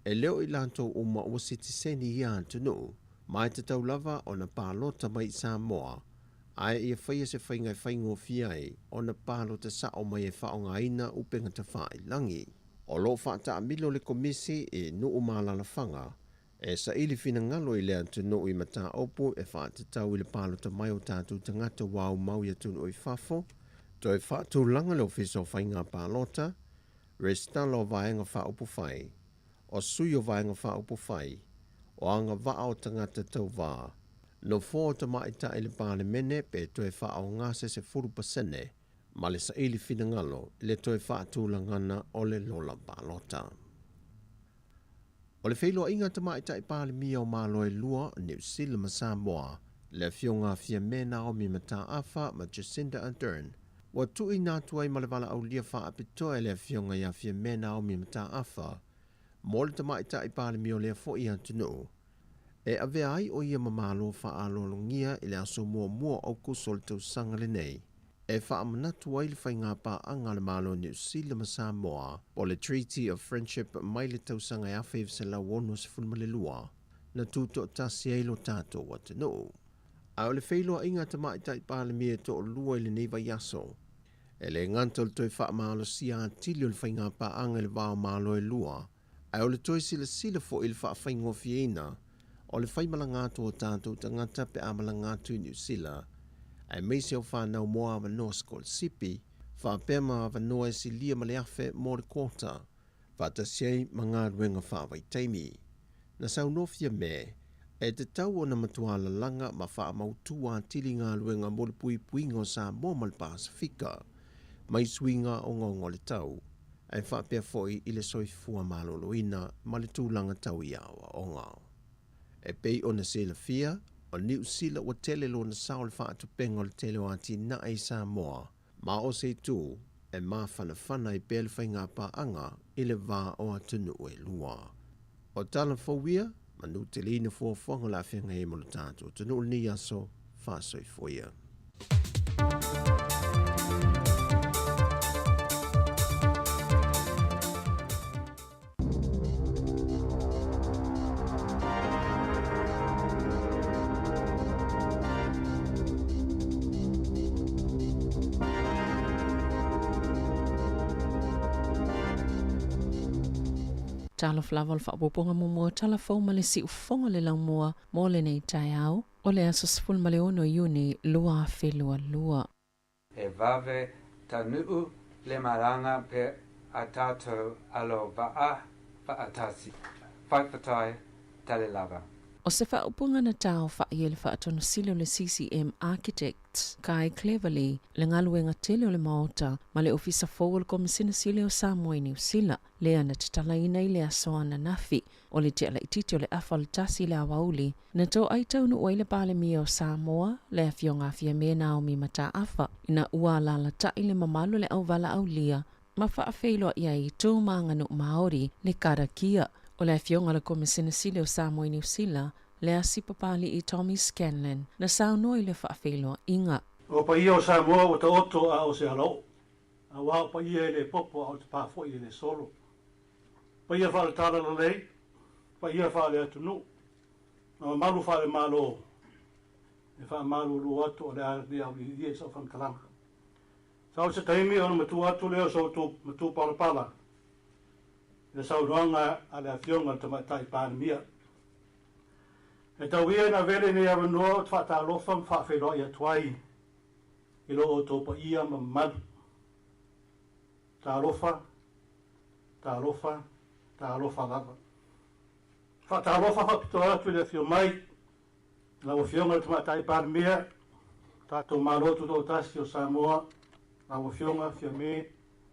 e le o i latou uma ua sitiseni i ia atunuu, ma e tatau lava ona palota mai i Samoa, ae ia faia se faiga e faigofie ai ona palota sao mai e faaaogaina upega tafailagi. O lo o faataamilo le Komisi i nuu ma alaalafaga e saili finagalo i le atunuu i mataupu e faatatau i le palota mai o tatou tagata ua aumau i atunuu i fafo, toe faatulaga le Ofisa o Faiga Palota, resitala o Vaega Faaupufai, o sui o Vaega Faaupufai, o agavaa o tagata tauvā, nofoa o tamaitai i le Palemene pe toe faaaoga se 10% ma le saili finagalo i le toe faatulagana o le lola palota. O le feiloaiga a Tamaitai Palemia o Malo e lua, Niu Sila ma Samoa, le Afioga a Fiame Naomi Mataafa ma Jacinda Ardern, ua tuuina atu ai ma le valaaulia faapitoa e le Afioga ia Fiame Naomi Mataafa mo le Tamaitai Palemia o lea foi atunuu, e avea ai o ia ma Malo faaaloalogia i le aso muamua o Aokuso o le tausaga lenei, e faamanatu ai le faiga paaga a le Malo o Niu Sila ma Samoa, po o le Treaty of Friendship mai le tausaga e 1962, na tutoatasi ai lo tatou atunuu. A o le feiloaiga a Tamaitai Palemia e toalua i lenei vaiaso, e le gata o le toe faamalosia atili o le faiga paaga i le va o Malo e lua, ae o le toe silasila foi i le faafaigofieina o le faimalaga atu o tatou tagata pe a malaga atu i Niu Sila, aemaise o fanau mo avanoa sikolasipi, faapea ma avanoa e silia ma le 1,000 mo le quota, faatasi ai ma galuega faavaitaimi. Na saunoa Fiame, e tatau ona matua lalaga ma faamautu atili galuega mo le puipuiga o Samoa ma le Pasefika mai suiga ogaoga o le tau, ae faapea foi i le soifua maloloina ma le tulaga tau i aoaoga. E pei ona silafia, o Niu Sila ua tele lona sao i le faatupenga o le tele o atinae i Samoa, ma o se itu e mafanafana ai pea le faiga paaga i le va o atunuu e lua. O tala fou ia, manuteleina fuafuaga o le a feagai ai ma lo tatou atunuu i lenei aso faasoifua ia. Talofa lava o le faaopoopoga muamua o tala fou ma le siufofoga o le laumua mo lenei taeao o le aso 16 Iuni 2022. E vave taunuu le malaga pe a tatou alo vaa faatasi. Faifetai, tale lava. O se faaupuga na taaofa'i e le Faatonusili o le CCM Architects, Guy Cleverly, le galuega tele o le Maota ma le Ofisa fou o le Komesina Sili o Samoa i Niu Sila, lea na tatalaina i le aso ananafi. O le tea laitiiti o le afa o le tasi i le aoauli, na toai taunuu ai le Palemia o Samoa, le Afioga a Fiame Naomi Mataafa, ina ua alaalatai le mamalu o le auvalaaulia ma faafeiloai ai i tu ma aganuu Māori le karakia. O le Afioga a le Komesina Sili o Samoa i Niu Sila, le Asi Papali'i Tommy Scanlan, na saunoa i le faafeiloaiga. O paia o Samoa ua taoto a o se alaoo, auā o paia e le popo a o te pā foi e le solo. Paia faale-Talalelei, paia faale-atunuu, ma mamalu faale-Malo, e faamalulu atu o le a le auiliilia i sau faamatalaga. Sa o se taimi ona matua atu lea o so outou matua palapala i le saunoaga a le Afioga i le Tamaitai Palemia. E tau ia ina avea lenei avanoa ou te faatalofa ma faafeiloai atu ai i lo outou paia ma mamalu. Talofa, talofa, talofa lava. Faatalofa faapitoa atu i le afio mai lau Afioga i le Tamaitai Palemia, tatou Malo Tutoatasi o Samoa, lau Afioga Fiame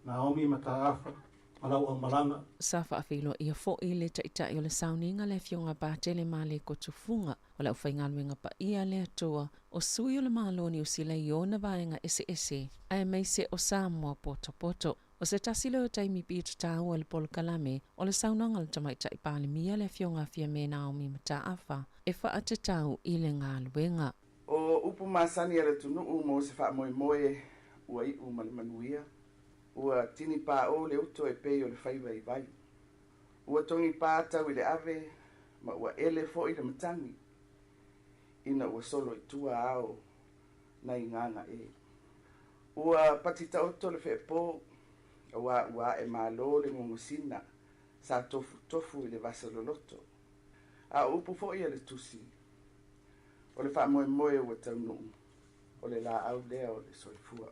Naomi Mataafa ma lau aumalaga. Sa faafeiloaia foi le Taitai o le Sauniga le Afioga Patele Maleko Tufuga o le aufaigaluega paia a le Atua, o sui o le Malo o Niu Sila i ona vaega eseese, aemaise o Samoa potopoto. O se tasi lea o taimi pito taua i le polokalame, o le saunoaga a le Tamaitai Palemia le Afioga a Fiame Naomi Mataafa e faatatau i le galuega. O upu masani a le atunuu mo se faamoemoe ua iu ma le manuia, ua tinipaʻō le uto e pei o le faiva i vai. Ua togipā tau i le ave ma ua ele foʻi le matagi ina ua solo i tua ao nai gagaʻe. Ua pati taoto le feepō auā ua aʻe mālō le gogosina sa tofutofu i le vasa loloto. A o upu foʻi a le Tusi, o le faamoemoe ua taunuu, o le laau lea o le soifua.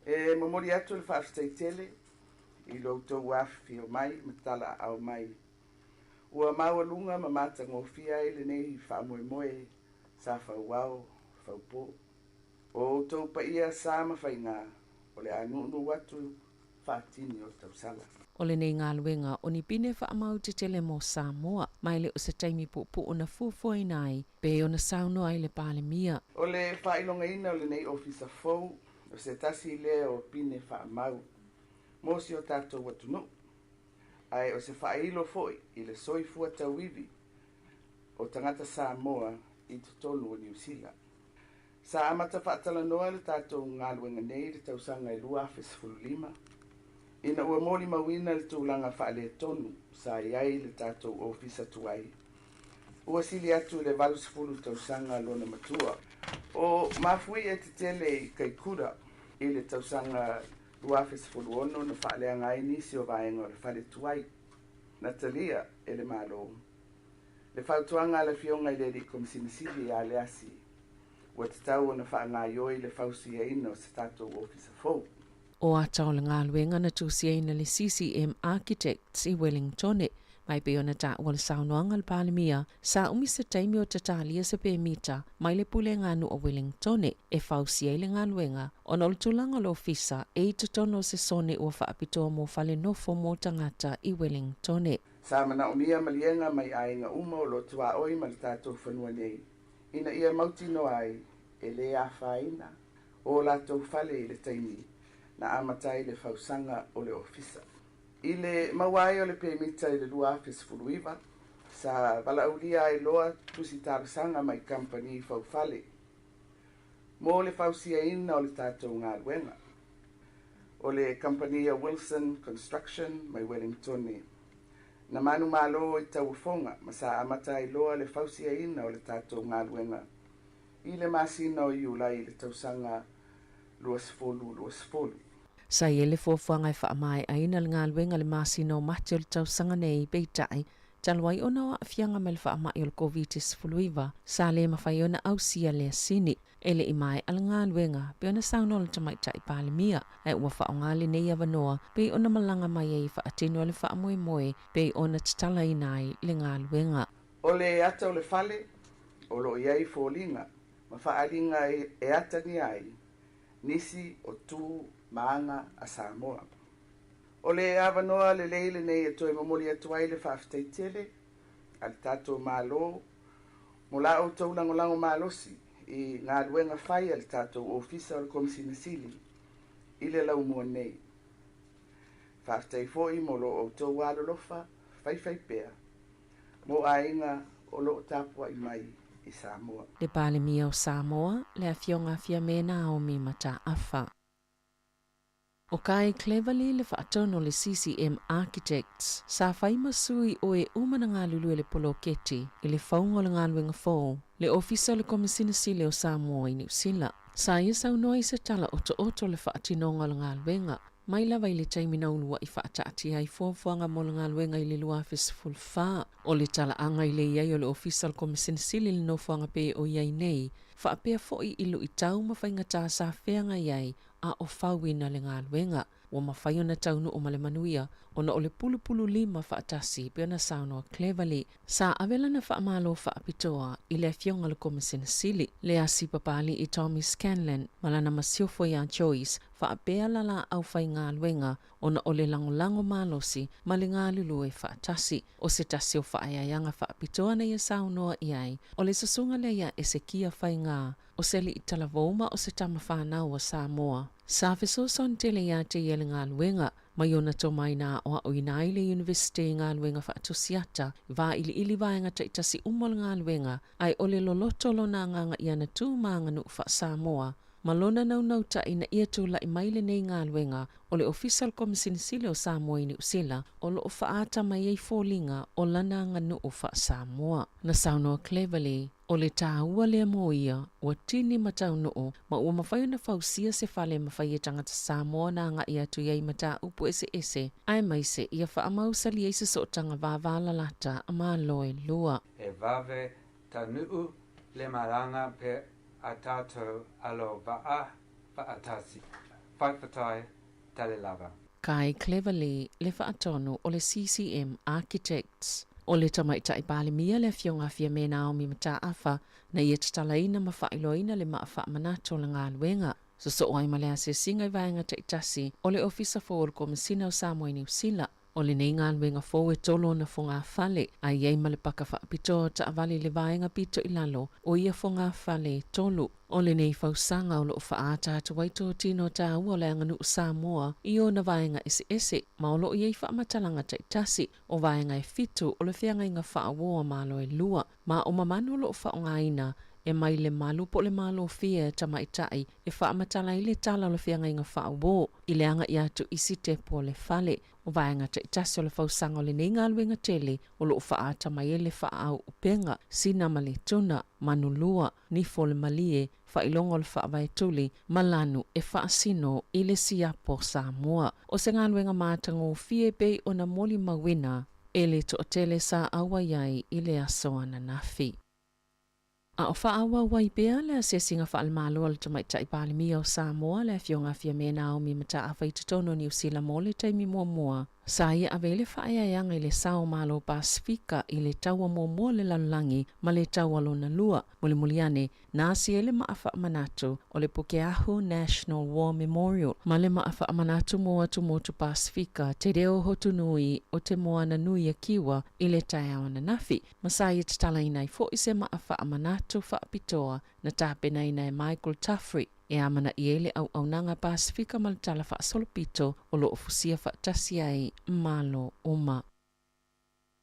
E momoli atu le faafetai tele i lo outou afifio mai ma talaaao mai. Ua maualuga ma matagofie ai lenei faamoemoe sa fauao faupō. O outou paia sa ma faigā, o le a nuunuu atu faatini o le tausala. O lenei galuega o ni pine faamau tetele mo Samoa, ma e le o se taimi puupuu na fuafuaina ai pei ona saunoa ai le Palemia. O le faailogaina o lenei ofisa fou, o se tasi lea o pine faamau mo si o tatou atunuu, ae o se faailo foi i le soifua tauivi o tagata Samoa i totonu o Niu Sila. Sa amata faatalanoa le tatou galuega nei i le tausaga e 2015, ina ua molimauina le tulaga faaletonu sa i ai le tatou ofisa tuai, ua sili atu i le 80 tausaga lona matua. O mafuie tetele i Kaikura i le tausaga 2016 na faaleaga ai nisi o vaega o le fale tuai, na talia e le Malo le fautuaga a le Afioga i le Alii Komesina Sili ia Leasi, ua tatau ona faagaoioi le fausiaina o se tatou ofisa fou. O ata o le galuega na tusiaina le CCM Architects i Wellingtone, ma e pei ona taua le saunoaga a le Palemia, sa umi se taimi o tatalia se pemita mai le Pulega a Nuu o Wellingtone e fausia ai le galuega ona o le tulaga o le ofisa e i totonu o se sone ua faapitoa mo fale nofo mo tagata i Wellingtone. Sa manaomia maliega mai aiga uma o lo o tuaoi ma le tatou fanua nei, ina ia mautinoa ai e lē afaina o latou fale i le taimi na amata ai le fausaga o le ofisa. I le maua ai o le pemita i le 2019, sa valaaulia ai loa tusi talosaga mai kamupani faufale mo le fausiaina o le tatou galuega. O le kamupani a Wilson Construction mai Wellingtone na manumalo i tauofoga ma sa amata ai loa le fausiaina o le tatou galuega i le masina o Iulai i le tausaga 2020. Sa i ai le fuafuaga e faamaeaina le galuega i le masina o Mati o le tausaga nei, peitai, talu ai ona o aafiaga mai le faamai o le Koviti-19, sa le mafai ona ausia lea sini. E le i maea le galuega, pei ona saunoa le Tamaitai Palemia, ae ua faaaoga lenei avanoa pei ona malaga mai ai e faatino le faamoemoe pei ona tatalaina ai le galuega. O le ata o le fale, o loo i ai foliga ma faaaliga e atagia ai nisi o tu ma aga a Samoa. O le avanoa lelei lenei e toe momoli atu ai le faafetai tele a le tatou Malo mo la outou lagolago malosi i galuega fai a le tatou Ofisa o le Komesina Sili i le laumua nei. Faafetai foi mo lo outou alolofa faifaipea mo aiga o loo tapuai mai i Samoa. Le Palemia o Samoa, le Afioga Fiame Naomi Mataafa. ʻO Kai Cleverly le faatonu o le CCM Architects, sa fai ma sui o e uma na galulue i le poloketi i le fauga o le galuega fou, le Ofisa o le Komesina Sili o Samoa i Niu Sila. Sa ia saunoa i se tala otooto o le faatinoga o le galuega, mai lava i le taimi na uluaʻi faataatia ai fuafuaga mo le galuega i le 2014. O le talaaga i le i ai o le Ofisa o le Komesina Sili i le nofoaga pei o i ai nei, faapea foi i luitau ma faigata sa feagai ai a o fauina le galuega, ua mafai ona taunuu ma le manuia ona o le pulupululima faatasi pei ona saunoa Cleverly. Sa ave lana faamalo faapitoa i le Afioga i le Komesina Sili, le Asi Papali'i Tommy Scanlan ma lana masiofo iā Joyce faapea la laau faigaluega ona o le lagolago malosi ma le galulue faatasi. O se tasi o faaeaeaga faapitoa na ia saunoa i ai, o le susuga lea iā Esekia Faigā, o se aliʻi talavou ma o se tama fanau a Samoa. Sa fesoasoani tele iā te ia i le galuega, mai ona tomai na aoaoina ai le Iunivesite i galuega faatusiata, vailiili vaega taitasi uma o le galuega, ae o le loloto lona agaga i ana tu ma aganuu faa-Samoa, ma lona naunautaʻi ina ia tulaʻi mai lenei galuega o le Ofisa o le Komesina Sili o Samoa i Niu Sila, o loo faaata mai ai foliga o lana aganuu faa-Samoa. Na saunoa Cleverly, O le tāua lea mo ia, ua tini ma taunuu, ma ua mafai ona fausia se fale e mafai e tagata Samoa ona agai atu i ai i mataupu eseese, aemaise ia faamausali ai se sootaga vavalalata a Malo e lua. E vave taunuu le malaga pe a tatou alo vaa faatasi. Faafetai tele lava. Kai Cleverly le faatonu o le CCM Architects. O le Tamaitai Palemia le Afioga Fiame Naomi Mataafa na ia tatalaina ma faailoaina le maa faamanatu o le galuega. Sosoo ai ma le asiasiga i vaega taitasi o le Ofisa Fou o le Komesina o Samoa i Niu Sila. O lenei galuega fou e tolu ona fogafale, a i ai ma le paka faapitoa o taavale i le vaega pito i lalo o ia fogafale e tolu. O lenei fausaga o loo faaata atu ai totino taua o le aganuu Samoa i ona vaega eseese, ma o loo i ai faamatalaga taitasi o vaega e fitu o le feagaiga faauo a Malo e lua, ma o mamanu o loo faaaogaina e mai le malu po o le malofie a tamaitai e faamatala ai le tala o le feagaiga faauo i le agaʻi atu i sitepu o le fale. O vaega taitasi o le fausaga o lenei galuega tele o loo faaata mai ai le faaauupega, sina ma le tuna, manulua, nifo o le malie, faailoga o le faavae tuli, ma lanu e faasino i le siapo Samoa. O se galuega matagofie pei ona molimauina e le toatele sa auai ai i le aso ananafi. A o faaauau ai pea le asiasiga faale-Malo a le Tamaitai Palemia o Samoa, le Afioga Fiame Naomi Mataafa i totonu o Niu Sila mo le taimi muamua, sa ia ave ai le faaeaeaga i le sao o Malo Pasefika i le taua muamua o le lalolagi ma le taua lona lua. Mulimuli ane, na asi ai le maa faamanatu o le Pukeahu National War Memorial ma le maa faamanatu mo atumotu Pasefika Te Reo Hotunui o Te Moana Nui a Kiwa i le taeao ananafi, ma sa ia tatalaina ai foʻi se maa faamanatu faapitoa na tapenaina e Michael Tuffery e amanaia ai le auaunaga Pasefika ma le Tala Faasolopito o loo fusia faatasi ai Malo uma.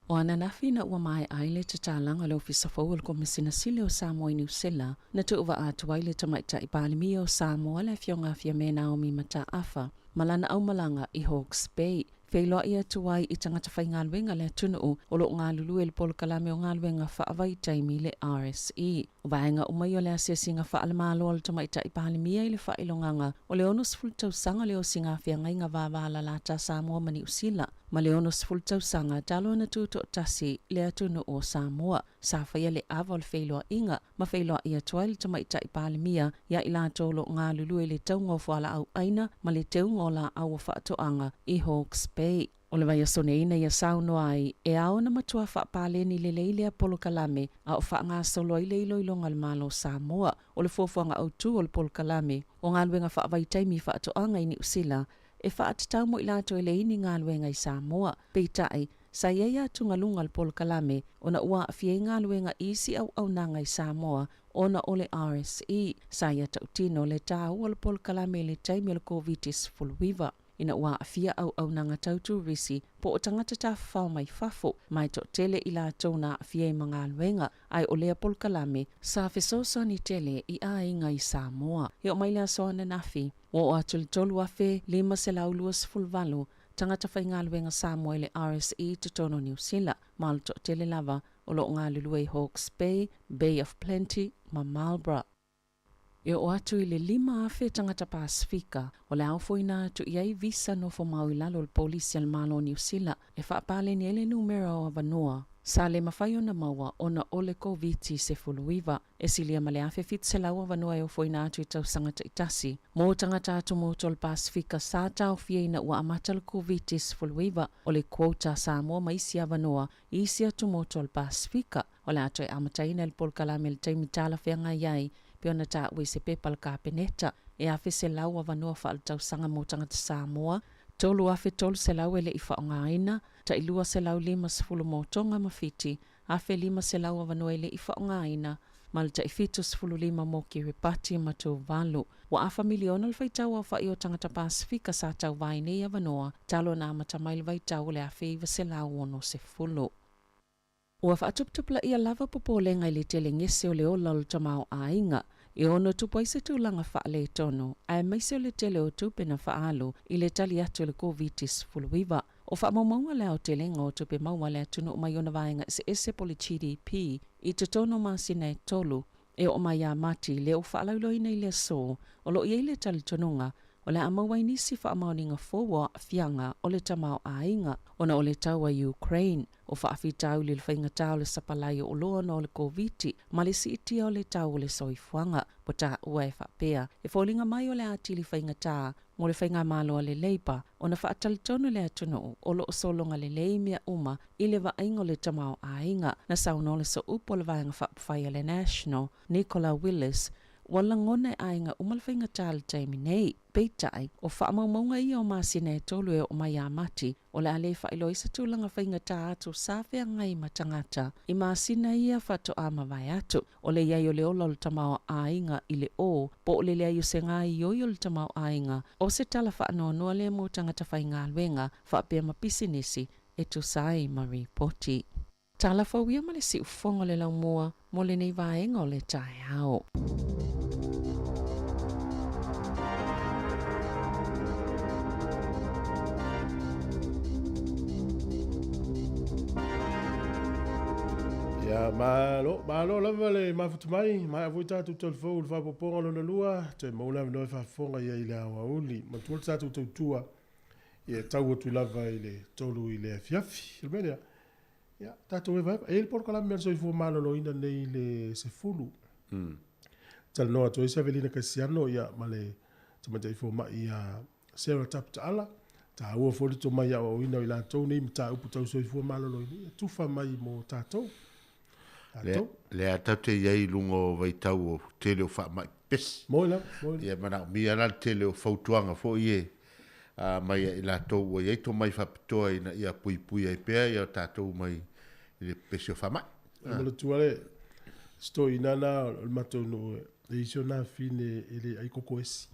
O ananafi ina ua maea ai le tatalaga o le Ofisa Fou o le Komesina Sili o Samoa i Niu Sila, na tuuvaa atu ai le Tamaitai Palemia o Samoa le Afioga Fiame Naomi Mataafa ma lana aumalaga i Hawke's Bay. Feiloai atu ai i tagata faigaluega a le atunuu o loo galulue i le polokalame o galuega faavaitaimi le RSE. O vaega uma ia o le asiasiga faale-Malo a le Tamaitai Palemia i le faailogaga o le 60 tausaga o le osiga feagaiga vavalalata Samoa ma Niu Sila ma le 60 tausaga talu ona tutoatasi le atunuu o Samoa. Sa faia le ava o le feiloaiga ma feiloai atu ai le Tamaitai Palemia iā i latou o loo galulue i le tauga o fualaau aina ma le teuga o laau o faatoaga i Hawke's Bay. O le vaiaso nei na ia saunoa ai, e ao ona matua faapaleni lelei lea polokalame a o faagasolo ai le iloiloga a le Malo o Samoa. O le fuafuaga autu o le polokalame o galuega faavaitaimi faatoaga i Niu Sila e faatatau mo i latou e leai ni galuega i Samoa. Peitai, sa i ai atugaluga o le polokalame ona ua aafia ai galuega i isi auaunaga i Samoa ona o le RSE. Sa ia tautino le taua o le polokalame i le taimi o le Koviti-19 ina ua aafia auaunaga tau turisi po o tagata tafafao mai fafo, ma e toatele i latou na aafia ai ma galuega, ae o lea polokalame sa fesoasoani tele i aiga i Samoa. E oo mai le aso ananafi, ua oo atu i le 3,528 tagata faigaluega Samoa i le RSE i totonu o Niu Sila, ma o le toatele lava o lo o galulue i Hawke's Bay, Bay of Plenty ma Marlborough. E oo atu i le 5,000 tagata Pasefika o le a ofoina atu i ai visa nofomau i lalo o le polisi a le Malo o Niu Sila e faapaleni ai le numera o avanoa sa le mafai ona maua ona o le Koviti-19. E silia ma le 1,700 avanoa e ofoina atu i tausaga taitasi mo tagata atumotu o le Pasefika sa taofia ina ua amata le Koviti-19. O le quota a Samoa ma isi avanoa i isi atumotu o le Pasefika o le a toe amataina i le polokalame i le taimi talafeagai ai pei ona taua i se pepa a le Kapeneta. E 1,100 avanoa faaletausaga mo tagata Samoa, 3,300 e le i faaaogaina, tai 250 mo Tonga ma Fiti, 1,500 avanoa e le i faaaogaina, ma le tai 75 mo Kiribati ma Tuvalu. Ua afa miliona le faitau aofai o tagata Pasefika sa tauva i nei avanoa talu ona amata mai le vaitau o le 1960. Ua faatuputupulaia lava popolega i le tele gese o le ola o le tamaoaiga e ono tupu ai se tulaga faaletonu, aemaise o le tele o tupe na faaalu i le tali atu i le Koviti-19. O faamaumauga le aotelega o tupe maua a le atunuu mai ona vaega eseese po o le GDP i totonu o masina e tolu e oo mai ia Mati lea ua faalauiloaina i le aso, o lo o i ai le talitonuga o le a maua ai nisi faamaoniga fou o aafiaga o le tamaoaiga ona o le taua i Ukraine, o faafitauli i le faigata o le sapalai o oloa ona o le Koviti ma le siitia o le tau o le soifuaga. Ua taua e faapea, e foliga mai o le atili faigata mo le faigamalo a le Labour ona faatalitonu le atunuu o lo o sologa lelei mea uma i le vaaiga o le tamaoaiga. Na saunoa le sooupu o le Vaega Faaupufai a le National, Nicola Willis, ua lagona e aiga uma le faigata i le taimi nei. Peitai, o faamaumauga ia o masina e tolu e oo mai ia Mati, o le a le faailoa ai se tulaga faigata atu sa feagai ma tagata i masina ia faatoa mavae atu. O le i ai o le ola o le tamaoaiga i le ō, po o le leai o se gaoioi o le tamaoaiga, o se tala faanoanoa lea mo tagata faigaluega faapea ma pisinisi e tusa ai ma ripoti. Tala fou ia ma le siufofoga o le laumua mo lenei vaega o le taeao. Ia, malo, malo lava le mafuta mai, maea foi tatou talafou i le faaopoopoga lona lua, toe maua le avanoa e faafofoga i ai i le aoauli. Matua le tatou tautua, ia e tau atu lava i le 3 i le afiafi. O le mea lea, ia, tatou hevahewa. E i ai le polokalame a le Soifua Maloloina nei i le 10. Talanoa atu ai Savelina Kasiano ia, ma le tamaitai fomai ia Sarah Taputaala. Taua foi le tomai aoaoina o i latou nei mataupu tau soifua maloloina, ia tufa mai mo tatou. Tatou. Lea tatou te i ai i luga o vaitau o tele o faamai pepesi. Moi lava, moi lava. Ia manaomia la le tele o fautuaga foi e mai ia i latou ua i ai tomai faapitoa ina ia puipui ai pea ia tatou mai i le pepesi o faamai. E manatua le story nana o le matou nuu e i ai si ona afine e le ai koko esi.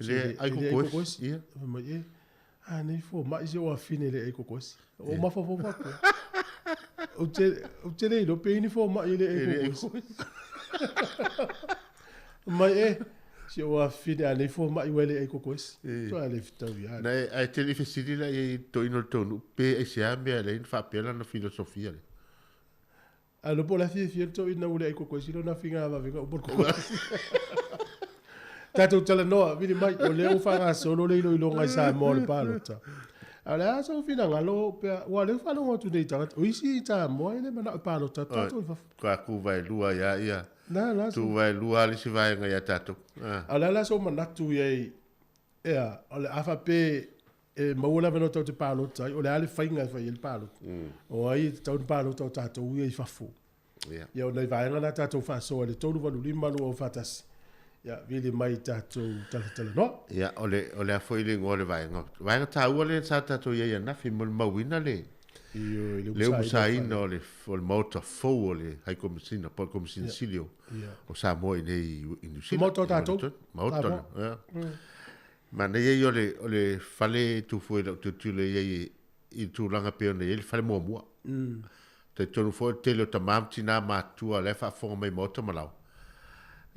Le ai koko esi. Ia. Fai mai e, a nei fomai si ou afine le ai koko esi. O mafaufau faapea. Ou te, ou te le iloa pe i ni fomai e le ai koko esi. Mai e, si ou afine a nei fomai ua le ai koko esi. Toe a le fetau ia. Na e, ae te le i fesili la i ai toeaina o le tou nuu pe aisea mea lea na faapea lana filosofia lea. A no po o le a fiafia le toeaina ua le ai koko esi lona afiga vavega uma le koko esi. Tatou talanoa, vili mai, o lea ua faagasolo le iloiloga i Samoa o le palota. A o le a sou finagalo pe a, ua o lea ua faalogo atu nei i tagata, o isi i Samoa e le manao e palota atu tatou i fafo. Ka tuvaelua ia ia. Na la Tuvaelua le isi vaega ia tatou. A o le a la sou manatu i ai, ea, o le a faapea e maua le avanoa tatou te palota ai, o le a le faiga e fai ai le palota. O ai e tatau ona palota o tatou ia i fafo. Ia, o nai vaega na tatou faasoa i le 385 241. Ia, vili mai tatou talatalanoa. Ia, o le, o le a foi le igoa o le vaega. Vaega taua lea sa tatou i ai ananafi, molimauina le, Ioe, le umusaina o le, o le maota fou o le High Commissioner, po o le Komesina Sili o, o Samoa i nei i Niu Sila. Maota o tatou. Maota, ia. Manaia ia o le, o le fale e tu foi i lau tilotilo i ai i le tulaga pei ona i ai le fale muamua. Talitonu foi o le tele o tama ma tina matutua o la e faafofoga mai i maota ma laoa,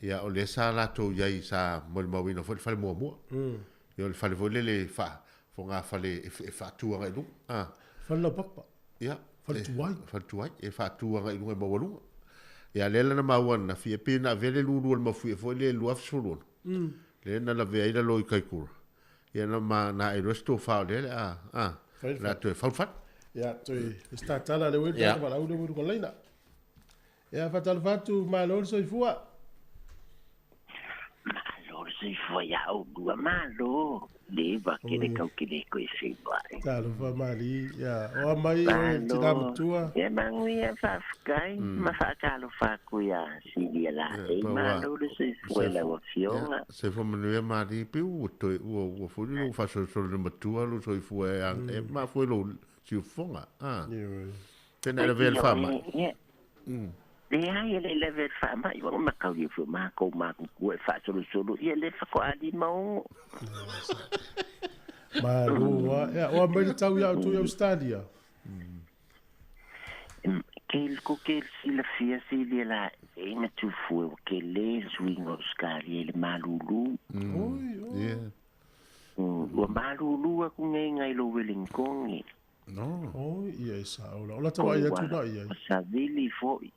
ia o lea sa latou i ai sa molimauina foi le fale muamua. Ia o le fale foi lele e faa, fogafale e faatu agai i luga. Ah. Fale laupapa. Ia. Fale tuai. Fale tuai, e faatu agai i luga e maualuga. Ia lea la na maua ananafi, e pei na avea le lulu o le mafuie foi lea i le 2016. Lea na lavea ai lalo i Kaikura. Ia na ma na ai loa se tofa o lea le a, a, le a toe fau le fale. Ia, toe tatala le uelu, yeah. Valaau le uelu ka laina. Ia, faatalofa atu, malo le soifua. Malo le soifua ia oulua, malo. Le va ke le kau ke le koe whenua. Talofa mali, ia, o a mai o tina matua. Ia manuia faafetai ma faatalofa atu ia Silia la e malo le soifua i lau afioga. Soifua manuia mali, pe ua toe ua ua foi lou faasolosolo le matua lou soifua e e mafua i lou siufofoga. Ah. Tena e lavea le faamai. Leai, e le i lavea le faamai, ua mataulia foi o matou matutua e faasolosolo, ia le faatoa 56. Malo a. Ea, o a mai le tau ia outou i Ausetalia? Ke ko ke silafia silia la e na tufue ua ke le suiga o Australia i le malulu. Oi, oi. Yeah. Ua malulu aku nei ngai lo Wellington. No. Oi, ia e sao la. O lata vaai atu la i ai. O savili foi.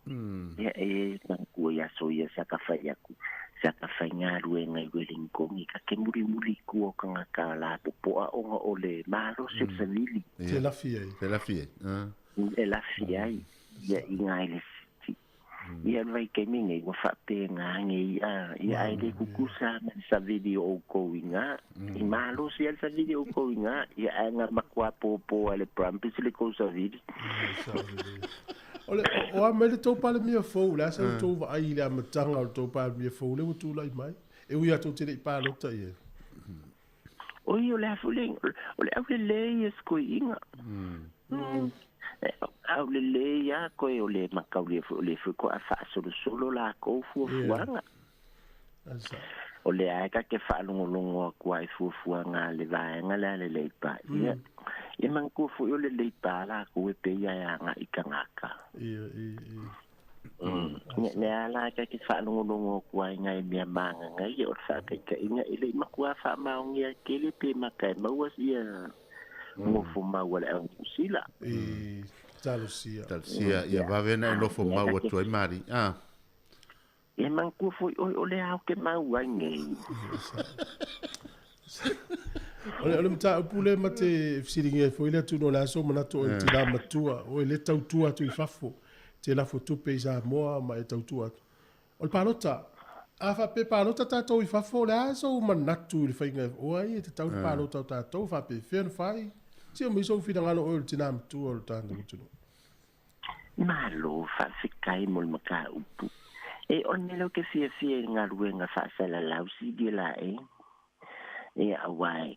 Ia e manatua i aso ia sa ka fai aku, sa ka faigaluega i Wellington i ka ke mulimuli i tua o tagata lapopoa ona o le malosi o le savili. Te lafi ai. Te lafi ai. E lafi ai ia i ngai le siti. Ia le vaitaimi nei ua faapena age ia, ia ae le kukusa ma le savili o outou i ina. I malosi lava le savili o outou i ina, ia ae na matua pōpō lava e le Brumbies le tou savili. O le, o a mai le tou Palemia fou, o le a sa outou vaai i le amataga o le tou Palemia fou lea ua tulai mai? E ui lava tou te le i palota i ai. Oi, o le a foi le, o le aulelei ia se koiina. Aulelei lava koe o le mataulia foi o le foi koa faasolosolo lakou fuafuaga. O lea e ta te faalogologo atu ai i fuafuaga a le vaega lea a le Leipa. Ia, ia manatua foi o le Leipa a lakou e pei e agai i tagata. Lea la e ta te faalogologo atu ai i nai mea magagaia o le faataitaiga e le i matua faamaonia tele pe mata e maua sia nofo mau a le au Niu Sila. I talosia. Talosia, ia vave ona e nofo mau atu ai Mari. Ah. E manatua foi oe o le ao ke mau ai nei. O le, o le mataupu lea ma te fesiligia ai foi le atunuu o le a sou manatu oe i le tina matua, oe le tautua atu i fafo, te lafo tupe i Samoa ma e tautua atu. O le palota, a faapea e palota tatou i fafo, o le a sou manatu i le faiga o ai e tatau le palota o tatou, faapefea ona fai? Se i omai sou finagalo oe o le tina matua o le tatou atunuu. Malo, faafetai mo le mataupu. E, o le mea lea ou te fiafia i le galuega faasalalau sili la e. Ia, aua e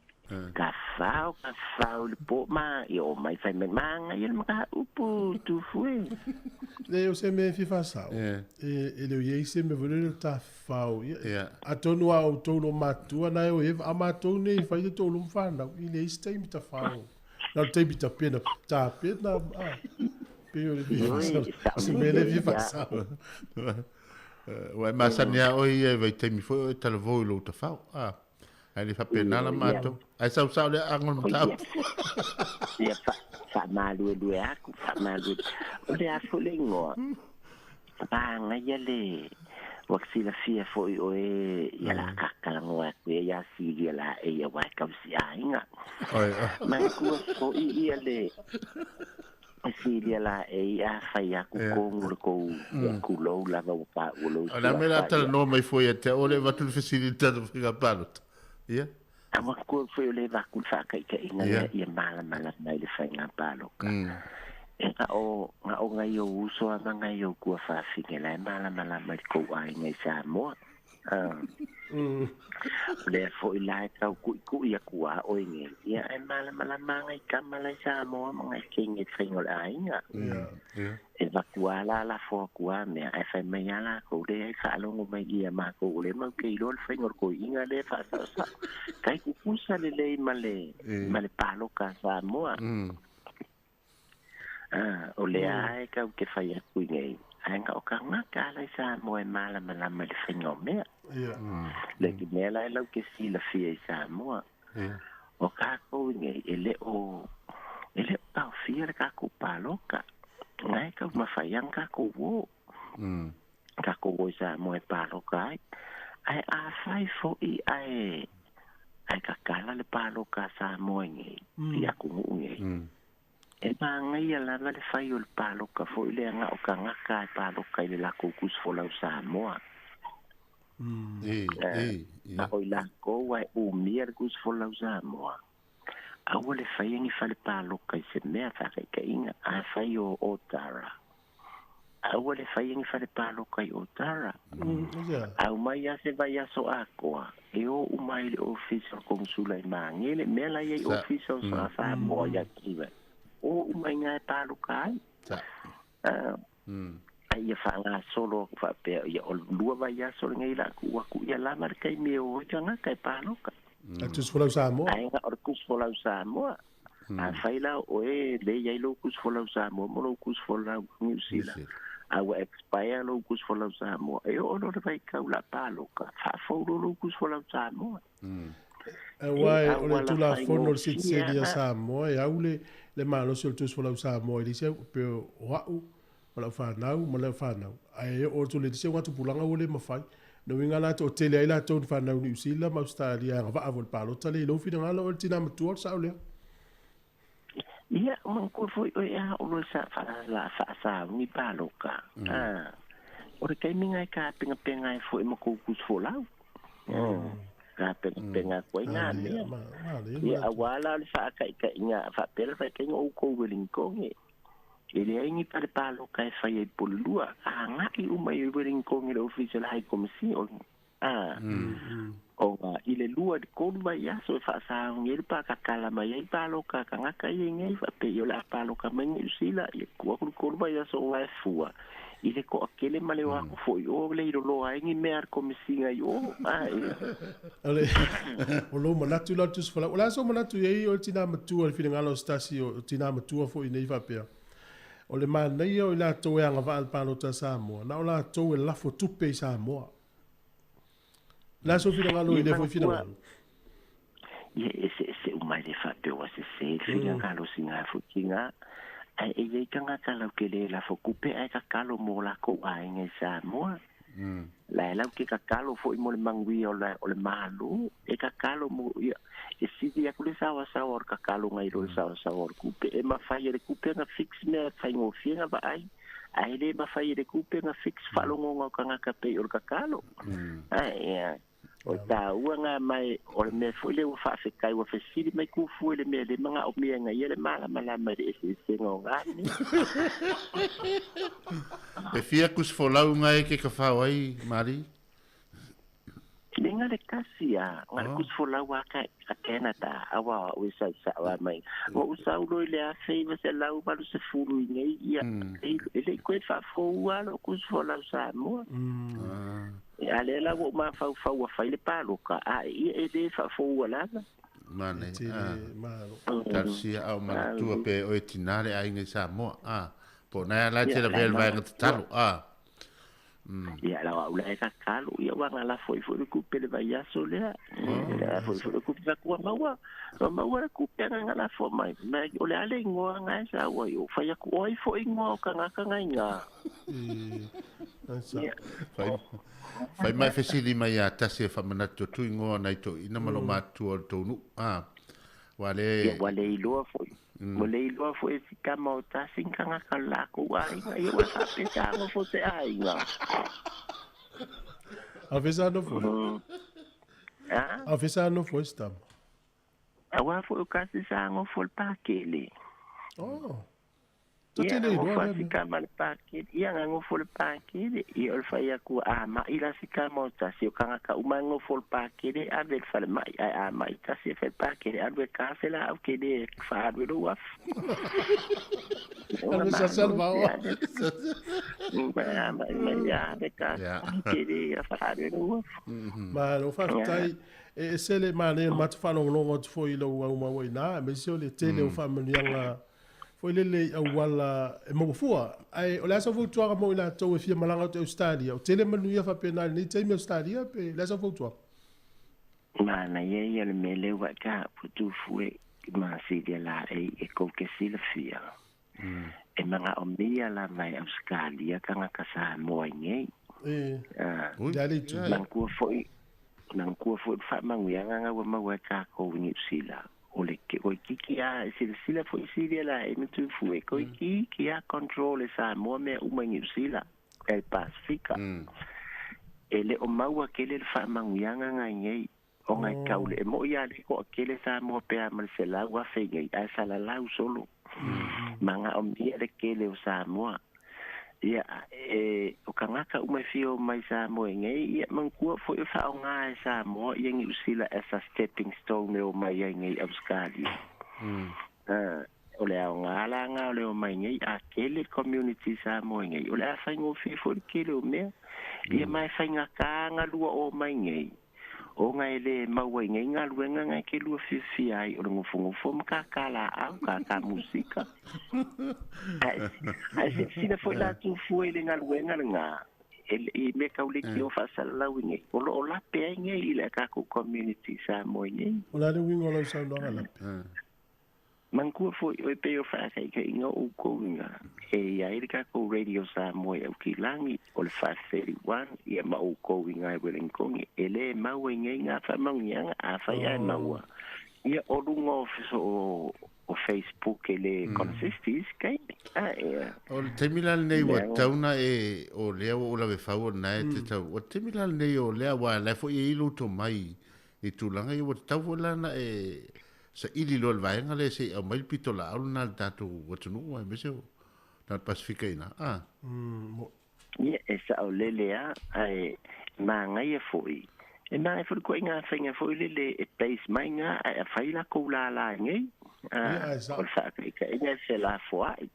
tafao, tafao i le po ma, ia omai fai mai, manaia le mataupu, Tufu e. Leai, o se mea e fia faasao, e, e le o i ai se mea foi lele o le tafao. Ia, atonu a outou lo matutua na e o e, a matou nei e fai le toalua ma fanau, e leai se taimi tafao. Na o le taimi tapena, tapena, ah, pei o le fia faasao, se mea lea e fia faasao. Ua e masani lava oe ia i vaitaimi foi o e talavou i lou tafao. Ah, ae le faapena la matou. Ae sau sao le aano o le mataupu. Ia, faamaluelue atu, faamaluelue. O le a foi le igoa? Manaia le ua silafia foi oe ia la kakalanoa atu ia ia Silia la e ia aua e tausiaiga. Manatua foi ia le Silia la e ia fai atu tonu le tou tulou lava ua taua lou O le a mea la talanoa mai fua ia te au, o le avatu le fesili i le tatou faiga palota. Ia. Aua kua foi o le vaku le faakaitaiga lea ia malamalama i le faiga paloka. E nga o nga o ngai o uso a ma ngai o kua fafine la e malamalama i le kou aiga i Samoa. O lea foi la e tau kuʻikuʻi aku a oe nei. Ia e malamalama ngai kama la i Samoa ma ngai kenge faiga o le aiga. E vaku a la lafo aku a mea ae fai mai a lakou lea e faalogo mai ia makou o le mau ke iloa le faiga o le koi'iga lea faasaosao. Tai kukusa lelei ma le ma le paloka a Samoa. O lea e kau ke fai aku i nei. Ae nga o kangaka ala i Samoa e malamalama i le faiga o mea. Le ki mea la e lau ke silafia i Samoa. O kākou i nei, e le o taofia le kākou paloka. Ngai kau mawhai ang kākou wō. Kākou wō i Samoa e paloka ai. Ai a whai fo'i ai ai kakala le paloka a Samoa i nei, i aku nguu nei. E māngaia lava le fai o le paloka fo'i le anga o kangaka e paloka i le lako kusifolau Samoa. A oi lako ai umia le kusifolau Samoa. Aua le fai angi fale paloka i se mea whakaikainga a fai o Otara. Aua le fai angi fale paloka i Otara. Au mai a se vai aso akoa. E o umai le ofisa o konsula i Māngere. Mea lai ai ofisa o sa Samoa ia kiwa. O umai ngai paloka ai. Ai ia whaanga solo aku whapea. Ia o lua vai aso le ngai la ku aku ia lama le kai mea o ika ngā kai paloka. A tusifolau Samoa. Ai nga o le kusifolau Samoa. A whai la o e le iai lo kusifolau Samoa mo lo kusifolau New Zealand. A ua expire lo kusifolau Samoa. E o lo le vai kau la paloka. Whaafou lo kusifolau Samoa. E wai o le tula fono le citizen ia Samoa e au le malosi o le tusifolau Samoa i lise pe o au ma lau whanau ma lau whanau. Ai o tu le lise ngā tupulanga o le mawhai. No winga la to tele ai la tōn whanau New Zealand ma Australia nga waa vol palota le ilo whina ngalo o le tina matua o le sao lea. Ia, mangkua foi o ea o lo sa whaala whaasau ni paloka. O le kaiminga e ka penga penga e foi ma koukus folau. Ka penga penga koe ngā mea. Ia, awala o le whaakaika inga whaapela whaakainga o kou Wellington e. E le aingi pare paloka e whai e polua. A ngai umai e Wellington e le ofisa le High Commission. O ngā i le lua de kolu mai aso e whaasaungi e le pākakala mai ai paloka ka ngaka i e ngai whape i o le a paloka mai ngai usila i kua kuru kolu mai aso o ngā e fua. I le ko akele ma le wako foi o le iro loa ai ngi mea ar komisinga i o. Ole, o lo manatu la tusifolau. O la so manatu i o tina matua le whina o stasi o tina matua foi nei whapea. O le manaia o i latou e agava'a le palota Samoa, na o latou e lafo tupe i Samoa. La so finagalo i le foi finagalo. Ia e se umai le whapea wa se se finagalo singa fukinga. Ai e iei kangaka lau ke le lafo kupe ai kakalo mo lako aiga i Samoa. La e lau ke kakalo foi mo le manguia o le malo. E kakalo mo ia e sidi aku le sawasawa o le kakalo ngai lo le sawasawa o le kupe. E mawhai e le kupe nga fix mea whaingofie nga vaai. Ai le mawhai e le kupe nga fix whalongonga o kangaka pei o le kakalo. Ai ia. O tā ua ngā mai o le mea foi le ua whaafekai ua whesiri mai kufu e le mea le manga o mea ngai e le malamalama le ese ese ngā ngā ni. E fia kusifolau ngai ke ka whao ai, Mari? Le nga le kasi a, nga le kusifolau a ka Canada, awa o sa sa wa mai. O usaulo i le a wheiva se lau malu se fulu i nei ia. E le koe whaafou lo kusifolau Samoa. A le la o mawhau a whai le paloka, a ia e le whaafou lava. Mane, Tarsia au manatua pe oe tinare a inga i Samoa. Po nai ala te la vele vaenga te talo. Ia la ua e kakalo, ia wanga la foi foi le kupe le vai aso lea. La foi foi le kupe fakua maua. Maua le kupe nga la fo mai. Mai o le ale ingoa ngai sa ua i o whai aku oi fo ingoa o kangaka ngai ngā. Whai mai whesili mai a tasi e whamanatu tu ingoa nei tō ina malo mātua o tōnu. Wale... Ia wale iloa foi. Mo le iloa foi e si kama o tasi ngangaka lako aiga. Ia ua whapesa ango fo se aiga. A fesa no foi. A fesa no foi stama. Auā foi o kasi sa gofo le pakele. Oh. Ta Ia te le gofo iloa a lea mea. sikama le pakele. Ia gagofo le pakele. Ia o le fai aku a ma'i la sikama o tasi o kagaka uma e gofo le pakele ave le falema'i ae a ma'i tasi e fai le pakele alu e kase laau kele e faalu e lou afu. Ona Alu e sasa le malosi vaoa. a ma'i mai ave kase kele e faalu e lou afu. Malo faafetai. E ese le manaia o le matou faalogologo atu foi i lou aumau ai ina, aemaise o le tele o faamanuiaga foi lele i auala e maua fua. Ae o le a sau fautuaga mo i latou e fia malaga atu i Ausetalia? O tele manuia faapena i lenei taimi i Ausetalia pe le a sau fautuaga? Manaia ia o le mea lea ua e taua tufu e masilia laei e kou ke silafia. E magaomia lava e Ausetalia tagata Samoa i nei. E, le a le itu. Manatua foi, manatua foi le faamanuiaga na ua maua e tatou i Niu Sila. O le koikiki a e silasila foi silia laei ma tufu e koikiki a control e Samoa mea uma i Niu Sila e le Pasifika. E le o maua kele le faamanuiaga ngai nei ona e tau le mo'i a le to'atele Samoa pe a ma le 100,000 nei ae salalau solo. Magaomia le kele o Samoa. Ia e o tagata uma e fia o mai Samoa i nei, ia manatua foi o faaaogā e Samoa ia Niu Sila as a stepping stone e o mai ai nei Ausetalia. O le aogā laga o le o mai nei a kele community Samoa i nei, o le a faigofie foi le kele o mea. Ia ma e faigata galua o mai nei. Ona e lē maua i nei galuega na e ke lua fiafia ai o le gofogofoa ma kākā laau, kākā musika. Ae silasila foi latou fua i le galuega lagā e i mea tau leitio faasalalau i nei. O loo lape ai nei i le tatou community Samoa i nei. O le a le uiga o lau saunoaga lape? Manatua foi oe pei o faakaikaina o outou ina e iai le tatou Radio Samoa i Aukilagi o le 531 ia ma outou ina e Wellingtoni e lē maua i nei ngā faamanuiaga afai ae maua ia o luga o o Facebook e lē consist isi taimi ae O le taimi la lenei ua tatau ona e, o lea ua ou lave fau o lena e te tau, o le taimi la lenei o lea aua o la e foi e i ai lou tomai i tulaga ia, ua tatau foi la ona e saili loa i le vaega lea se i aumai le pitolaau lena i le tatou atunuu aemaise o tagata Pasifika i ina. A. Ia, e saolele lava, ae manaia foi, e manaia foi le ituaiga faiga foi lele e base mai gā ae afai latou lala nei, Ia, ae o sao. le faataitaiga e felafoai.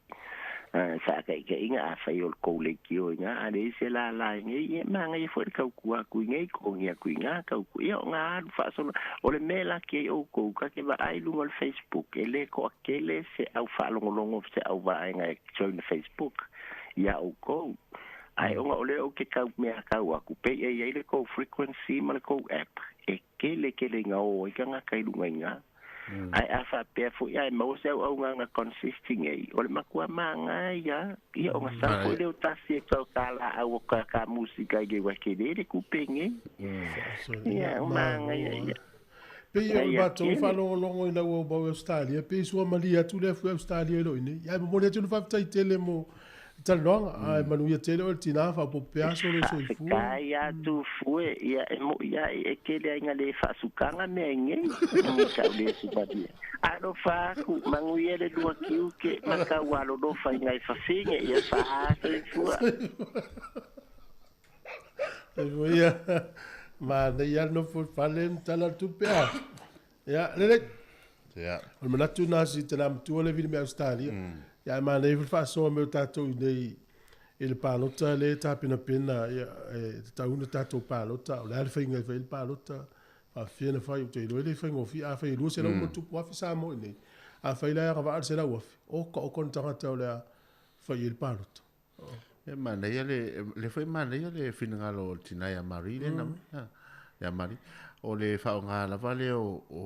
Faataitaiga afai o le tou leitio i gā a leai se lala i nei, ia manaia foi le tautua atu i nei, totogi atu i gā, tautua, ia ona alu faasolo. O le mea e laki ai outou, ta te vaai i luga o le Facebook, e lē toatele se au faalogologo se au vaega e join le Facebook iā outou. Ae ona o lea ou te tau mea tau atu, pei e i ai le tou frequency ma le tou app, e tele tele ina o ai tagata i luga i gā. Ae a faapea foi ae maua se auaunaga consisting ei, o le matua manaia ia ona sau foi lea o tasi e tau talaau o ka ka musika i le ua tele le kupe nei. Ia, o manaia ia. Pei o le Ia matou tele. faalogologo ina ua mau i Ausetalia, pei sua malie atu lea fua i Ausetalia i lou inei. Ae momoli atu le faafetai tele mo talanoaga, ae manuia tele oe le tina, faaopoopo pea aso o lou soifua. Faafetai a Tufue, ia e mo'i ai e tele ai na le faasukaga mea i nei, i tau le sumalia. Alofa aku, manuia le lua tiute ma tau alolofa i nai fafine, ia faa soifua. Soifua ia. Manaia le nofo i le fale ma tala le tupe a. Ia, lelei. Ia. O le manatu lena si tala matua le vili mai Ausetalia. Ia ae manaia foi le faasoa mai o tatou i inei i le palota lea e tapenapena, ia, e tatau ona tatou palota. O le a le faiga e fai ai le palota, faafefea ona fai, ou te iloa e le faigofie. Afai e 200,000+ Samoa i inei, afai la e agavaa le 100,000, oka oka ni tagata o le a fai ai le palota. E manaia le, le foi manaia le finagalo o le tina ia Marie lea na aumai, ia Marie. O le faaaoga lava lea o, o,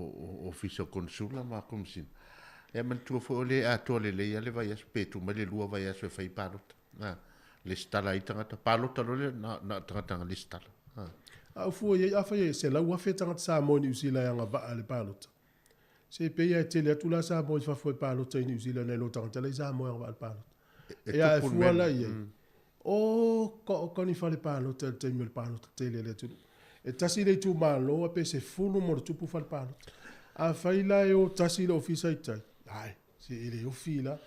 o ofisa o konsula ma komisina. E manatua foi o le atoa lelei lava le vaiaso, pe tuu mai le lua vaiaso e fai palota. Lesitala ai tagata, palota loa lea na, na o tagata na lesitala. A o fua i ai, afai e 100,000 tagata Samoa i Niu Sila e agavaa i le palota, se pei lava e tele atu la Samoa i fafo e palota i Niu Sila nai lo tagata la i Samoa e agavaa i le palota. E Ia ae tupu le fua mea la lena. i ai, oka oka ni fale palota i le taimi o le palota tele a le atunuu. E tasi le itumalo pe 10 ma ona tupu fale palota. Afai la e o tasi le ofisa i tai, ai, se e le ofi la,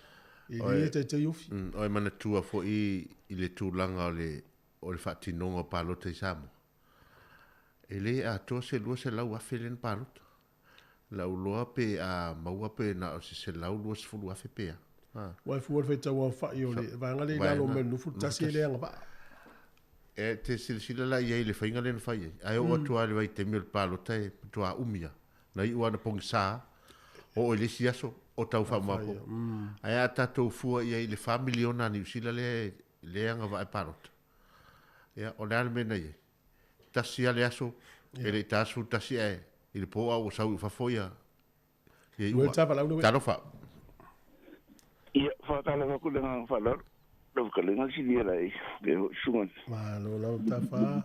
e le taitai ofi. O e manatua fo'i i le tulaga o le faatinoga o palota i Samoa. E lē atoa se 200,000 lea na palota. Lau iloa pe a maua pe na o se 120,000 pe a. Ua e fua le faitau aofa'i o le vaega lea i lalo mai o le 21 e le agavaa. E te silasila la i ai i le faiga lea na fai ai. Ae oo atu lava i le vaitaimi o le palota e matuā umi lava. Na iu lava ina pogisa, oo i le isi aso o tau faamaopoopo. Ae a tatou fua i ai i le $4 miliona a Niu Sila lea e agavaa e palota, ia, o le a le mea na i ai? Tasi lava le aso, e le i ta 11 ae i le po a ua sau i fafo ia iuga. Talofa. Ia, faatalofa atu i le agaga faaaloalo, lau fetalaiga Silia Laei, faapea foi susuga. Malo lava Tafa.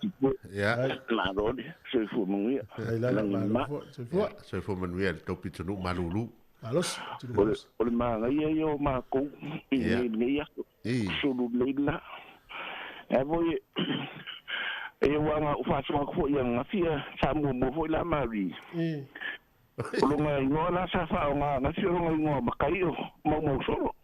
Ia. Malo le soifua manuia. Ai lala, malo foi. Soifua. Soifua manuia i le tou pitonuu malulu. Malosi. O le manaia ia o matou i lenei aso. Sulu lelei la. Ae foi e ua na ou faasoa atu foi ananafi sa muamua foi la Marie. O lona igoa la sa faaaoga ananafi o lona igoa matai o Maumausolo.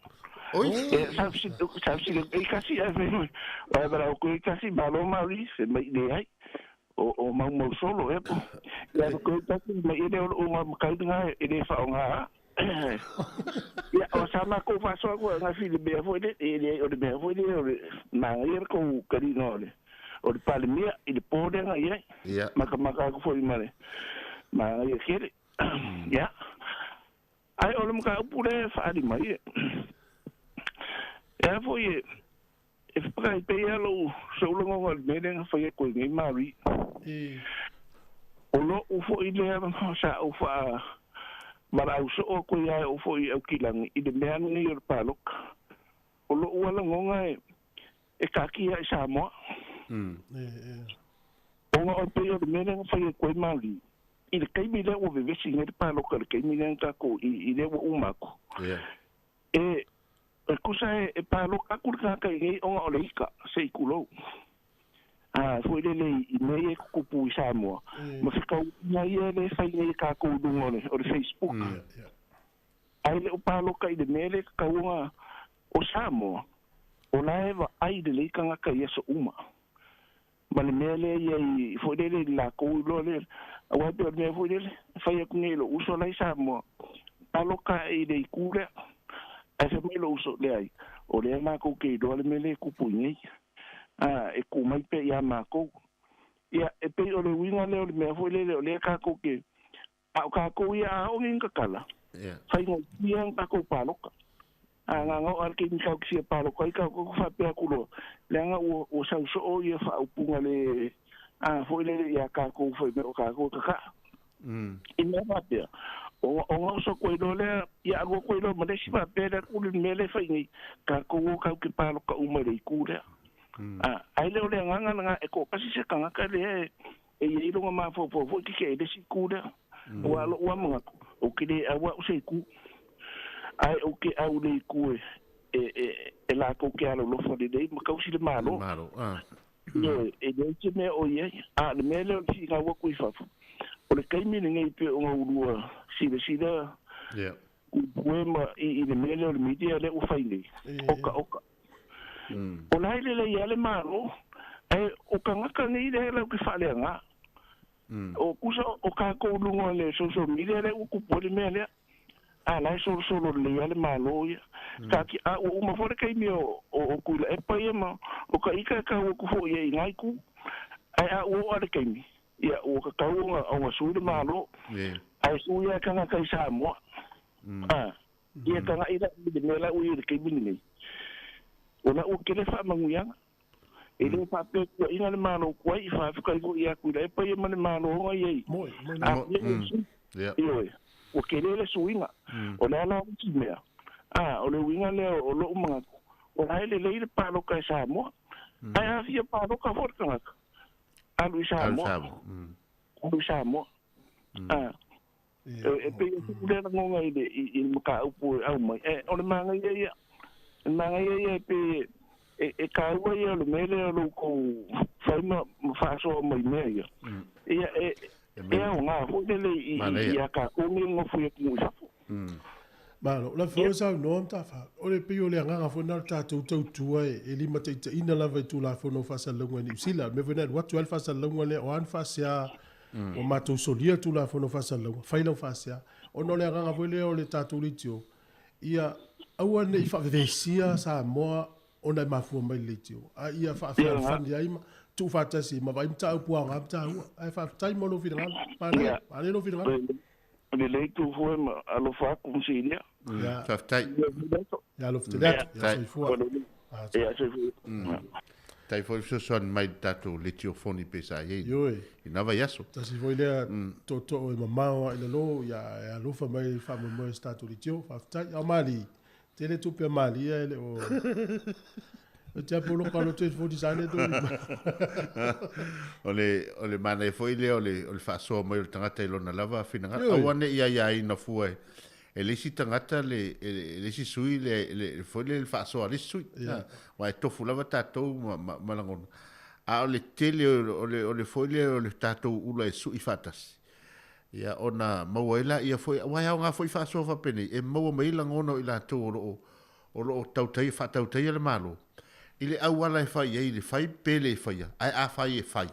E sa fesili atu ai tasi ae fai mai, ae valaau atu ai tasi, malo Marie, fai mai leai. O Maumausolo ea po. Ia atu ai tasi mai e le o lou igoa matai lena e le faaaoga. Ia, o sa matou faasoa atu ananafi i le mea foi lele, e leai o le mea foi lele o le manaia le tou taliga o le Palemia i le po lea na i ai. Matamata atu foi ma le manaia tele. Ia, ae o le mataupu lea e faaali mai e, e a foi e fepatai pea lou soulogona i le mea lea na fai atu ai nei Marie. O lo'u foi lea sa ou faa valaau soo atu ai a e oo foi i Aukilani i le mea lenei o le paloka. O lo'u lagona e taatia i Samoa. Ona o le pei o le mea lea na fai atu ai Marie i le taimi lea ua vevesi nei le paloka i le taimi lea na tatou i lea ua uma atu. E tusa e paloka atu le tagata i nei ona o le ika se i tulou. A foi lele i mea ia e tutupu i Samoa ma fekauaiga ia lea e fai nei e tatou i luga o le Facebook. Ae le o paloka i le mea lea e tatau ona o Samoa, o la e vaai lelei tagata i aso uma. Ma le mea lea i ai foi lele i latou iloa lea, aua e pei o le mea foi lele, e fai atu nei i lou uso la i Samoa, paloka i le itu lea. Ae fai mai lou uso, leai, o lea matou te iloa le mea lea e tupu i nei. A, e tuu mai pea ia matou. Ia, e pei o le uiga lea o le mea foi lele o lea tatou te, a o tatou ia a oo nei ina tatala, faigofie ona tatou paloka. A na ona oo lava le taimi tatou te fia paloka ai, tatou te faapea atu loa, leaga ua sau soo ia faaupuga le a foi lele ia tatou fai mai o tatou e kakaa. I mea faapea, ona oso atu ai loa lea, ia alu atu ai loa ma le isi faapea le atu le mea lea e fai nei, tatou o tatou te paloka uma i le itu lea. Ae le o le agaga lena e toatasi se tagata lea e i ai lona mafaufau foi keke i le isi itu lea. Aua o lou lava manatu, ou te le au au se itu, ae ou te au i le itu e latou te alolofa lelei ma tausi le Malo. Ioe, e leai se mea o i ai. A o le mea lea o le finau atu i fafo, o le taimi lenei pei ona ulua silasila pue ma i le mea lea o le media lea ua fai nei, oka oka. O la e lelei lava le Malo, ae o tagata nei lea latou te faaleaga. O kusa o tatou i luga o le social media lea ua tupu ai le mea lea. A la e solosolo lelei lava le Malo ia. Taatia, a ua uma foi le taimi o Tuilaepa ia ma o ka ita e tau atu foi i ai i na itu. Ae a ua oo lava le taimi, ia ua tatau ona sui le Malo. Ae sui lava tagata i Samoa. A, ia tagai la i le mea la ua i ai i le taimi lenei. O la ua tele faamanuiaga. E le faapea tuuaiga le Malo tuai, faafetai foi ia Tuilaepa ia ma le Malo ona i ai. A ioe, ua tele le suiga. O le a la isi mea? A, o le uiga lea o lou manatu, o la e lelei le paloka e Samoa. Ae a fia paloka foi le tagata, alu i Samoa. Alu i Samoa. A, e pei o se lea lagona i le mataupu e aumai. E, o le manaia ia, o le manaia ia e pei e taua ia o le mea lea o lo outou fai ma faasoa mai mea ia. Ia, e E aoga foi lele ia tatou nei nofo i atunuu i fafo. Malo, la foi saunoa Mata'afa, o le pei o le agaga foi lena o le tatou tautua e limataitaiina lava i Tulafono o Faasalalauga i Niu Sila. O le mea foi lena e alu atu ai le faasalalauga lea, o a ni faasea ua matou solia le Tulafono o Faasalalauga, fai lau faasea. Ona o le agaga foi lea o le tatou leitio, ia aua ne i faavevesia Samoa ona e mafua mai le leitio, a ia faafealofani ai ma tuufaatasi ma vaai mataupu aoga ma taua. Ae faafetai mo lou finagalo. Manaia, manaia lou finagalo. Lelei tu foi ma alofa atu ma silia. Ia. Faafetai. Ia alofa tele atu. Ia soifua. Ia soifua. Tai foi fesoasoani mai i le tatou letiofoni pe sa i ai Ioe. i na vaiaso. Tasi foi lea tootoo e mamao lava i lalo, ia e alofa mai i le faamoemoe o se tatou leitio. Faafetai. A o Mali, tele tupe a Mali ia e le o O te apo loka lo te fo design e tō O le, o le manaia foi lea o le, o le faasoa mai o le tagata i lona lava finagalo. Aua ne i aiaina fua e, e le isi tagata le, e le isi sui le, le, foi le, le faasoa a le isi sui. Yeah. Aua e tofu lava tatou ma, ma, ma lagona. A o le tele o le, o le foi lea o le tatou ula e sui faatasi. Ia ona maua ai laia foi, aua e aoga foi faasoa faapenei, e maua mai ai lagona o i latou o lo o, o lo o tautaia, faatautaia le Malo i le auala e fai ai le fai pe le faia, ae afai e fai,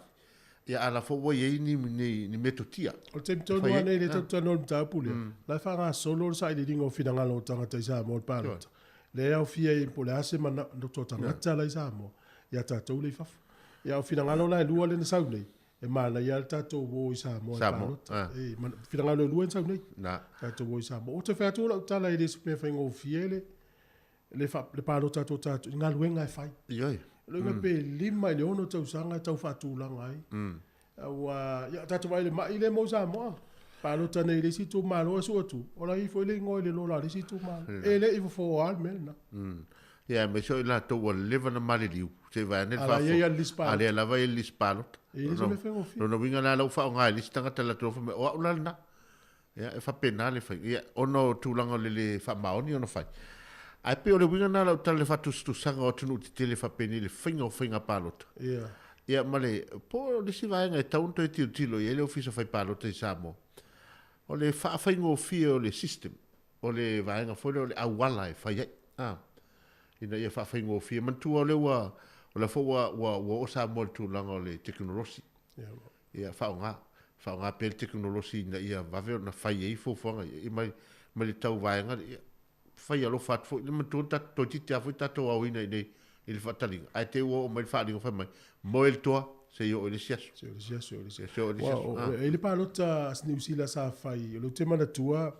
ia a la foi ua i ai ni, ni, ni metotia. O le taimi tonu lava nei lea tatou te talanoa i le mataupu lea, la e faagasolo le sailiiliga o finagalo o tagata i Samoa i le palota. Lea e aofia ai po o le a se manatu o tagata la i Samoa ia tatou lea i fafo. Ia o finagalo la e lua lea na sau nei, E manaia lava le tatou o i Samoa i palota. E finagalo e lua na sau nei. Tatou o i Samoa. Ou te fai atu lau tala e le o se mea faigofie le le palota atu o tatou i galuega e fai. Ioe. O lona uiga pe 5 i le 6 tausaga e tau faatulaga ai. Aua, ia tatou vaai i le mai lea e maua i Samoa. Palota nei i le isi itumalo e sue atu, o la e i ai foi le igoa i le lola a le isi itumalo. E le i fofoa le mea lena. Ia aemaise o i latou ua leva ona maliliu, se i vaeane le A la e i ai lava le lisi palota. A lea lava e i ai le lisi palota. E le o se mea faigofie. Lona uiga la, la ua faaaoga e le isi tagata latou fai mai, o au la lena. Ia, e faapena le fai. Ia, ona o tulaga o le le faamaoni ona fai. Ae pei o le uiga lena o lau tala i le faatusatusaga o atunuu tetele faapenei i le faiga o faiga palota. Ia. Ia ma le, po o le isi vaega e tatau ona toe tilotilo i ai le Ofisa Fai Palota i Samoa, o le faafaigofie o le system. O le vaega foi lea o le auala e fai ai, a, ina ia faafaigofie. Manatua o lea ua, o lea foi ua, ua, ua oo Samoa i le tulaga o le tekonolosi. Ia faaaoga, faaaoga pea le tekonolosi ina ia vave ona fai ai fuafuaga ia, mai, mai le tau vaega lea. Ia, fai alofa atu foi, manatua na toeitiiti lava foi tatou aoina i inei i le faataliga, ae te i ua oo mai le faaaliga fai mai, moe le toa, se i oo i le isi aso. Se i oo i le isi aso, se i oo i le isi aso. E i ai le palota a Niu Sila sa fai, o lea ou te manatua,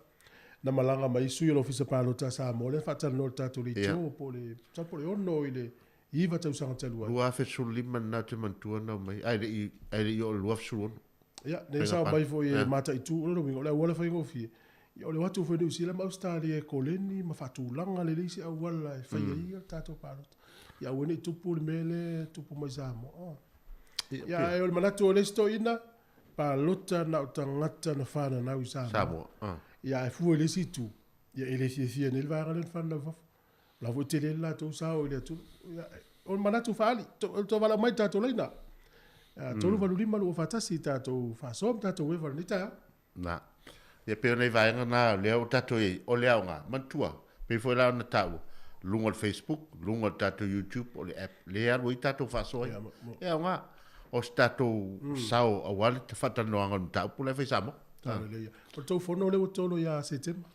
na malaga mai sui o le Ofisa Palota a Samoa lea na faatalanoa i le tatou leitio po o le, masalo po o le 6 i le 9 tausaga talu ai. 2015 lena ou te manatua na omai, ae le i, ae le i oo i le 2016. Ia, nei sa omai foi e mataitu, o lona uiga, o le auala faigofie, ia o le o atu foi i Niu Sila ma Ausetalia e koleni ma faatulaga lelei se auala e fai ai le tatou palota. Ia aua ne i tupu le mea lea e tupu mai Samoa. Ia, ae o le manatu o le isi toeaina, Palota na o tagata na fananau i Samoa. Samoa, ah. Ia ae fua i le isi itu, ia e le fiafia nei le vaega lea na fananau i fafo. O la foi e tele le latou sao i le atunuu. Ia, o le manatu faaali, to, to valaau mai i tatou laina. 385 241 tatou faasoa ma tatou eva i lenei taeao. Na. Ia pei o nai vaega na lea ua tatou i ai, o le aoga, manatua, pei foi la ona taua, luga o le Facebook, luga o le tatou YouTube, o le app, lea e alu ai tatou faasoa ia. E aoga, o se tatou sao aua le faatalanoaga o le mataupu la e fai Samoa. Lelei. O le tou fono lea ua tolo ia Setema?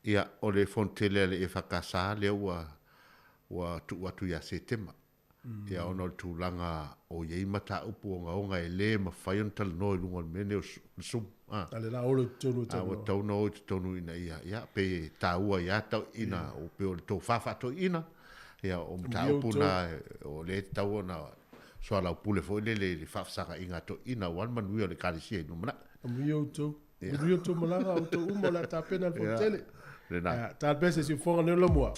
Ia, o le fono tele a le EFKS lea ua ua tuu atu ia Setema. Ia ona o le tulaga o i ai mataupu ogaoga e le mafai ona talanoa i luga o le mea lenei o le Zoom. A le la olo i totonu e talanoa. A ua tatau ona o i totonu ina ia, ia pe taua ia tauiina, o pe o le tofa faatoeaina, ia o mataupu na o lea e tatau ona soalaupule foi lele i le faafesagaiga a toeaiina aua le manuia o le Ekalesia i lumanai. Amuia outou. Manuia outou malaga, outou uma o le a tapena le fono tele. Lena. Tala pea se siufofoga nei o le lamua.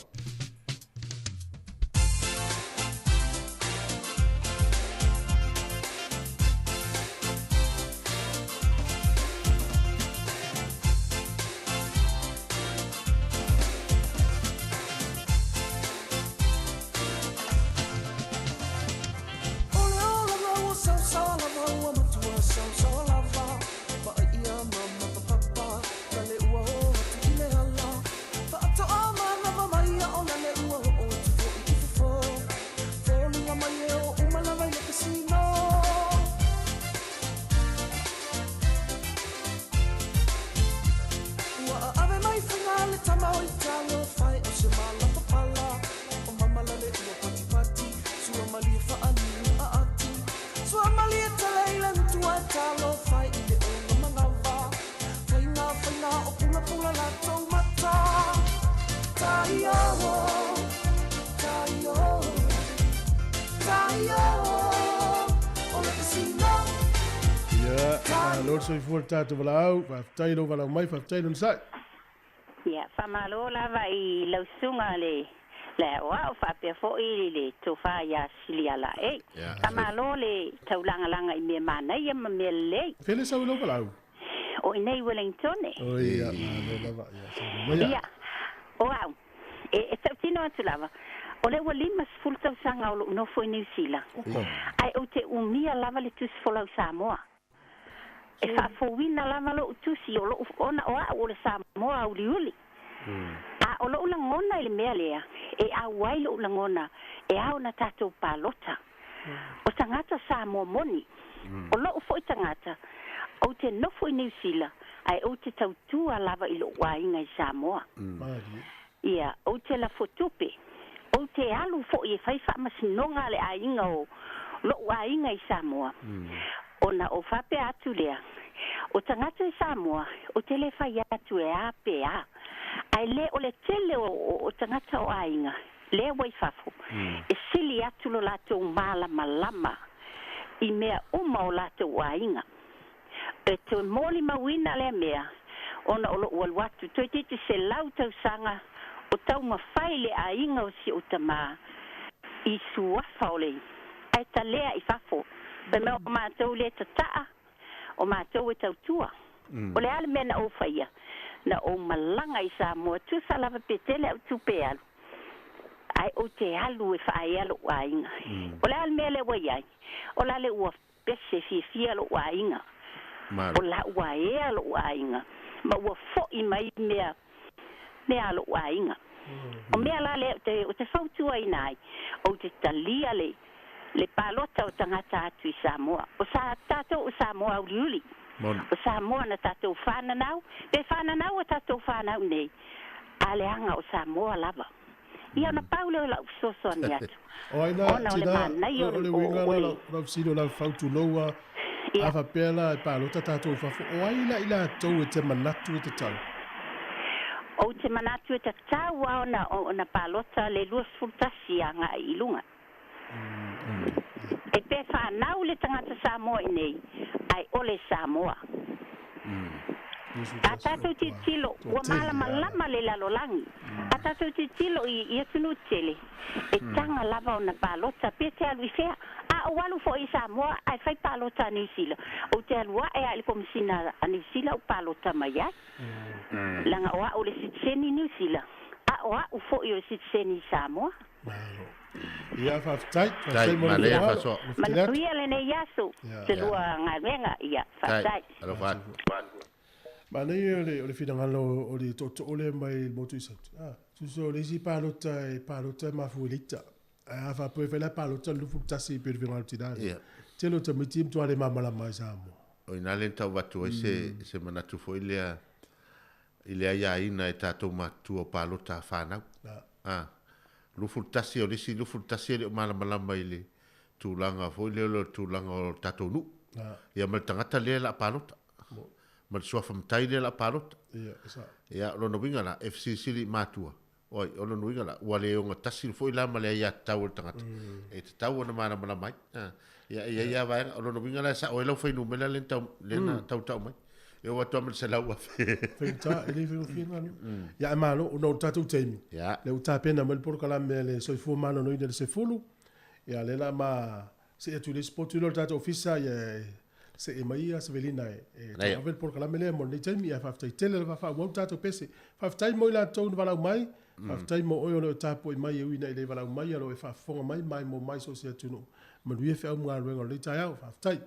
O le ola ua sausau lava ua matua sausau lava. Ia, malo le soifua le tatou valaau, faafetai lou valaau mai, faafetai le onosai. Ia, faamalo lava i lau susuga le le aoao faapea foi le tofa ia Silialaei. Faamalo le taulagalaga i mea manaia ma mea lelei. Fea le sau i lou valaau? O i inei i Wellingtone. Oi, ia, malo lava, ia, saunoa maia. Ia, o au, e, e tautino atu lava, o lea ua 50 tausaga o lou nofo i Niu Sila, ae ou te umia lava le tusi folau Samoa. E faafouina lava lou tusi o lou ona o au o le Samoa auliuli. A o lou lagona i le mea lea, e auai lou lagona e ao ona tatou palota. O tagata Samoa moni, o lou foi tagata, ou te nofo i Niu Sila, ae ou te tautua lava i lou aiga i Samoa. Ia, ou te lafo tupe, ou te alu foi e fai faamasinoga a le aiga o lou aiga i Samoa, ona ou faapea atu lea, o tagata i Samoa, ou te le fai atu e a pe a, ae le o le tele o tagata o aiga lea ua i fafo, e sili atu lo latou malamalama i mea uma o latou aiga. E toe molimauina lea mea, ona o lou alu atu toeitiiti 100 tausaga o taumafai le aiga o si ou tamā i suafa o le ae talea i fafo, fai mai o matou lea e tataa, o matou e tautua. O le a le mea na ou faia? Na ou malaga i Samoa, tusa lava pe tele au tupe e alu, ae ou te alu e faaea lou aiga. O le a le mea lea ua i ai? O la le ua pese fiafia lou aiga, o la ua ea lou aiga, ma ua foi mai mea mea a lou aiga. O mea la lea ou te fautuaina ai, ou te talia le le palota o tagata atu i Samoa. O sa tatou o Samoa auliuli. O Samoa na tatou fananau, pe fananau a tatou fanau nei, a leaga o Samoa lava. Ia ona pau lea o lau fesoasoani atu. O ai la, Ona o le tina, manaia o o le le uiga o la le lau fesili o lau fautulou a, a faapea la e palota tatou i fafo, o ai la i latou e te manatu e tatau? Ou te manatu e tatau a ona ona palota le 21 agai i luga. E pe fanau le tagata Samoa i nei, ae ole Samoa. A tatou tilotilo, ua malamalama le lalolagi. A tatou tilotilo i atunuu tetele, e taga lava ona palota pe te alu i fea. A ou alu foi i Samoa ae fai palota a Niu Sila, ou te alu ae lava i le Komesina a Niu Sila ou palota mai ai. Leaga o au le sitiseni i Niu Sila, a o au foi o le sitiseni i Samoa. Malo. Ia, faafetai. Faafetai mo le faaaloalo. Manuia lenei aso, se lua galuega. Ia, faafetai. Alofa atu. Manaia o le finagalo o le tootoo lea mai le motu i Saute. Ah, tusa o le isi palota e palota e mafua i le ita. Ae a faapea e fai la palota le 21 pei o le finagalo tina lea. Tele o tamaiti e matua le malamalama i Samoa. O ina lea na tau avatu ai se manatu foi lea i le aiaina e tatou matutua o palota a fanau. A, 21 o le isi 21 e le o malamalama i le tulaga foi lea o le tulaga o le tatou nuu. Ia ma le tagata lea o le a palota. Ma le suafa matai lea o le a palota. Ia, o lona uiga la, e fesilisili i matua, oi, o lona uiga la, ua le ogatasi foi la ma le aiatatau a le tagata, e tatau ona malamalama ai. Ia, e i ai lava vaega, o lona uiga la e sao ai lau fuainumera lea na tautau mai. E oo atu lava ma le 100,000. Faigata, e le faigofie le galuega. Ia, ae malo, ona o le tatou taimi, lea ua tapena mai le polokalame a le Soifua Maloloina i le 10, ia lea o le a ma see atu i le isi potu lea o le tatou ofisa, ia e see mai ia Sevelina e tauave le polokalame lea mo lenei taimi. Ae faafetai tele lava, faaauau le tatou pese. Faafetai mo i latou na valaau mai, faafetai mo oe o lo o e tapuai mai e ui ina e le valaau mai, a o lo o e faafofoga mai ma e mo mai so o se atunuu. Manuia feau ma galuega o lenei taeao. Faafetai.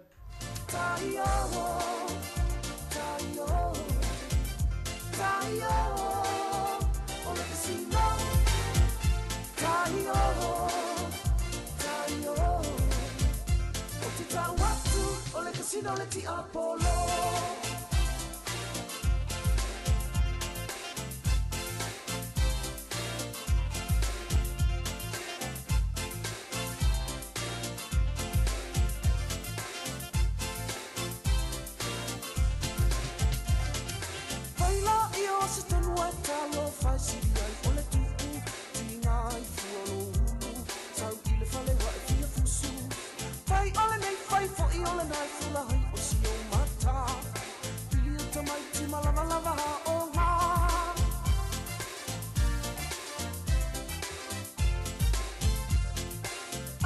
lena e fula ai o si ou mata. Pili o tamaiti ma lava lava o ngā.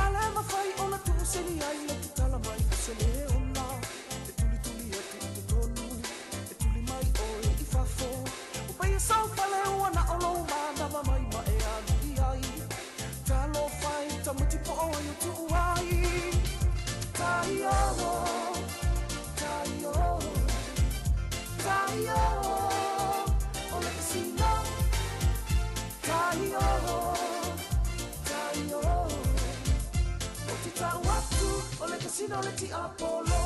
Ale mawhai o na tuuseli ai le tutala mai o se leona. E tuli tuli atu i te tonu, e tuli mai oe i fafo. O pai sau pale ua na o lou mana mai ma e alu i ai. Talo fai tamati po o ai o tuu ai. Tai o, tai o, tai o, o le kasino. Tai o, tai o, o te tau atu, o le kasino le ti Apollo.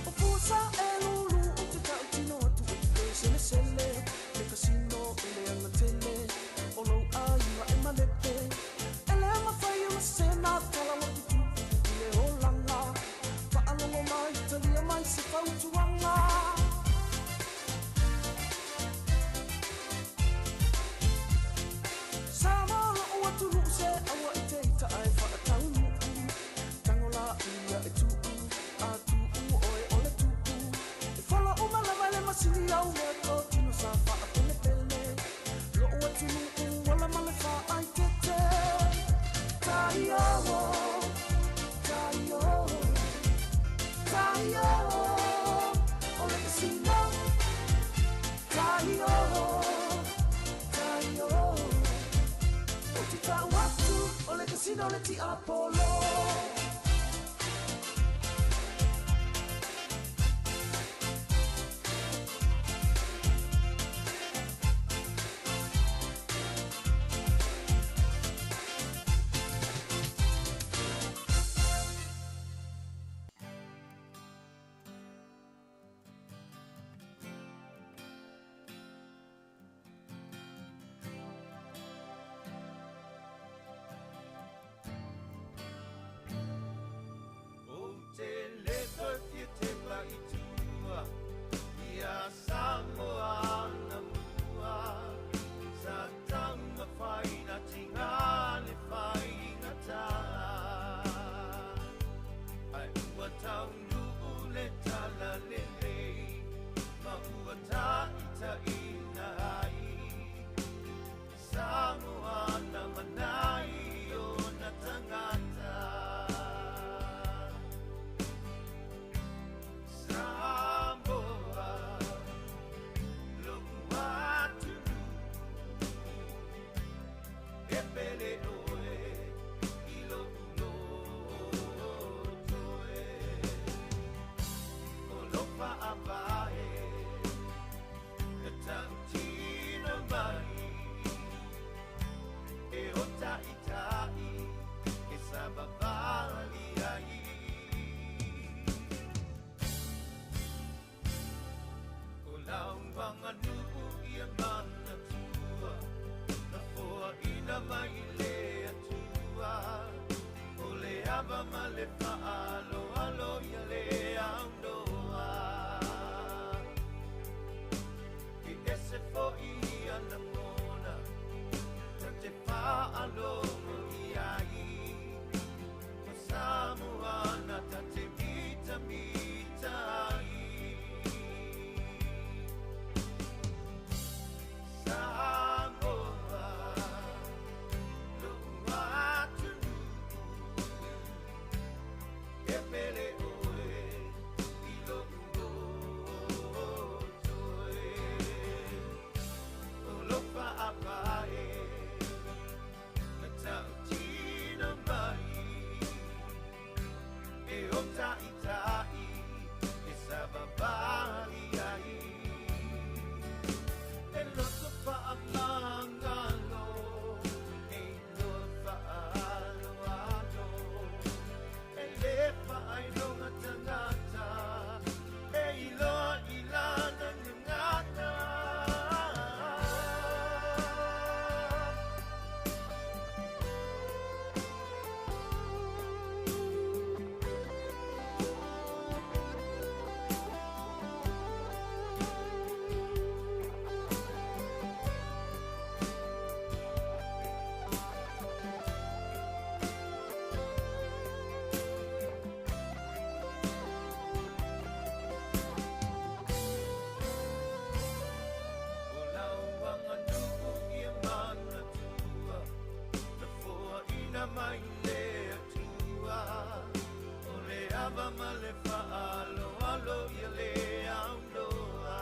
O fusa e lulu o te tau tino atu e te sele sele. Le kasino e le anga tele, o lou ainga e malepe. E le mawhai o sena tala o te tupu i le olanga. Whaalongo mai talia mai se fautuanga. Sa malo o atu luu se aua i te ita ai whaataunu. Tango la ia e tuu, a tuu oe o le tuu. E whala o malawa le masini au mea tō tino sa wha pele pele. Lo o atu nuu wala male wha ai te te. Tai o, tai o, tai o, o le kasino. Tai o, tai o, o te tau atu, o le kasino le ti Apollo. O te leto fia te pa i tua, ia Samoa na mua. Sa tanga whaina tinga le whainga tā. Ai ua tau nuu le tala lelei, ma ua tā ita ina ai. Samoa na manai o na tangata. Samoa, loku atunu, e pele oe i loku loto e. O lofa apae, e tautino mai, e o taitai, e sabavali ai. O lauanga nuu ia manatua, na foa ina mai le atua. O le ava ma le faalo alo ia le aunoa. E ese foi ia lagona, ta te faalogo i ai. O Samoa na ta te mita mita ai. Samoa, lo'u atunuu, e pele oe i lo'u loto e. O lo fa'avae, na tautino mai, e o ta'itā'i, e savavali ai. E loto fa'amagalo, e iloa fa'aloalo, e lē fa'ailoa. ava ma le fa'aloalo ia lē aunoa.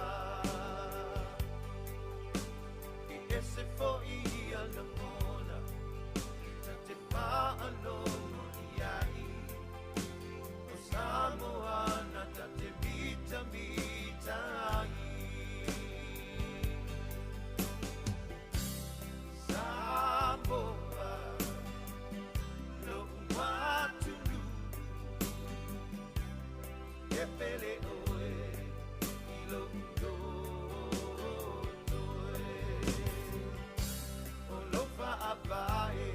E ese fo'i ia lagona ta te fa'alogoli ai o Samoa na ta te mitamita ai. Samoa, lo'u atunuu, e pele oe i lo'u loto e. O lou fa'avae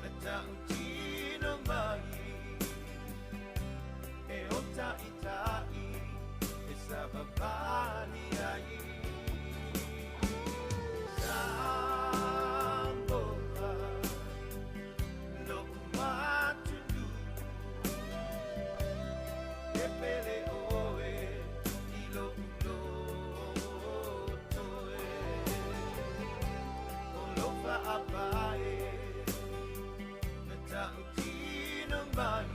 na ta'utino mai e o ta'ita'i e savavali ai. Samoa, lo'u atunuu, e pele oe i lo'u loto e. O lou fa'avae na ta'utino mai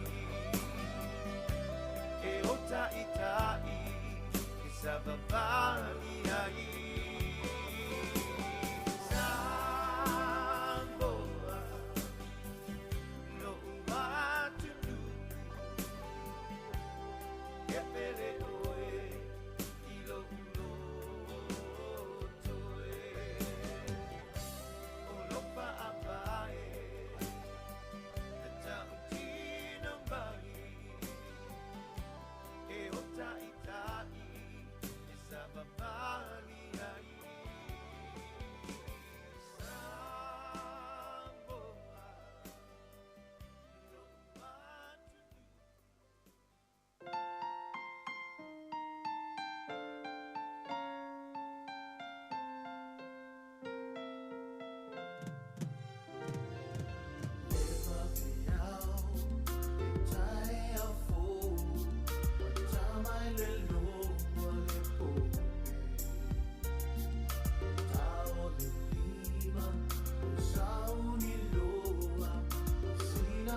e o ta'ita'i e savavali ai. Samoa, lo'u atunuu, e pele oe i lo'u loto e. O lou fa'avae na ta'utino mai e o ta'ita'i e savavali ai. Samoa, lo'u atunuu.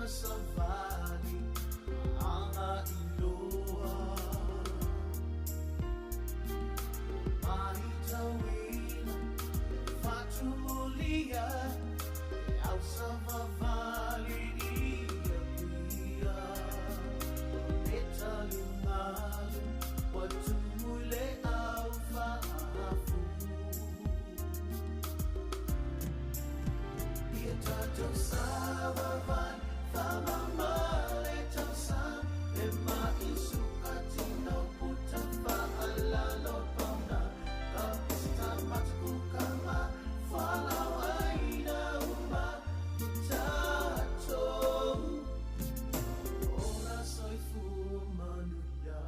Savali anga iloa Mahitawina Fatumulia Au savavali ia pia Etalumalu Watumule au faafu Ia tatou savavali Famamale tausa E maisukatina puta fa'alalo pauna Kapista matukukama Falauaina uma tatou Ola soifua manuia.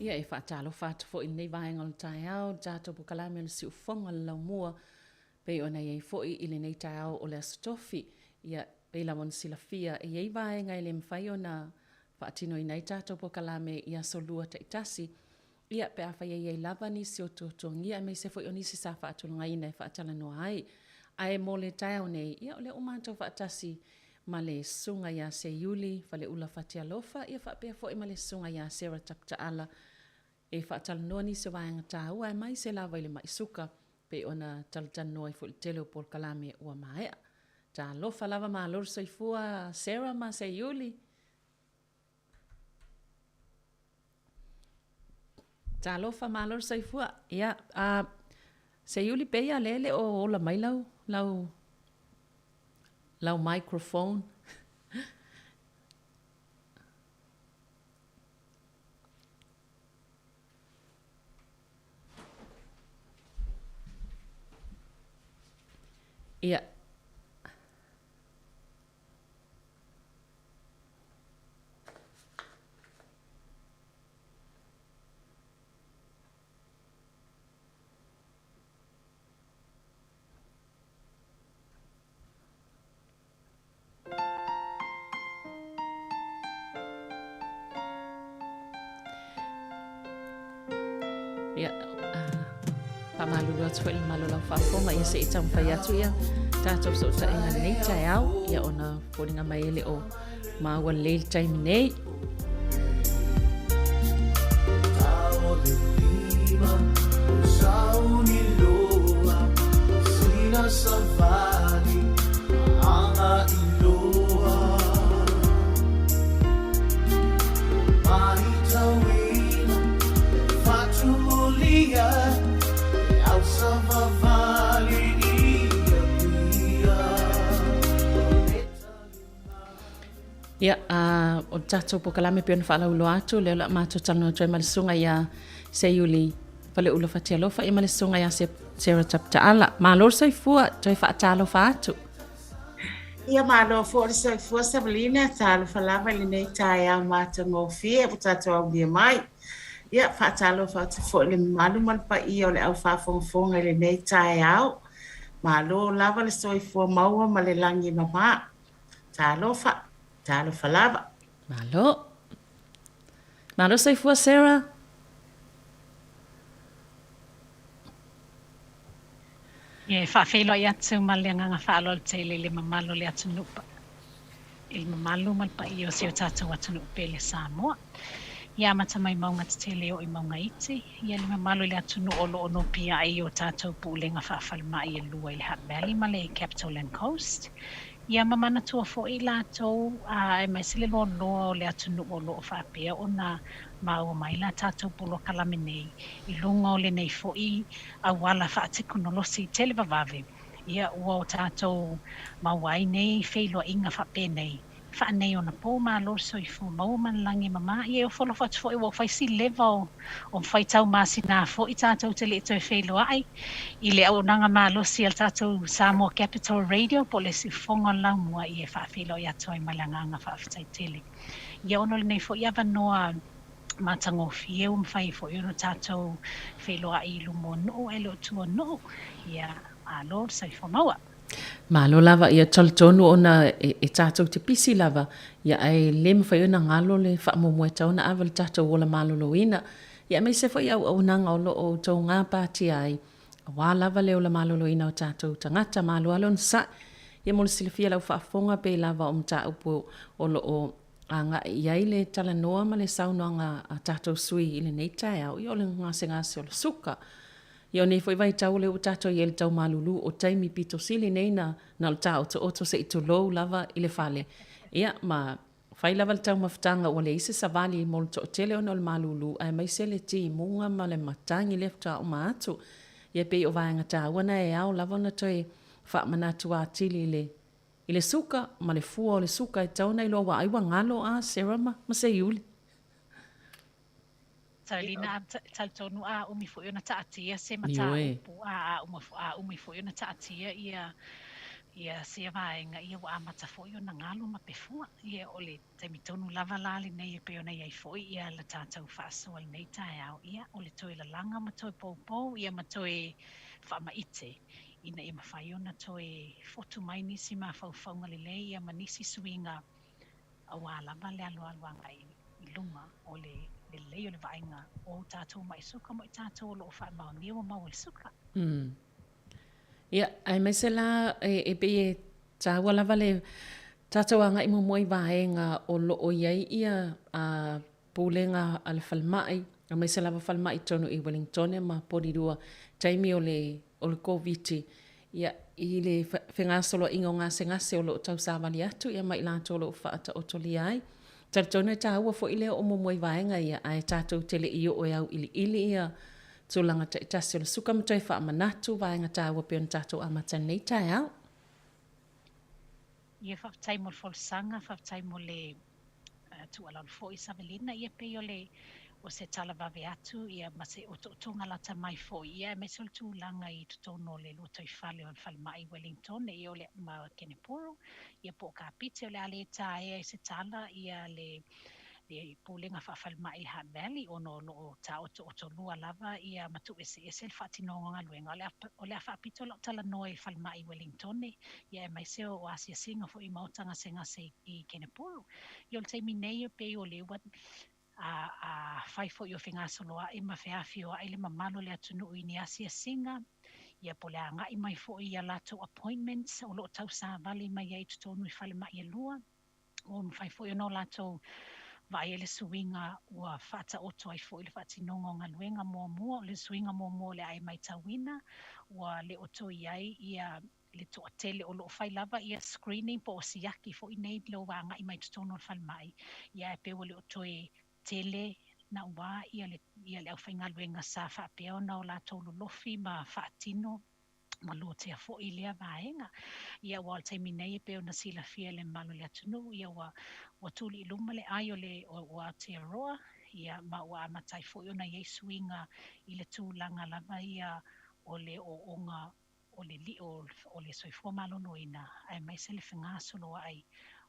Ia, e faatalofa atu foi i lenei vaega o le taeao, le tatou polokalame o le Siufofoga o le Laumua, pei ona i ai foi i lenei taeao o le Aso Tofi. Ia, pei lava ona silafia, e i ai vaega e le mafai ona faatinoina ai tatou polokalame i aso Lua taitasi, ia, pe afai e i ai lava nisi o tuatuagia aemaise foi o nisi sa faatulagaina e faatalanoa ai. Ae mo le taeao nei, ia, o lea ua matou faatasi ma le Susuga ia Seiuli Faleula Fatialofa, ia faapea foi ma le Susuga ia Sarah Taputaala e faatalanoa nisi o vaega taua aemaise lava i le mai suka pei ona talatalanoa ai foi i le tele o polokalame ua maea. Talofa lava malo le soifua Sarah ma Seiuli. Talofa malo le soifua. Ia, a Seiuli pei a lea e le o ola mai lau lau lau microphone. Ia. Ia, faamalulu atu foi i le mamalu o lau faafofoga, ia se i taumafai atu ia tatou fesootaiga i lenei taeao, ia ona foliga mai e le o maua lelei le taimi nei. Ia, a o le tatou polokalame pei ona faalauiloa atu, lea o le a matou talanoa atu ai ma le susuga ia Seiuli Faleula Fatialofa ia ma le susuga ia Sarah Taputaala. Malo le soifua, toe faatalofa atu. Ia malo foi le soifua Savalina, talofa lava i lenei taeao matagofie ua tatou aulia mai. Ia faatalofa atu foi i le mamalu ma le paia o le au faafogafoga i lenei taeao. Malo lava le soifua maua ma le lagi e mama. Talofa, talofa lava. Malo. Malo soifua Sarah. Ia, e faafeiloai atu ma le agaga faaaloalo tele i le mamalu o le atunuu i le mamalu ma le paia o si o tatou atunuu pele Samoa. Ia amata mai mauga tetele e oo i mauga iti, ia le mamalu i le atunuu o lo o nopiai i o tatou pulega faafalemai e lua i le Hutt Valley ma le Capital and Coast. Ia ma manatua foi i latou aemaise le loaloa o le atunuu o lo o faapea ona maua mai la tatou polokalame nei i luga o lenei foi auala faatekonolosi televavave, ia ua o tatou maua ai nei feiloaiga faapenei faaneionapo. Malo le soifua maua ma le lagi e mama. Ia e ofo alofa atu foi ua fai si leva o o faitau masina foi tatou te le i toe feiloai i le auaunaga malosi a le tatou Samoa Capital Radio po o le Siufofoga o le Laumua. Ia e faafeiloai atu ai ma le agaga faafetai tele. Ia ona o lenei foi avanoa matagofie ua mafai ai foi ona tatou feiloai i luma o nuu ae le o tua o nuu. Ia, malo le soifua maua. Malo lava, ia talitonu ona e tatou te pisi lava, ia ae le mafai ona galo le faamuamua e tatau ona ave i le tatou ola maloloina, ia aemaise foi auaunaga o lo o outou gapatia ai, aua lava le ola maloloina o tatou tagata. Malo lava le onosai. Ia mo le silafia i lau faafofoga pei lava o mataupu o lo o agai i ai le talanoa ma le saunoaga a tatou sui i lenei taeao, ia o le gasegase o le suka. Ia o nei foi vaitau o lea ua tatou i ai i le tau malulu, o taimi pito sili nei na na o le taotooto se i tulou lava i le fale. Ia ma fai lava le taumafataga ua leai se savali mo le toatele ona o le malulu aemaise le timuga ma le matagi lea faatoa uma atu. Ia pei o vaega taua na e ao lava ona toe faamanatu atili i le I le suka ma le fua o le suka e tatau ona iloa aua ai ua galo a Sarah ma ma Seiuli. Taulina a talitonu a umi foi ona taatia se mataupu a a uma a umi foi ona taatia ia. Ia sia vaega, ia ua amata foi ona galo ma pefua. Ia o le taimi tonu lava la lenei e pei ona i ai foi ia le tatou faasoa i lenei taeao, ia o le toe lalaga ma toe poupou ia ma toe faamaite ina ia mafai ona toe fotu mai nisi mafaufauga lelei ia ma nisi suiga aua lava le alualu agai i luma o le lelei o le vaaiga o tatou ma'i suka ma i tatou o lo o faamaonia ua maua i le suka. Ia, aemaise la e pei e taua lava le tatou agai muamua i vaega o lo o i ai ia pulega a le falemai, aemaise lava falemai i totonu i Wellingtone ma Porirua i taimi o le Koviti, ia, i le fegasoloaiga o gasegase o lo o tausavali atu ia ma i latou o lo o faataotolia ai. Talitonu e taua foi le oo muamua i vaega ia, ae tatou te le i oo e auiliili ia tulaga taitasi o le suka ma toe faamanatu vaega taua pei ona tatou amata i lenei taeao. Ia faafetai mo le folasaga, faafetai mo le tuualalo foi Savelina, ia pei o le o se tala vave atu ia ma se otootoga lata mai foi ia aemaise o le tulaga i totonu o le lotoifale o le falemai i Wellington ia o le ma Kenepuru ia po o Kapiti o le a le taea i se tala ia le le Pulega Faa-Falemai i le Hutt Valley ona o lo o taotootolua lava ia ma tuueseese le faatinoga o galuega. O le a, o le a faapito lau talanoa i le falemai i Wellingtone, ia aemaise o asiasiga foi i maota gasegase i, i Kenepuru. Ia o le taimi nei e pei o lea ua a, afai foi o fegasoloa'i ma feafioa'i le mamalu o le atunuu i ni asiasiga, ia po o le agai mai foi i a latou appointments o lo o tausavali mai ai i totonu i falemai e lua. Ua mafai foi ona o latou vaai ai le suiga ua faataoto ai foi le faatinoga o galuega. Muamua, o le suiga muamua o le a e matauina, ua le o toe i ai ia le toatele o lo o fai lava ia screening po o siaki foi nei i lou agai mai totonu o le falemai, ia ae pei ua le o toe tele naua ia le, ia le aufaigaluega sa faapea ona o latou lolofi ma faatino ma lotea foi i lea vaega. Ia aua o le taimi nei e pei ona silafia e le mamalu o le atunuu, ia ua, ua tuli i luma le ai o le o Aotearoa, ia ma ua amata ai foi ona i ai suiga i le tulaga lava ia o le ooooga o le lio o le soifua maloloina, aemaise le fegasoloai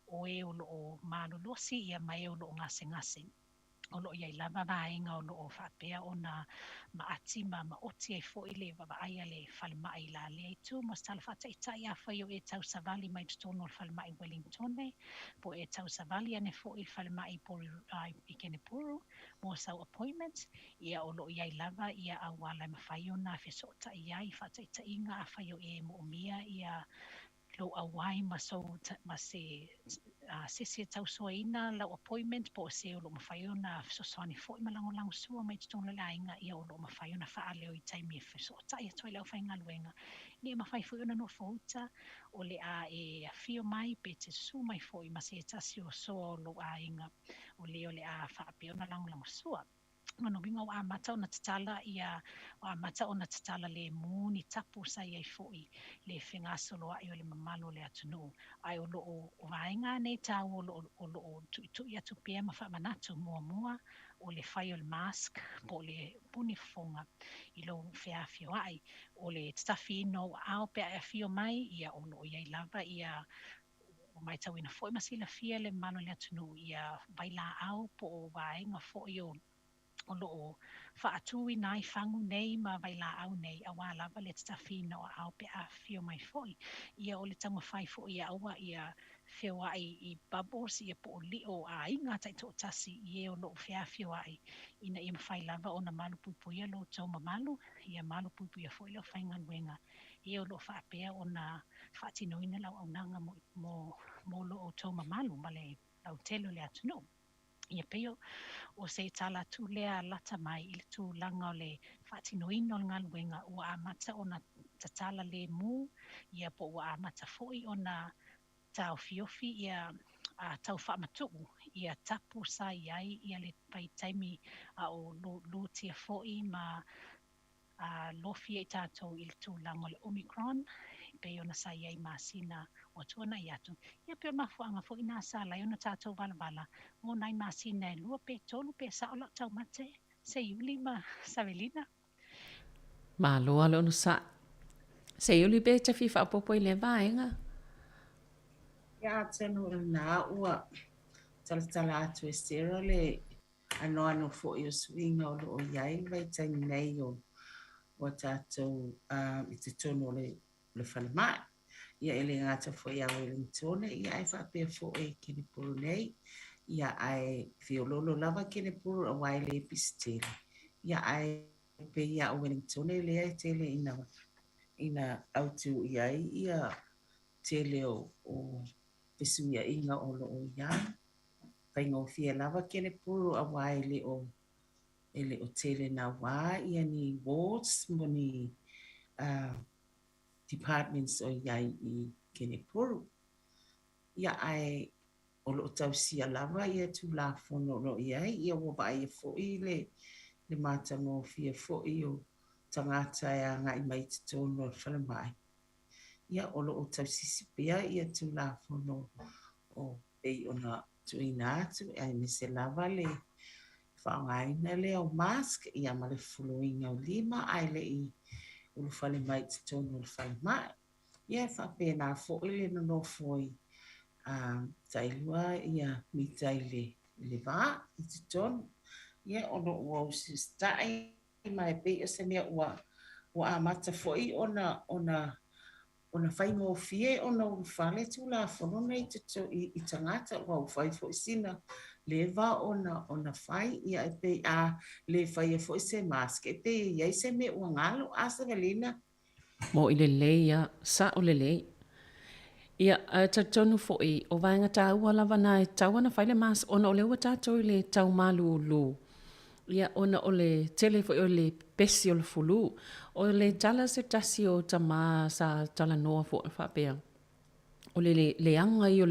o e o lo o malolosi ia ma e o lo o gasegase. O lo o i ai lava vaega o lo o faapea ona maati ma maoti ai foi le vaavaai a le falemai i la lea itu. Mo se tala faataitai, afai o e tausavali mai totonu o le falemai i Wellingtone, po o e tausavali ane foi i le falemai i Kenepuru mo sau appointment, ia o lo o i ai lava ia auala e mafai ona fesootai ai i faataitaiga afai o e moomia ia lou auai ma sou ma se se isi e tausoaina lau appointment po o se o lo o mafai ona fesoasoani foi ma lagolagosua mai totonu o le aiga, ia o lo o mafai ona faaleo i taimi e fesootai atu ai le aufaigaluega ina ia mafai foi ona nofouta o le a e afio mai pe te susu mai foi ma se tasi o soa o lou aiga o le o le a faapea ona lagolagosua. Lona uiga ua amata ona tatala ia, ua amata ona tatala lemu ni tapu sa i ai foi le fegasoloa'i o le mamalu o le atunuu. Ae o lo o, o vaega nei taua o lo o, o lo o tuitui atu pea ma faamanatu, muamua, o le fai o le mask po o le puni fofoga i lou feafioa'i, o le tatafiina o ou aao pe a e afio mai, ia o lo o i ai lava ia Ua matauina foi ma silafia le mamalu o le atunuu ia vailaau po o vaega foi o o lo o faatuina ai fagu nei ma vailaau nei aua lava le tatafiina o aao pe a afifio mai foi. Ia o le taumafai foi ia aua ia feoai i bubbles ia po o lio o aiga taitoatasi i e o lo o feafioai ina ia mafai lava ona malupuipuia lo outou mamalu, ia malupuipuia foi le aufaigaluega e o lo o faapea ona faatinoina le auaunaga mo, mo, mo lo outou mamalu ma le lautele o le atunuu. Ia pei o, o se tala atu lea lata mai i le tulaga o le faatinoina o le galuega ua amata ona tatala lemu, ia po ua amata foi ona taofiofi ia a tau faamatuu ia tapu sa i ai ia le vaitaimi a o lutia foi ma a lofia i tatou i le tulaga o le Omicron e pei ona sa i ai i masina ua tuanai atu. Ia pei o le mafuaaga foi lena sa ala ai ona tatou valavala mo nai masina e lua pe tolu pe sao lau taumate, Seiuli ma Savelina. Malo lava le onosai. Seiuli pe e te fia faaopoopo i lea vaega. Ia atonu o lena ua talatala atu e Sarah le anoano foi o suiga o lo o i ai le vaitaimi nei o ua tatou i totonu o le falemai. Ia e le gata foi ia Wellington, ia ae faapea foi i Kenepuru nei. Ia ae feoloolo lava Kenepuru aua e le pisi tele. Ia ae pei lava o Wellington lea e tele ina autu i ai ia tele o fesuiaiga o lo o i ai. Faigofie lava Kenepuru aua e le o tele naua ia ni wards mo ni departments o i ai i Kenepuru. Ia ae o lo o tausia lava ia Tulafono o lo o i ai, ia ua vaaia foi le matagofie foi o tagata e agai mai i totonu o le falemai. Ia o lo o tausisi pea ia Tulafono o pei ona tuuina atu, aemaise lava le faaaogaina lea o mask ia ma le fufuluina o lima ae le i ulufale mai i totonu o le falemai. Ia e faapena foi le nonofo i tailua ia mita i le va i totonu. Ia o lo o ua usiusitai ma e pei o se mea ua amata foi ona faigofie ona ulufale Tulafono nei i tagata ua fai foi sina leva ona fai. Ia e pei a le faia foi se mask e pei e i ai se mea ua galo a Savelina. Mo i lelei ia, sa'o lelei. Ia, ae talitonu foi, o vaega taua lava na e tatau ona fai le mask ona o lea ua tatou i le tau malūlū. Ia, ona o le tele foi o le pepesi o le fulu. O le tala a se tasi o tama sa talanoa foi faapea, o le leaga ia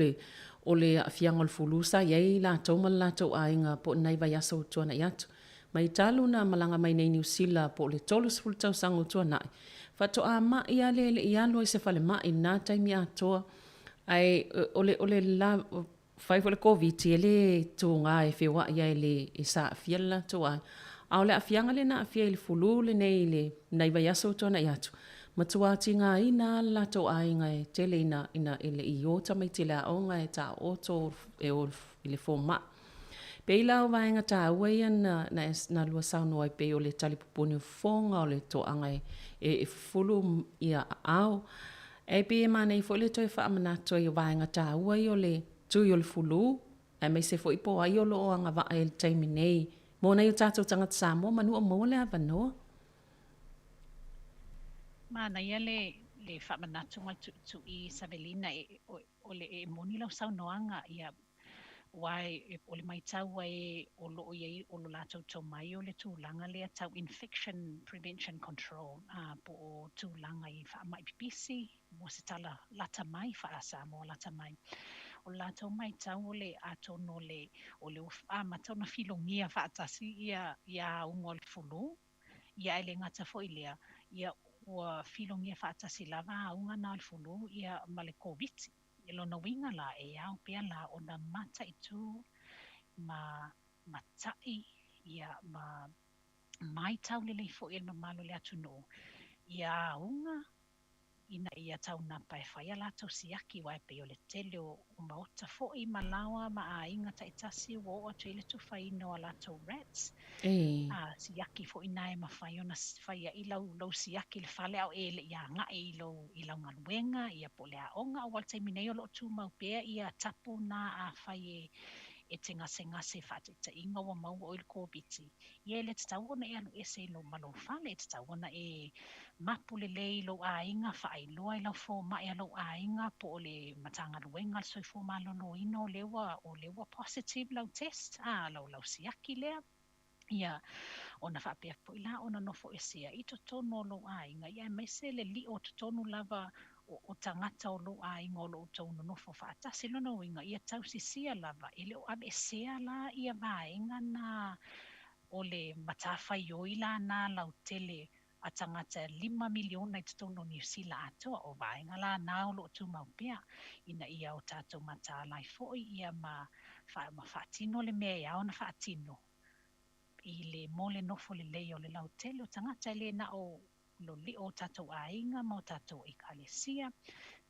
o le aafiaga o le fulu sa i ai latou ma le latou aiga po o nai vaiaso ua tuanai atu. Mai talu na malaga mai nei Niu Sila po o le 30 tausaga ua tuanai, faatoa mai lava lea e le i alu ai i se falemai i lena taimi atoa. Ae o le la fai foi le Koviti e le tuga e feoai ai le e sa aafia le latou aiga. A o le aafiaga lea na aafia i le fulu lenei i le nai vaiaso ua tuanai atu, matua tigaina lava le latou aiga e tele ina e le i o tamaiti i le aoga e taooto e o i le fomai. Pei la o vaega taua ia na lua saunoa ai pei o le talipupuni o fofoga, o le toaga e fufulu ia aao. E pei e manaia foi le toe faamanatu ai o vaega taua ia o le tui o le fulu, aemaise foi po o ai o lo o agavaa i le taimi nei mo nai o tatou tagata Samoa manu o maua le avanoa. Manaia le faamanatu ma le tuitui Savelina e o le e moni lau saunoaga ia aua o le matau ai o lo o i ai o lo latou tomai o le tulaga lea tau infection prevention control po o tulaga i faamai pipisi mo se tala lata mai faa-Samoa lata mai. O le latou matau o le atonu o le ua amata ona filogia faatasi ia auga o le fulu ia ae le gata foi lea ia ua filogia faatasi lava auga na o le fulu ia ma le Koviti. E lona uiga la e ao pea la ona mataitu ma mata'i ia ma matau lelei foi e le mamalu o le atunuu ia auga ina ia taunapa e fai a latou siaki aua e pei o le tele o maota foi ma laoa ma aiga taitasi ua oo atu i le tufaina o a latou rats. A siaki foi na e mafai ona fai ai lau siaki i le fale a o e le i agai i lau galuega ia po o le aoga aua o le taimi nei o lo o tumau pea ia tapu na afai e te gasegase faataitaiga ua maua oe i le Koviti ia e le tatau ona e alu ese i lou ma lou fale, e tatau ona e mapu lelei i lou aiga, faailoa i lau fomai a lou aiga po o le Matagaluega o le Soifua Maloloina o lea ua positive lau test lau siaki lea ia ona faapea foi la ona nofo esea i totonu o lou aiga ia aemaise le lio o totonu lava o tagata o lou aiga o lo o outou nonofo faatasi. Lona uiga ia tausisia lava e le o aveesea la ia vaega na o le matafaioi la na lautele a tagata 5 miliona i totonu o Niu Sila atoa o vaega la na o lo o tumau pea ina ia o tatou mataala ai foi ia ma faatino le mea e ao ona faatino i le mo le nofo lelei o le lautele o tagata e le na o lo lio o tatou aiga ma o tatou ekalesia.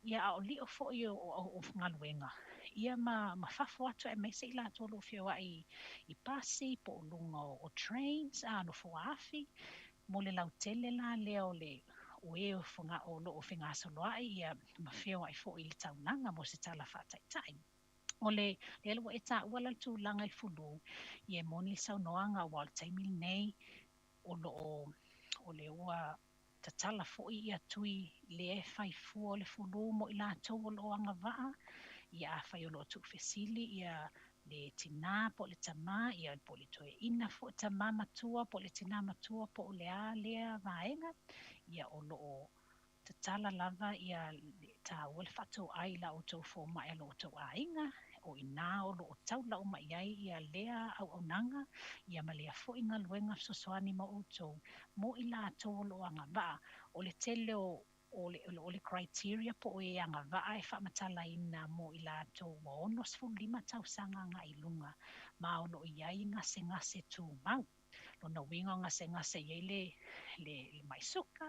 Ia a o li'o fo'i o galuega ia ma fafo atu aemaise i latou o lo o feoa'i i pasi po o luga o trains a nofoa afi mo le lautele la lea o le o e o lo o fegasoloa'i ia ma feoa'i fo'i i le taulaga mo se tala fa'ataita'i. O le lea ua e ta'ua la le tulaga i le fulu, ia e moni le saunoaga auā o le taimi lenei o lo o o le ua tatala fo'i ia tui lea e fai fua o le fulu mo i latou o lo o agava'a. Ia afai o lo o tu'ufesili ia le tinā po o le tamā, ia po o le toeaina fo'i tamā matua po o le tinā matua po o le a lea vaega, ia o lo o tatala lava ia tāua le faatau'ai i la outou foma'i a lo outou aiga, o i inā o lo o taula uma i ai ia lea auaunaga ia ma lea fo'i galuega fesoasoani mo outou mo i latou o lo o agava'a. O le tele o le criteria po o e agava'a e fa'amatalaina mo i latou ua 65 tausaga aga'i i luga ma o lo o i ai gasegase tumau. Lona uiga o gasegase i ai le ma'i suka,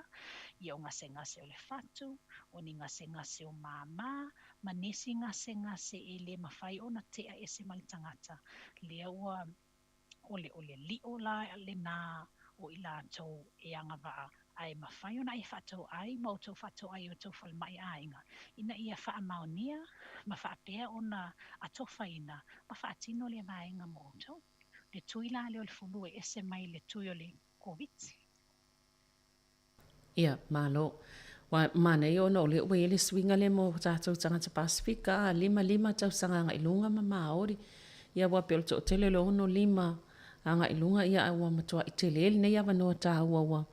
ia o gasegase o le fatu, o ni gasegase o māmā, ma nisi gasegase e lē mafai ona te'a ese ma le tagata. Lea ua o le li'o la lenā o i latou e agava'a ae mafai ona e fa'atau'ai ma outou fa'atau'ai i outou falema'i aiga ina ia fa'amaonia ma fa'apea ona atofaina ma fa'atino lea vaega mo outou. Le tui la lea o le fulu e ese mai le tui o le Koviti. Ia, malo. Ua manaia ona o lea ua i ai le suiga lea mo tatou tagata Pasefika, 55 tausaga agai i luga ma Maori. Ia aua pei o le toatele o le 65 agai i luga, ia ae ua matuai tele lenei avanoa taua ua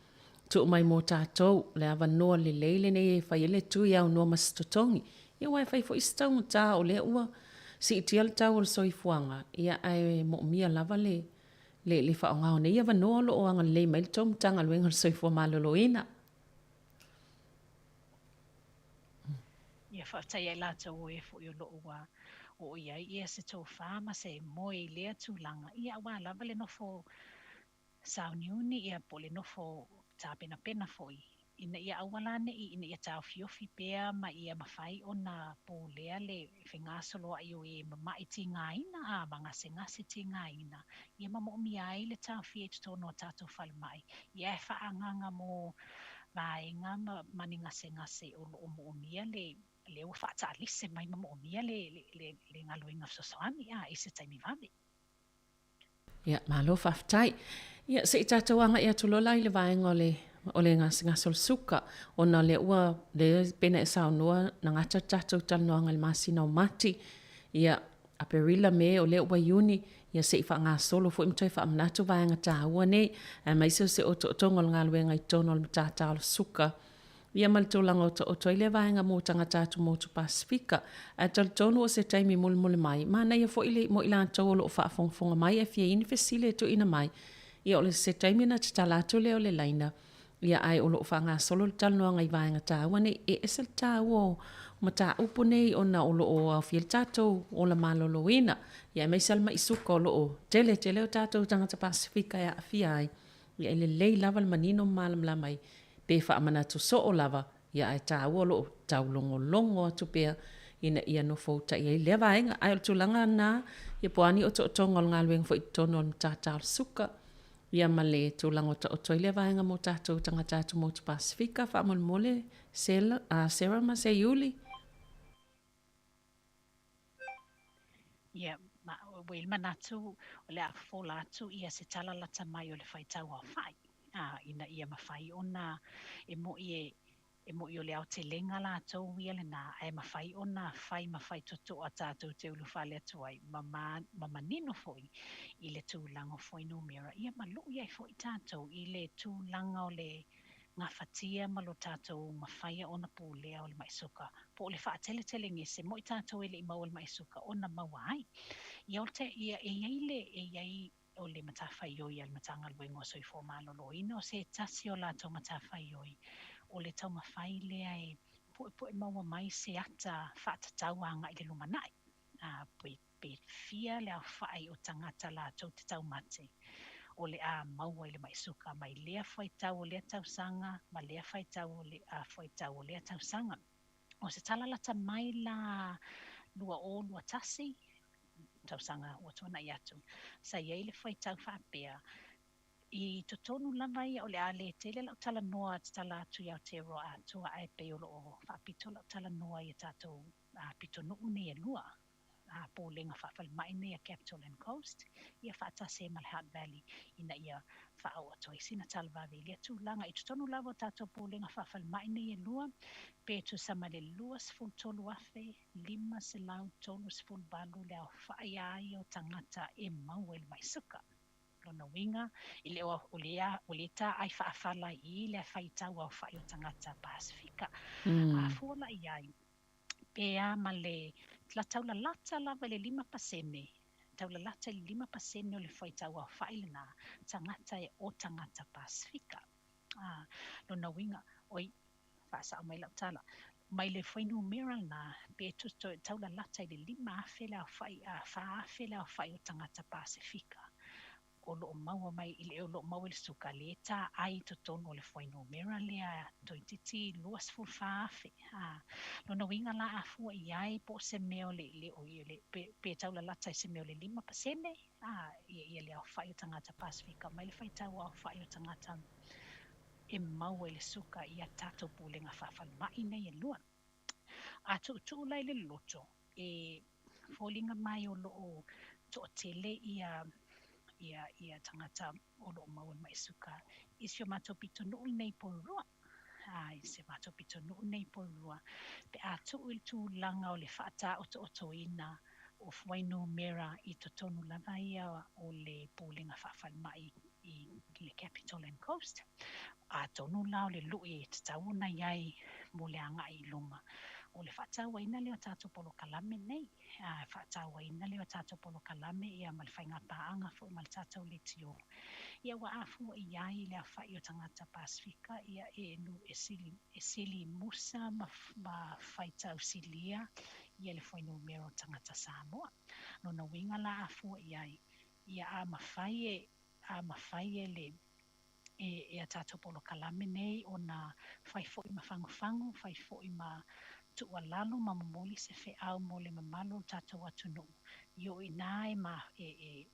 tuu mai mo tatou, le avanoa lelei lenei e fai ai le tui aunoa ma se totogi. Ia aua e fai foi se taugata o lea ua siitia le tau o le soifuaga, ia ae moomia lava le faaaoga o nei avanoa o lo o agalelei mai le tou Matagaluega o le Soifua Maloloina. Ia faafetai ia i latou o e fo'i o lo o ua oo i ai ia se tofā ma se moe i lea tulaga, ia auā lava le nofo sauniuni ia po o le nofo tapenapena fo'i ina ia aua la ne'i ina ia taofiofi pea ma ia mafai ona pulea le fegasoloa'i o e mama'i tigāina a ma gasegase tigāina, ia ma mo'omia ai le taofia i totonu o tatou falema'i, ia e faaagaga mo vaega ma ni gasegase o lo o mo'omia le lea ua fa'ataalise mai ma mo'omia le galuega fesoasoani a i se taimi vave. Ia, malo faafetai. Ia, se i tatou agai atu loa la i le vaega o le gasegase o le suka, ona lea ua, lea pei ona e saunoa na gata le tatou talanoaga i le masina o Mati, ia, Aperila, Me, o lea ua Iuni, ia se i faagasolo foi ma toe faamanatu vaega taua nei, aemaise o se otootoga o le galuega i totonu o le matata o le suka, ia ma le tulaga o taoto ai lea vaega mo tagata atumotu Pasefika. Ae talitonu o se taimi mulimuli mai, manaia foi le mo i latou o lo o faafogafoga mai e fia i ai ni fesili e tuuina mai, ia o le se taimi ona tatala atu lea o le laina, ia ae o lo o faagasolo le talanoaga i vaega taua nei. E ese le taua o mataupu nei ona o lo o aofia ai le tatou ola maloloina, ia aemaise lava le mai suka o lo o tele tele o tatou tagata Pasefika e aafia ai. Ia e lelei lava le manino ma malamalama ai pe faamanatu soo lava, ia ae taua o lo o taulogologo atu pea ina ia nofoutai ai lea vaega. Ae o le tulaga lena, ia po o a ni otootoga o le galuega foi i totonu o le matata o le suka, ia ma le tulaga o taoto ai lea vaega mo tatou tagata atumotu Pasefika, faamolemole Sarah ma Seiuli. Ia, ma ua i ai le manatu o le a fofola atu ia se tala lata mai o le faitau aofa'i, a, ina ia mafai ona e mo'i e mo'i o le aotelega latou ia lenā, ae mafai ona fai ma faitotoa tatou te ulufale atu ai ma ma manino foi i le tulaga o fuainumera, ia ma lu'i ai foi tatou i le tulaga o le gafatia ma lo tatou mafaia ona pulea o le ma'i suka, po o le fa'ateletelegese mo'i tatou e le i maua i le ma'i suka ona maua ai. Ia o te ia e i ai le e i ai o le matafaioi a le Matagaluega o Soifua Maloloina, o se tasi o latou matafaioi o le taumafai lea e pu'epu'e maua mai se ata fa'atatau aga'i le lumanai a pe fia le aofa'i o tagata latou te taumate o le a maua i le ma'i suka mai lea fuaitau o lea tausaga ma lea fuaitau o lea tausaga. O se tala lata mai la 2021 tausaga ua tuana'i atu, sa i ai le fuaitau faapea, i totonu lava ia o le a le tele lau talanoa tatala atu i Aotearoa atoa, ae pei o loo faapito lau talanoa i a tatou pitonuu nei e lua, pulega faafalemai nei a Capital and Coast, ia faatasi ai ma le Hutt Valley, ina ia faaoo atu ai sina tala vave i lea tulaga. I totonu lava o tatou pulega faafalemai nei e lua, pe tusa ma le 23,538 le aofa'i a ia o tagata e maua i le mai suka. Lona uiga, e le o o le taai faafala i i le faitau aofa'i o tagata Pasefika. A fua la i ai, pe a ma le la taulalata lava i le 5%, taulalata i le 5% o le fuaitau aofa'i lenā tagata e o tagata Pasefika. Lona uiga, oi, faasa'o mai lau tala, mai le fuainumera lenā, pe taulalata i le 5,000 le aofa'i, 4,000 le aofa'i o tagata Pasefika o loo maua mai i le o loo maua i le suka lē taai i totonu o le fuainumera lea toeitiiti 24,000. Lona uiga la a fua i ai po o se mea o le le o le pe taulalata i se mea o le 5% ia ia le aofa'i o tagata Pasefika mai le faitau aofa'i o tagata e maua i le suka i a tatou pulega faafalemai nei e lua. A tuutuu la i le loto, e foliga mai o loo to'atele ia ia ia tagata o loo maua i le ma'i suka i si o matou pitonuu lenei i Porirua. I si o matou pitonuu lenei i Porirua, pe a tuu i le tulaga o le faataotootoina o fuainumera i totonu lava ia o le pulega faafalemai i le Capital and Coast, atonu la o le lu'i e tatau ona i ai mo le agai i luma o le faatauaina lea o tatou polokalame nei, faatauaina lea o tatou polokalame ia ma le faiga paaga foi ma le tatou leitio. Ia ua afua i ai le aofa'i o tagata Pasefika ia e nu e sili e sili musa ma ma faitau silia ia le fuainumera o tagata Samoa. Lona uiga la a fua i ai, ia a mafai e a mafai e le e a tatou polokalame nei ona fai foi ma fagufagu, fai foi ma tuualalo ma momoli se feau mo le mamalu o le tatou atunuu, i o i ina e ma e e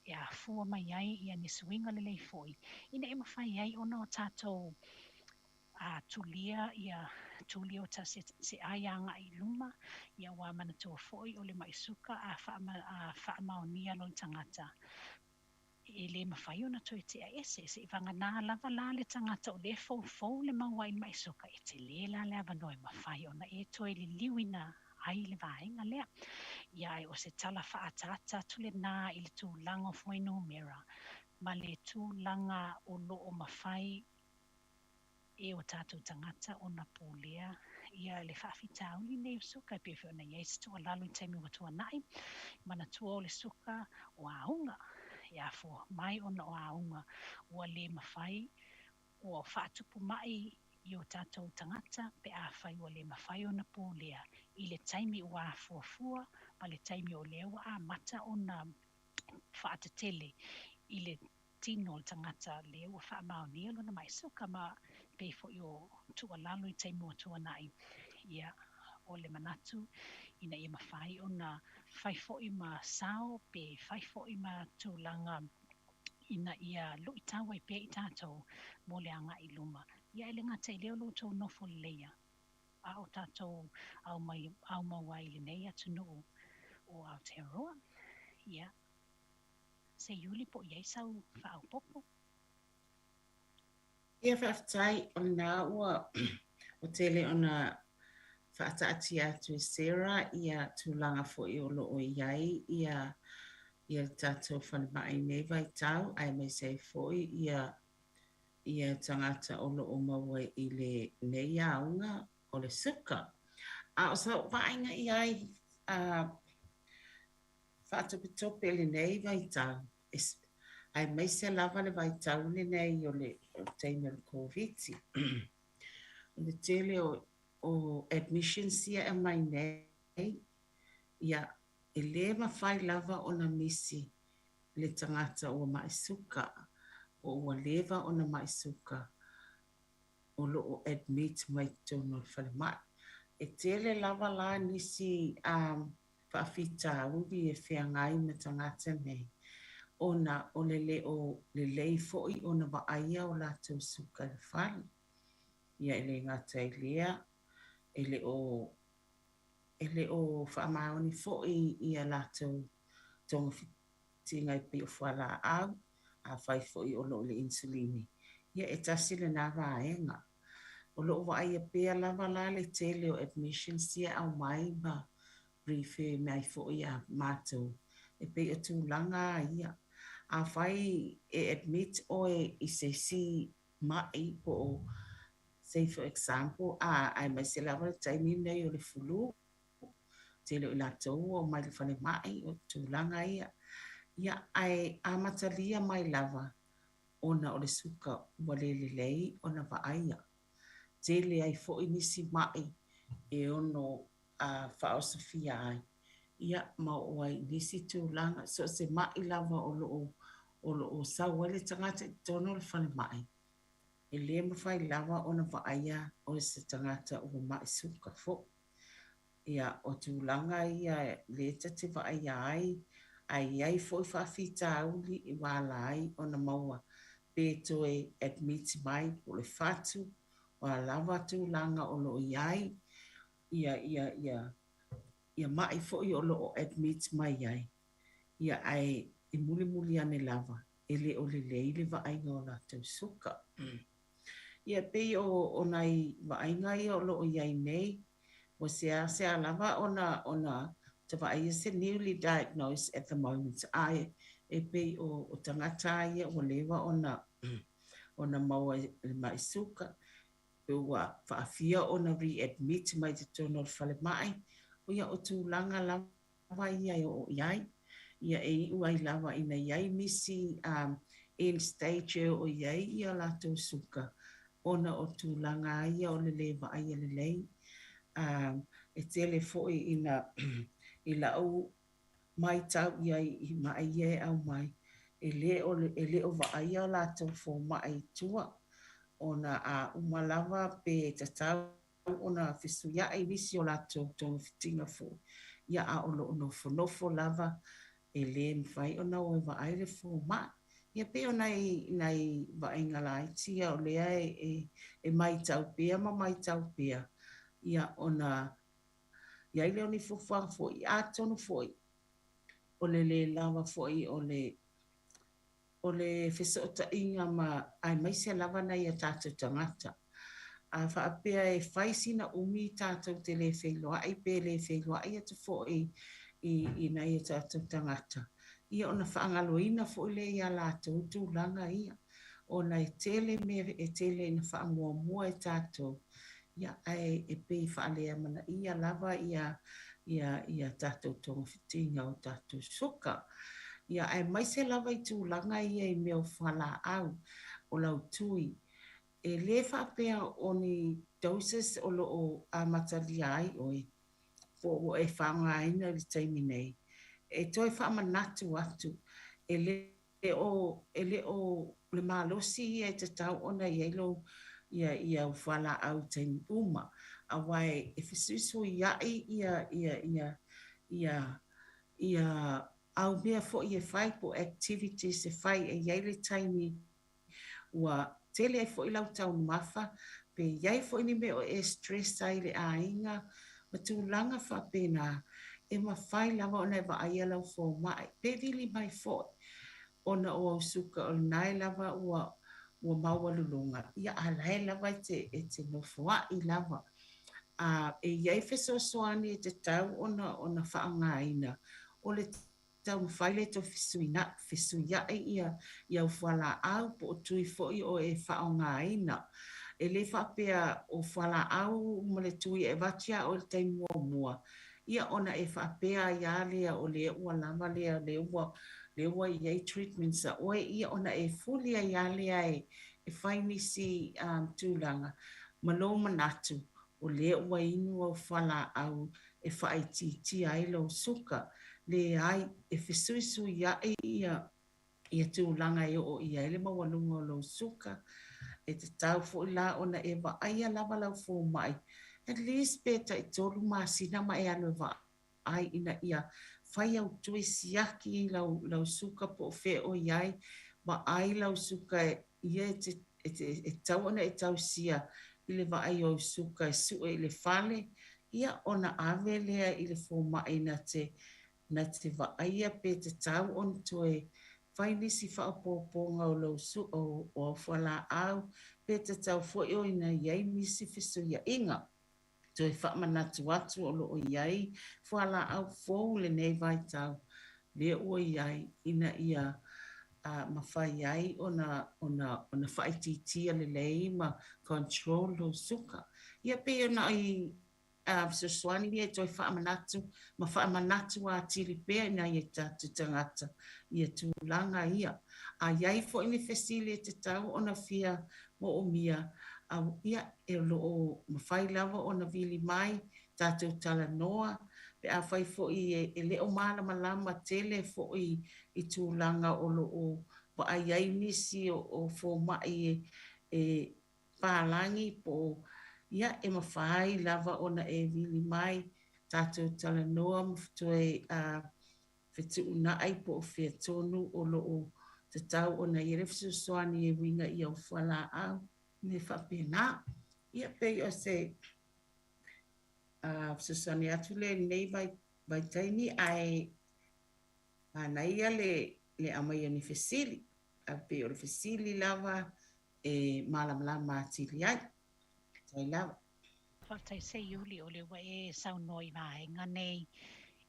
e afua mai ai ia ni suiga lelei foi, ina ia mafai ai ona o tatou tulia ia tulia o ta se se ai aga'i i luma. Ia ua manatua foi o le ma'i suka a a faamaonia loa le tagata, e lē mafai ona toe te'a ese, se'i vagana lava la le tagata o lē foufou le maua ai le ma'i suka, e telē la le avanoa e mafai ona e toe liliuina ai le vaega lea. Ia ae o se tala fa'ataata atu lenā i le tulaga o fuainumera ma le tulaga o loo mafai e o tatou tagata ona pulea ia le faafitauli nei o suka, e pei foi ona i ai se tuualalo i taimi ua tuana'i. Manatua o le suka o auga, e afua mai ona o auga ua lē mafai ua faatupu ma'i i o tatou tagata pe afai ua lē mafai ona pulea i le taimi ua afuafua ma le taimi o lea ua amata ona faatetele i le tino o le tagata lea ua faamaonia lona ma'i suka. Ma pei foi o tuualalo i taimi ua tuana'i, ia o le manatu ina ia mafai ona fai foi ma sao pe fai foi ma tulaga ina ia lu'itau ai pea i tatou mo le aga'i i luma. Ia e le gata i lea o lo outou nofo leleia, a o tatou aumai aumau ai i lenei atunuu o Aotearoa. Ia Seiuli, po o i ai sau faaopoopo? Ia faafetai, o lena ua ua tele ona faataatia atu e Sarah ia tulaga foi o lo o i ai ia ia le tatou falemai i nei vaitau, aemaise ai foi ia ia tagata o lo o maua i lenei auga o le suka. A o sau vaaiga i ai a faatopetope i lenei vaitau, aemaise lava le vaitau lenei o le taimi o le Koviti. O le tele o admissions ia e aumai nei, ia, e lē mafai lava ona misi le tagata ua ma'i suka po o ua leva ona ma'i suka o lo o admit mai totonu o le falemai. E tele lava la nisi faafitauli e feagai ma tagata nei ona o le le o lelei foi ona vaaia o latou suka i le fale. Ia e le gata i lea, e le o e le o faamaoni foi ia latou togafitiga e pei o fualaau, afai foi o lo o i le insulini, ia e tasi lena vaega. O lo o vaaia pea lava la le tele o admissions ia e aumai ma refer mai foi ia matou, e pei o tulaga ia. Afai e admit oe i se isi ma'i po o say for example, a, aemaise lava le taimi lenei o le flu, tele o i latou ua omai i le falemai, o tulaga ia. Ia, ae amatalia mai lava ona o le suka ua le lelei ona vaaia. Tele ai foi nisi ma'i e ono faaosofia ai, ia, ma oo ai i nisi tulaga, so o se ma'i lava o lo o o lo o sau ai le tagata i totonu o le falemai, e le mafai lava ona vaaia o se tagata ua ma'i suka foi. Ia, o tulaga ia lea ta te vaaia ai, ae i ai foi faafitauli ua ala ai ona maua pe toe admit mai po o le fatu, o a lava tulaga o lo o i ai, ia, ia, ia, ia ma'i foi o lo o admit mai ai, ia, ae e mulimuli ane lava, e le o lelei le vaaiga o latou suka. Ia, e pei o, o nai vaaiga ia o lo o i ai nei, ua seasea lava ona, ona ta vaaia se newly diagnosed at the moment, ae e pei o, o tagata ia ua leva ona, ona maua i le ma'i suka, pe ua faafia ona readmit mai totonu o le falemai, ia o tulaga lava ia e oo i ai. Ia e iu ai lava ina i ai nisi end stage e oo i ai ia latou suka ona o tulaga ia o le lē vaaia lelei. E tele foi ina i la'u maitau i ai i ma'i ia e aumai, e le o e le o vaaia o latou fomai i tua, ona a uma lava pe tatau ona fesuia'i nisi o latou togafitiga foi, ia a o lo o nofonofo lava e lē mafai ona o e vaai le fomai. Ia pei o nai nai vaaiga laiti ia o lea e e maitau pea ma maitau pea, ia ona i ai lea o ni fuafuaga foi, atonu foi o le lē lava foi o le o le fesootaiga ma aemaise lava nai a tatou tagata. A faapea e fai sina umi tatou te le feiloai pe le feiloai atu foi i i nai o tatou tagata, ia ona faagaloina foi lea ia latou tulaga ia, ona e tele mea e tele ina faamuamua e tatou, ia ae e pei e faaleamanaia lava ia ia ia tatou togafitiga o tatou suka. Ia aemaise lava i tulaga ia i mea o fualaau, o lautui. E lē faapea o ni doses o lo o amatalia ai oe po o ua e faaaogaina i le taimi nei. E toe faamanatu atu, e le o e le o le malosi ia e tatau ona i ai lou ia ia au fualaau i taimi uma, aua e fesuisuia'i ia ia ia ia ia au mea foi e fai po o activities e fai e i ai le taimi ua tele ai foi lau taumafa, pe i ai foi ni mea o e stress ai i le aiga ma tulaga faapena, e mafai lava ona e vaaia lau fomai pe vili mai foi ona o au suka o lena e lava ua ua maualuluga, ia a la e lava e te e te nofoa'i lava. A e i ai fesoasoani e tatau ona ona faaaogaina, o le taumafai lea e toe fesuia'i ia i au fualaau po o tui foi o e faaaogaina. E le faapea o fualaau ma le tui e avatu iā oe i le taimi muamua, ia ona e faapea ai lava lea o lea ua lava lea, lea ua lea ua i ai treatments a oe, ia ona e fuli ai lava lea e fai nisi tulaga ma lou manatu o lea ua inu au fualaau e faaitiitia ai lou suka. Leai, e fesuisuia'i ia ia tulaga e oo i ai le maualuga o lou suka. E tatau foi la ona e vaaia lava lau fomai At least pe taitolu masina ma e alu e vaai ina ia fai au toe siaki lau lau suka po o fea o i ai, vaai lau suka ia e te e te e tatau ona e tausia i le vaai o au suka e sue i le fale, ia ona ave lea i le fomai na te na te vaaia pe tatau ona toe fai nisi faaopoopoga o lou o au fualaau pe tatau foi ona i ai nisi fesuiaiga. Toe faamanatu atu o lo o i ai fualaau fou i lenei vaitau lea ua i ai ina ia mafai ai ona ona ona faaitiitia lelei ma control lou suka. Ia pei ona i fesoasoani ia e toe faamanatu ma faamanatu atili pea i nai o tatou tagata ia tulaga ia. A i ai foi ni fesili e tatau ona fia moomia, ia, e o lo o mafai lava ona vili mai tatou talanoa pe afai foi e le o malamalama tele foi i tulaga o lo o vaai ai nisi o fomai e palagi po o ia e mafai lava ona e vili mai tatou talanoa ma toe fetuunai po o fea tonu o lo o tatau ona i ai le fesoasoani e uiga i au fualaau me faapena. Ia pei o se fesoasoani atu lea i lenei vaitaimi ae manaia le aumai o ni fesili. Ae pei o le fesili lava e malamalama atili ai. Faafetai lava. Faafetai Seiuli o lea ua e saunoa i vaega nei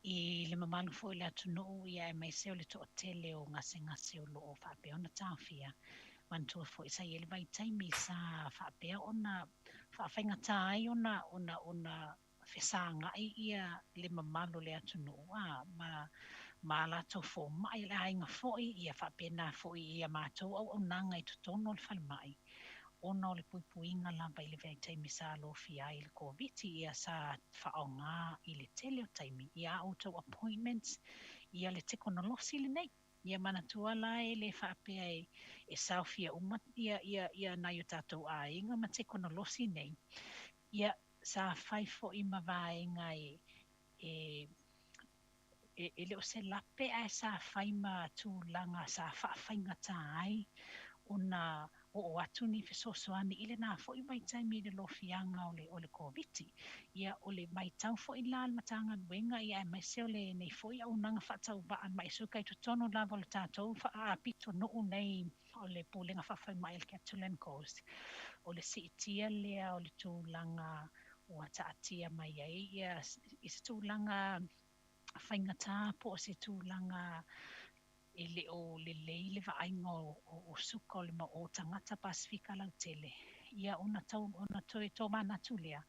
i le mamalu foi o le atunuu ia aemaise o le toatele o gasegase o lo o faapea ona taofia. Manatua foi sa i ai le vaitaimi sa faapea ona faafaigata ai ona ona ona fesagai ia le mamalu o le atunuu a ma ma a latou fomai o le aiga foi ia faapena foi i a matou auaunaga i totonu o le falemai ona o le puipuiga lava i le vaitaimi sa lofia ai le Koviti ia sa faaaoga i le tele o taimi ia a outou appointments ia le tekonolosi lenei. Ia manatua la e le faapea e e saofia uma ia ia ia nai o tatou aiga ma tekonolosi nei ia sa fai foi ma vaega e e e e le o se lape ae sa fai ma tulaga sa faafaigata ai ona oo atu ni fesoasoani i lena foi vaitaimi i le lofiaga o le o le Koviti. Ia o le matau foi la a le Matagaluega ia aemaise o lenei foi auaunaga faatauvaa ma suka i totonu lava o le tatou pitonuu nei o le Pulega Faa-Falemai a le Capital and Coast, o le siitia lea o le tulaga ua taatia mai ai ia i se tulaga faigata po o se tulaga e le o lelei le vaaiga o suka o le o tagata Pasefika lautele, ia ona tau ona toe tomanatu lea,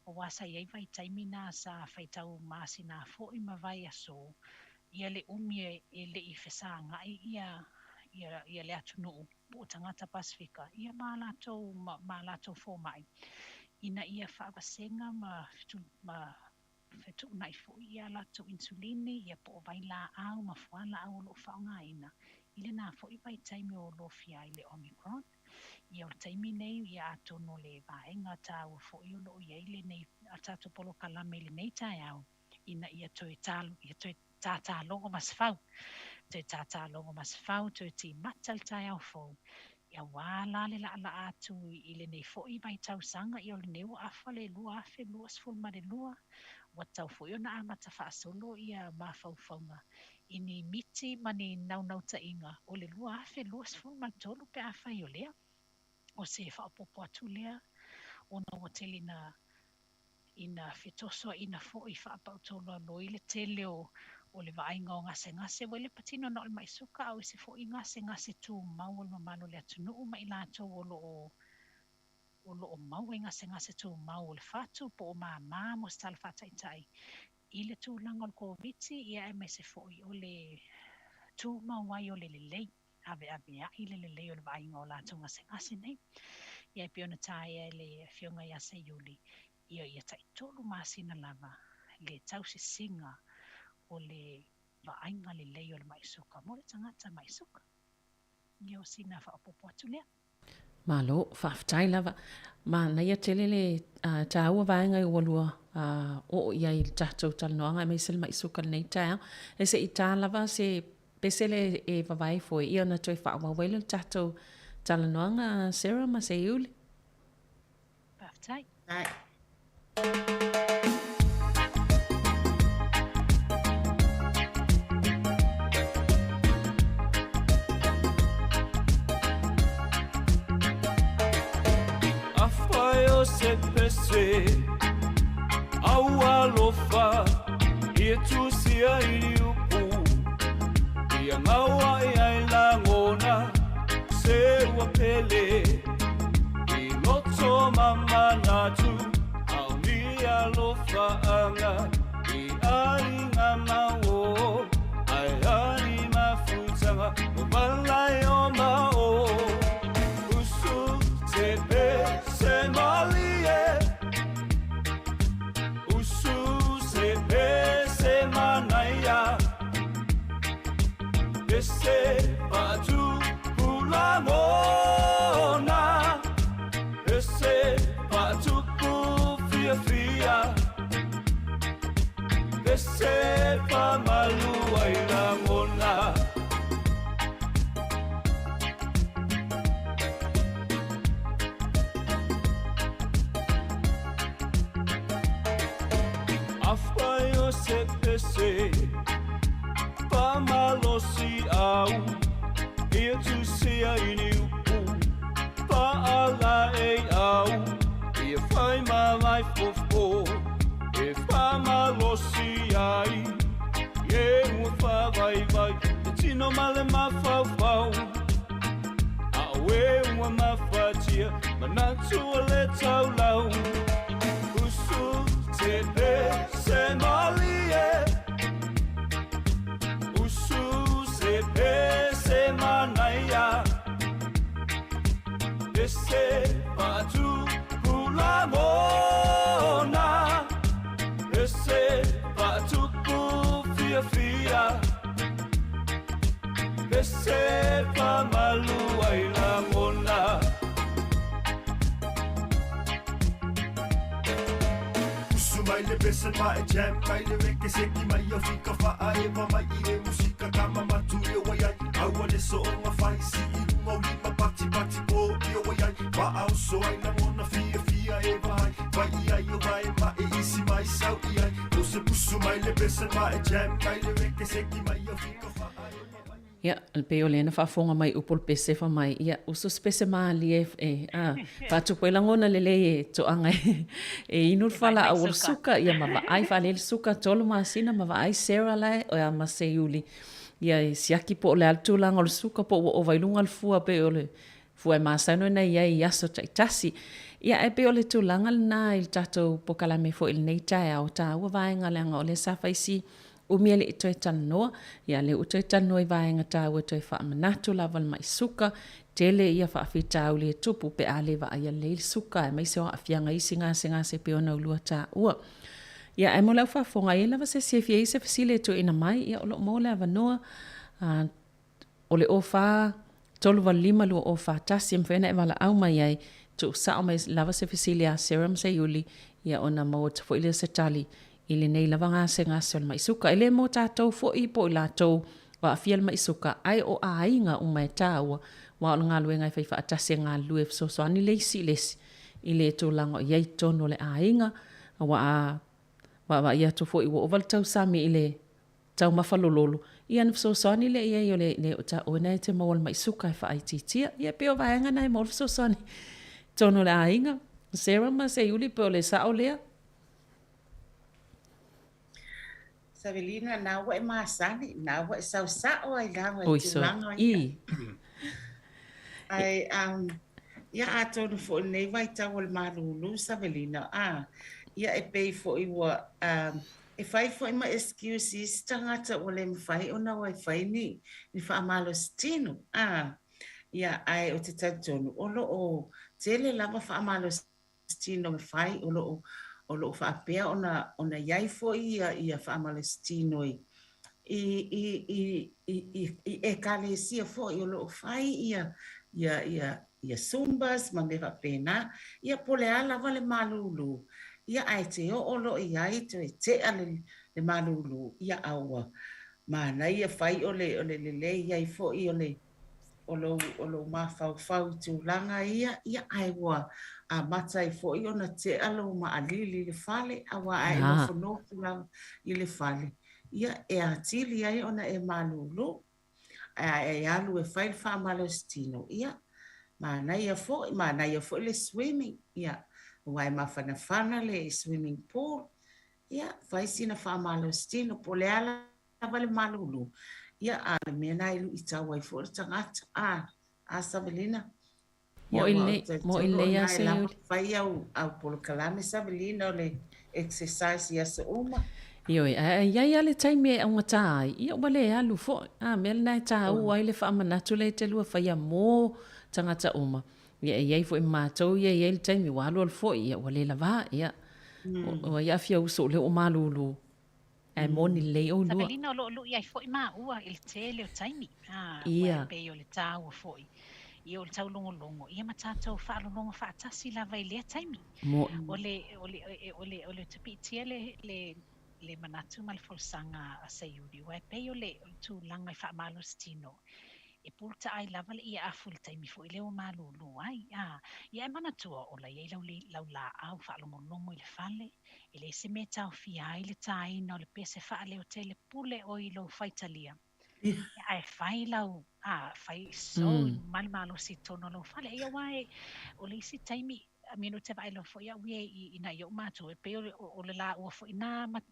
aua sa i ai vaitaimi na sa faitau masina foi ma vaiaso ia le umi e le i fesagai ia ia ia le atunuu po o tagata Pasefika ia ma latou ma latou fomai ina ia faavasega ma ma fetuunai foi ia latou insulini ia po o vailaau ma fualaau o lo o faaaogaina i lena foi vaitaimi o lofia ai le Omicron. Ia o le taimi nei ia atonu o le vaega taua foi o lo o i ai lenei a tatou polokalame i lenei taeao ina ia toe ia toe tātālogo masefau, toe tātālogo masefau, toe timata le taeao fou auā la le laalaa atu i lenei foi vaitausaga ia o lenei ua afa le 2022 ua tatau foi ona amata faasolo ia mafaufauga i ni miti ma ni naunautaiga o le 2023 pe afai o lea. O se faaopoopo atu lea ona ua tele ina ina fetosoaina foi faapautolualoi le tele o o le vaaiga o gasegase ua le patino na o le mai suka a o isi foi gasegase tumau o le mamalu o le atunuu ma i latou o lo o o lo o maua i gasegase tumau o le fatu po o māmā mo se tala faataitai i le tulaga o le Koviti ia aemaise foi o le tumau ai o le lelei aveaveai le lelei o le vaaiga o latou gasegase nei. Ia e pei ona taea e le Afioga ia Seiuli, ia ia taitolu masina lava le tausisiga o le vaaiga lelei o le mai suka mo le tagata mai suka. Ia o sina faaopoopo atu lea. Malo, faafetai lava. Manaia tele le taua vaega ua lua oo i ai i le tatou talanoaga aemaise le ma'i suka i lenei taeao. E se i ta lava se pese lea e vavae foi ia ona toe faaauau ai lea o le tatou talanoaga Sarah ma Seiuli. Faafetai. Afai o se pese au alofa ia tusia i liupu ia gaua i ai lagona se ua pele i loto ma manatu ao ni alofa-anga i aiga mau ai ai mafutaga o malai o mao usu te pese malie usu se pese manaia pese faatupu lagona pese faatupu fiafia pese faamalu ai lagona. Afai o se pese faamalosi au ia tusia i ni upu faalaei au ia fai ma lai fofo e faamalosi ai e ua faavaivai te tino ma le mafaufau a oe ua mafatia manatu o le taulau usu te pese malie usu se pese manaia pese faatupu lagona pese faatupu fiafia pese faamalu ai lagona. Usu mai le pese ma e jam mai le reke seki mai o fika faa e ma mai i le musika kama matu i o ai aua le soonga fai si i lunga o lima pati pati po i o ai wa au so ai na mona fia fia e vai vai i ai o vai ma e isi mai sau i ai o se pusu mai le pese ma e jam mai le reke seki mai o fika faa e ma mai. Ia, e pei o lea na faafofoga mai upu o le pese fai mai, ia, usu se pese malie e, a, faatupu ai lagona lelei e toaga e inu le fualaau o le suka, ia ma vaai faalelei le suka tolu masina ma vaai Sarah la e, ma Seiuli, ia e siaki po o le a le tulaga o le suka po ua ova i luga le fua pei o le fua e masani ona i ai i aso taitasi. Ia, ae pei o le tulaga lena i le tatou polokalame foi i lenei taeao, taua vaega leaga o lea sa fai si umi e le i toe talanoa, ia lea ua toe talanoa i vaega taua toe faamanatu lava le mai suka, tele ia faafitauli e tupu pe a le vaaia lelei le suka aemaise o aafiaga i isi gasegase e pei ona ulua taua. Ia ae mo le au faafofoga, e i ai lava se isi e fia i ai se fesili e tuuina mai, ia o lo o maua le avanoa, o le 04 385 2041 e mafai ona e valaau mai ai, tuusao mai lava se fesili ia Sarah ma Seiuli, ia ona maua atu foi lea o se tali i lenei lava gasegase o le mai suka. E le mo tatou foi po o i latou ua aafia le mai suka, ae o aiga uma e taua, aua o le galuega e fai faatasi e galulue e fesoasoani le isi i le isi i le tulaga o i ai i totonu o le aiga, aua a vaavaai atu foi ua ova le tausami i le taumafa lololo, ia ona fesoasoani lea i ai o le le o ta oe na e te maua le mai suka e faaitiitia. Ia pei o vaega na e maua le fesoasoani i totonu o le aiga. Sarah ma Seiuli pe o le sao lea? Savelina, na ua e masani, na ua e saosao ai lava i tulaga ia. Ae, ia atonu foi i lenei vaitau o le malūlū, Savelina, a, ia e pei foi ua, e fai foi ma excuse i isi tagata ua le mafai ona o e fai ni, ni faamalositino, a, ia, ae ou te talitonu, o lo o tele lava faamalositino e fai, o lo o, o lo o faapea ona, ona i ai foi ia, ia faamalositino i, i, i, i, i, i, i ekalesia foi o lo o fai ia, ia, ia, ia Zumbas ma mea faapena, ia po o le a lava le malūlū, ia ae te oo loa i ai toe tea le le malūlū, ia a ua manaia fai o le o le lelei ai foi o le o lou o lou mafaufau i tulaga ia, ia ae ua amata ai foi ona tea lou maʻalili i le fale, aua a e nofonofo lava i le fale, ia e atili ai ona e malūlū. Ae a e alu e fai le faamalositino, ia, manaia foi, manaia foi le swimming, ia, aua e mafanafana le swimming pool, ia, fai sina faamalositino, po o le a lava le malūlū, ia, a o le mea lena e luitau ai foi le tagata. A, a Savelina? Mo i le, mo i le ia se uli. Fai au, au polokalame Savelina o le exercise i aso uma. Ioe, ae i ai lava le taimi e augata ai, ia ua le alu foi. A mea lena e tāua ai le faamanatu lea e te lua faia mō tagata uma. Ia e i ai foi ma matou ia e i ai le taimi ua alualu foi, ia ua le lavā, ia. Ua ia afia uso o lea ua malūlū. Ae moni lelei ʻolua. Savelina o lo o luʻi ai foi māua i le tele o taimi, a, ua e pei o le tāua foi ia o le taulogologo ia ma tātou faalologo faatasi lava i lea taimi. O le, o le, o le, o le tapiitia le, le, le manatu ma le folasaga a Seiuli, ua e pei o le, o le tulaga i faamalositino e pulutaai ai lava le ieafu i le taimi foi lea ua malūlū ai. A, ia e manatua o la e i ai lau, lau lāʻau faalogologo i le fale, e leai se mea e taofia ai le tāina o le pese faaleotele pule ʻoe i lou faitalia. Ae fai lau, a, fai sou ma le malosi i totonu o lou fale. Ia aua e, o le isi taimi, I mean, ou te vaai loa foi au ia i nai oʻu matua, e pei o le, o le lāua foi nā ma,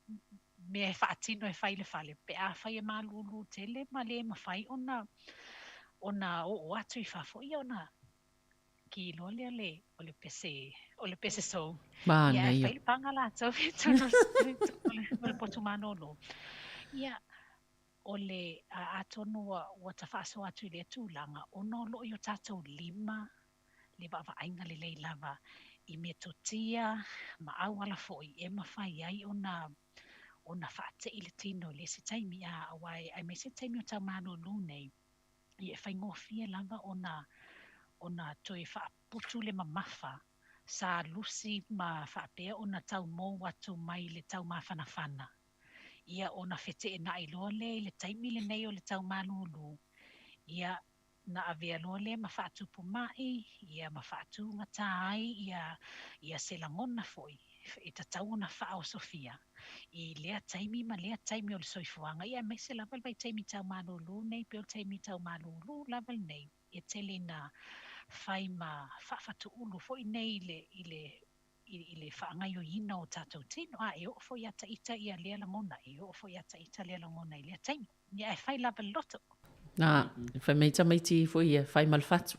mea e faatino e fai i le fale, pe afai e malūlū tele ma le mafai ona ona oo atu i fafo, ia ona kī loa lea le, o le pese, o le pese sou. Ia, ae fai le paga latou i totonu o le potu malōlō. Ia, o le, atonu ua, ua ta faasoa atu i lea tulaga, ona o lo o i o tatou lima le vaavaaiga lelei lava i metotia ma auala foi e mafai ai ona ona faate'i le tino i le isi taimi, a, aua e, aemaise le taimi o tau malūlū nei, ia e faigofie lava ona ona toe faaputu le mamafa sa lusi ma faapea ona tau mou atu mai le tau mafanafana, ia ona feteenai loa lea i le taimi lenei o le tau malūlū, ia na avea loa lea ma faatupu maʻi, ia ma faatūgatā ai ia ia se lagona foi e tatau ona faaosofia i lea taimi ma lea taimi o le soifuaga, ia aemaise lava le vaitaimi tau malūlū nei, pei o le taimi tau malūlū lava lenei e tele ina fai ma faafatuulu foi nei i le i le i le faagaoioiina o tatou tino, a e oo foi ia taita ia lea lagona, e oo foi ia taita lea lagona i lea taimi. Ia, e fai lava le loto. Na, fai mai tamaiti foi ia, fai ma le fatu.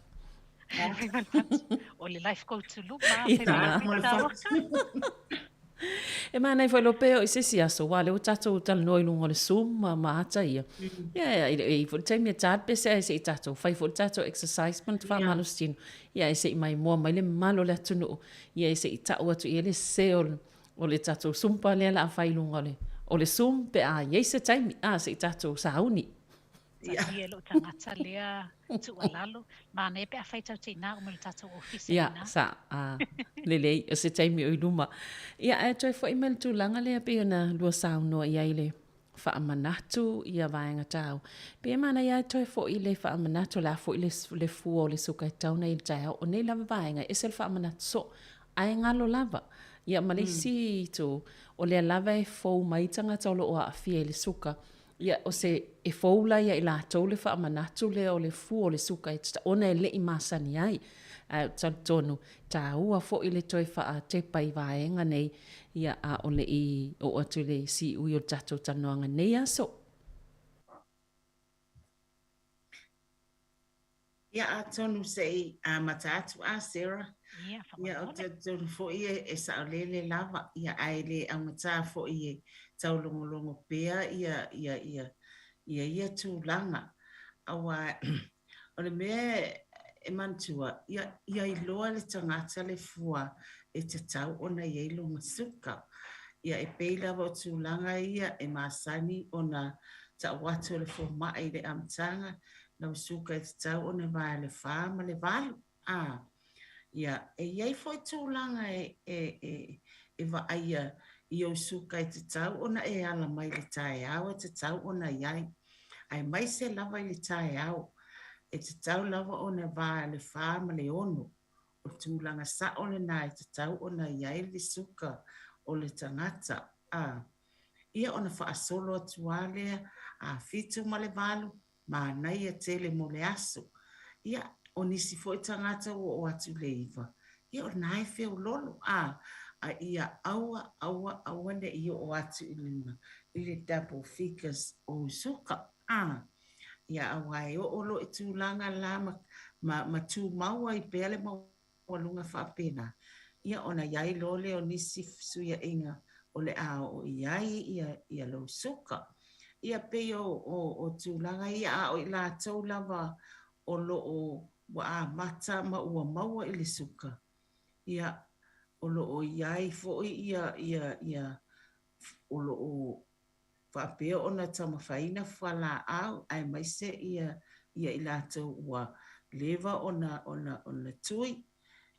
Fai ma le fatu. O le life coach luma, fai ma le fatu. E manaia foi loa pe oo i se isi aso, aua o lea ua tatou talanoa i luga o le Zoom ma, ma ata ia. Ia, e i ai foi le taimi e ta le pese ae se i tatou fai foi le tatou exercise ma le faamalositino. Ia, ae se i maimoa mai le mamalu o le atunuu, ia e se i tau atu i ai le sese o le, o le tatou Zumba lea o le a fai i luga o le, o le Zoom pe a i ai se taimi, a, se i tatou sauni. Taatia e lou tagata lea tuualalo. Manaia pe afai tatou te inā uma i le tatou ofisa Ia, inā. sa, a, lelei, o se taimi o i luma. Ia, ae toe foi mai le tulaga lea pei ona lua saunoa i ai le faamanatu ia vaega tāua. Pei e manaia lava toe foi i le faamanatu, o le a foi le, le fua o le suka e tatau ona i le taeao. O nei lava vaega, e ese le faamanatu soo, ae galo lava. Ia, ma le isi itu, o lea lava e fou mai tagata o lo o aafia i le suka, Ia, o se, e fou la ia i latou le faamanatu lea o le fua o le suka e ona e le i masani ai. Ae ou te talitonu, taua foi le toe faatepa i vaega nei, ia, a o le i oo atu i le siui o le tatou talanoaga i lenei aso. Ia atonu se i amata atu a Sarah. Ia, Ia, ou te talitonu foi e saolele lava, ia, ae le augatā foi e taulogologo pea ia, ia, ia, ia ia tulaga. Aua o le mea e manatua, ia, ia iloa le tagata le fua e tatau ona i ai lona suka. Ia, e pei lava o tulaga ia e masani ona tau atu e le fomai i le amataga, lau suka e tatau ona vae le 4 ma le 8. A, ia, e i ai foi tulaga e, e, e, e vaaia i ou suka e tatau ona e ala mai i le taeao e tatau ona i ai. Aemaise lava i le taeao, e tatau lava ona va le 4 ma le 6. O le tulaga sa'o lena e tatau ona i ai le suka o le tagata. A, ia ona faasolo atu lava lea, a 7 ma le 8, manaia tele mo le aso. Ia, o nisi foi tagata ua oo atu i le 9, ia o lena e feololo, a, a ia aua, aua, aua ne i oo atu i le, i le double figures o suka, a. Ia, aua e oo loa i tulaga la ma, ma, ma tumau ai pea le maualuga faapena, ia ona i ai loa lea o nisi fesuiaiga o le a oo i ai ia, ia lou suka. Ia pei o, o, o tulaga ia, a o i latou lava o lo o ua amata ma ua maua i le suka, ia, o lo o i ai foi ia, ia, ia, o lo o faapea ona taumafaina fualaau aemaise ia ia i latou ua leva ona ona ona tui.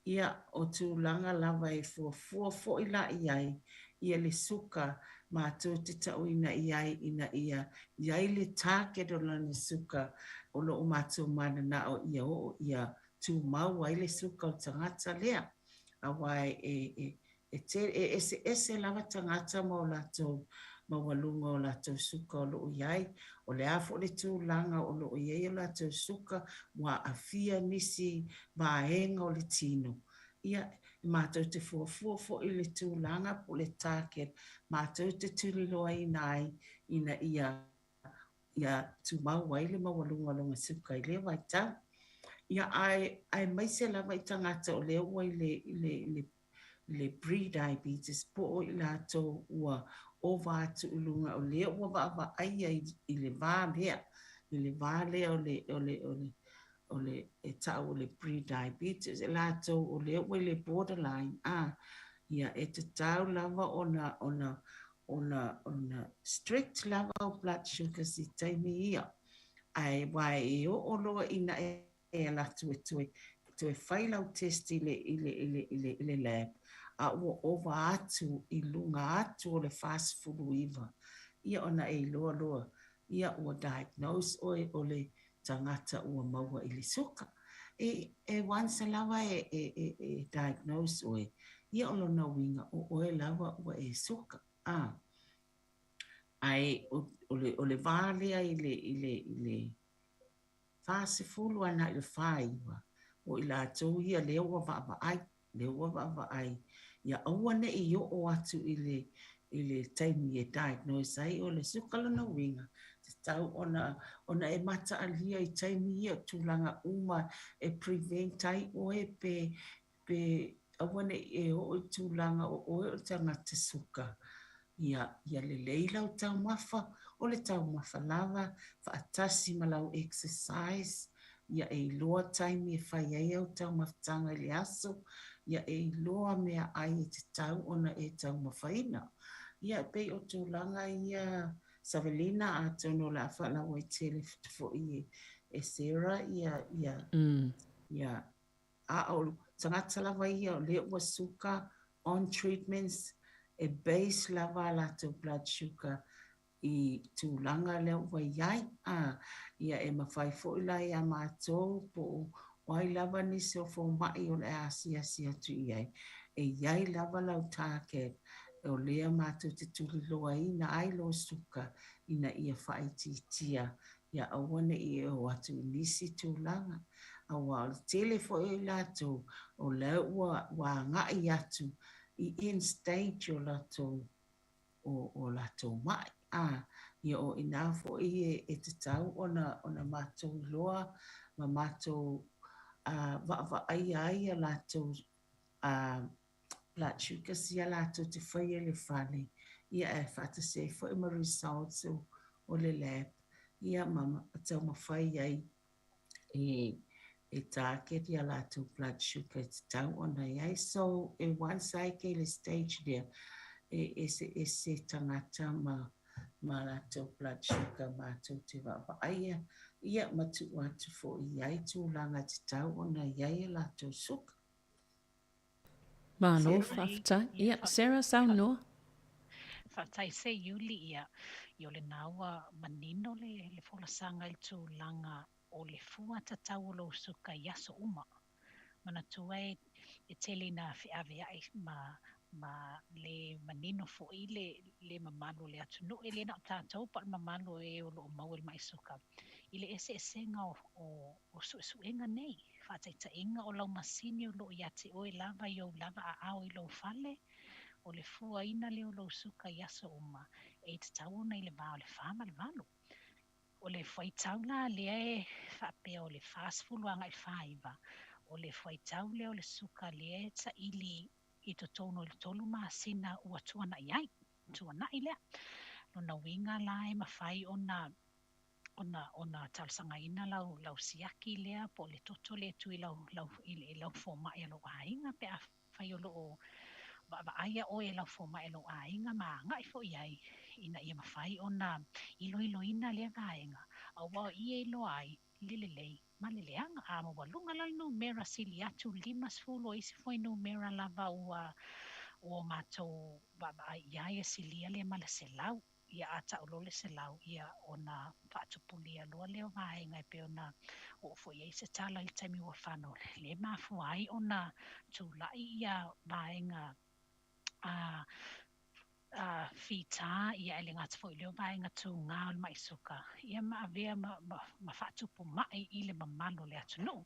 Ia, o tulaga lava e fuafua foi la i ai ia le suka matou te tauina i ai ina ia i ai le target o lana suka o lo o matou mananao ia oo ia tumau ai le suka o le tagata lea. Aua e e E tele, e eseese lava tagata ma o latou maualuga o latou suka o lo o i ai. O le a foi le tulaga o lo o i ai o latou suka, ua aafia nisi vaega o le tino. Ia, e matou te fuafua foi i le tulaga po o le target matou te tuliloaina ai ina ia ia tumau ai le maualuga o lona suka i lea vaitau. Ia, ae, aemaise lava i tagata o lea ua i le, i le, i le le pre-diabetes po o i latou ua ova atu i luga o lea ua vaavaaia i, i le va lea, i le va lea o le, o le, o le, o le e ta'u o le pre-diabetes, e latou o lea ua i le borderline, a, ia e tatau lava ona, ona, ona, ona strict lava au blood sugars i taimi ia. Ae aua e oo loa ina e e ala atu e toe, toe fai lau test i le, i le, i le, i le, i le lab, a ua ova atu i luga atu o le 49, ia ona e iloa loa, ia ua diagnose oe o le tagata ua maua i le suka. E, e once lava e, e, e, e diagnose oe, ia o lona uiga o oe lava ua e suka. A, ae o, o le, o le va lea i le, i le, i le, 40 ana i le 49, o i latou ia lea ua vaavaai, lea ua vaavaai, ia aua ne i oo atu i le, i le taimi e diagnose ai o le suka lona uiga, tatau ona, ona e mataalia i taimi ia o tulaga uma e prevent ai oe pe, pe aua ne i e oo i tulaga o oe o le tagata suka, ia, ia lelei lau taumafa, o le taumafa lava, faatasi ma lau exercise, ia e iloa taimi e fai ai au taumafataga i le aso, ia e iloa meaai e tatau ona e taumafaina. Ia e pei o tulaga ia Savelina, atonu o le a faalauaitele foi e Sarah ia, ia, ia A o tagata lava ia o lea ua suka on treatments e base lava a latou blood sugar i tulaga lea ua i ai. A, ia e mafai foi la ia matou po o ai lava nisi o fomai o le a asiasi atu i ai, e i ai lava lau target o lea matou te tuliloaina ai lou suka ina ia faaitiitia ia aua ne i e oo atu i nisi tulaga, aua o le tele foi o i latou o la ua, ua agai atu i end stage o latou, o, o latou ma'i. A, ia o i inā foi e, e tatau ona, ona matou iloa ma matou a, vaavaaia ai a latou a, blood sugars ia latou te faia i le fale, ia ae faatasi ai foi ma results o, o le lab, ia ma taumafai ai e, e target ia latou blood sugar e tatau ona i ai. So, e once ai ke le stage lea, e eseese tagata ma, ma latou blood sugar matou te vaavaaia. ia ma tuu atu foi i ai tulaga e tatau ona i ai a latou suka. Malo faafetai. Ia, Sarah, saunoa. Faafetai Seiuli, ia, ia o lena ua manino le, le folasaga i le tulaga o le fua tatau o lou suka i aso uma. Manatua e, e tele ina feavea'i ma, ma le manino foi le, le mamalu o le atunuu, e le na o tatou po o le mamalu o e o lo o maua i le ma'i suka, i le eseesega o, o, o suesuega nei. Faataitaiga, o lau masini o lo o ia te oe lava i ou lava aao i lou fale, o le fuaina lea o lou suka i aso uma, e tatau ona i le va o le 4 ma le 8. O le fuaitau la lea e faapea o le 40 agai i le 49, o le fuaitau lea o le suka lea e saili i totonu o le 3 masina ua tuanai ai, tuanai lea. Lona uiga la e mafai ona ona ona talosagaina lau lau siaki lea po o le toto lea e tui lau lau i lau fomai a lou aiga pe afai o lo o vaavaaia oe e lau fomai a lou aiga ma agai foi i ai ina ia mafai ona iloiloina lea vaega aua o i e iloa ai le lelei ma le leaga. A maualuga la le numera sili atu 50 o isi fuainumera lava ua ua matou vaavaai i ai e silia lea ma le 100. Ia a tau loa le 100, ia ona faatupulia loa lea o vaega e pei ona oo foi i ai se tala i le taimi ua fano, lea e mafua ai ona tulai ia vaega a a fita, ia e le gata foi i lea o vaega tuga o le ma'i suka, ia ma avea ma, ma, ma faatupu ma'i i le mamalu o le atunuu.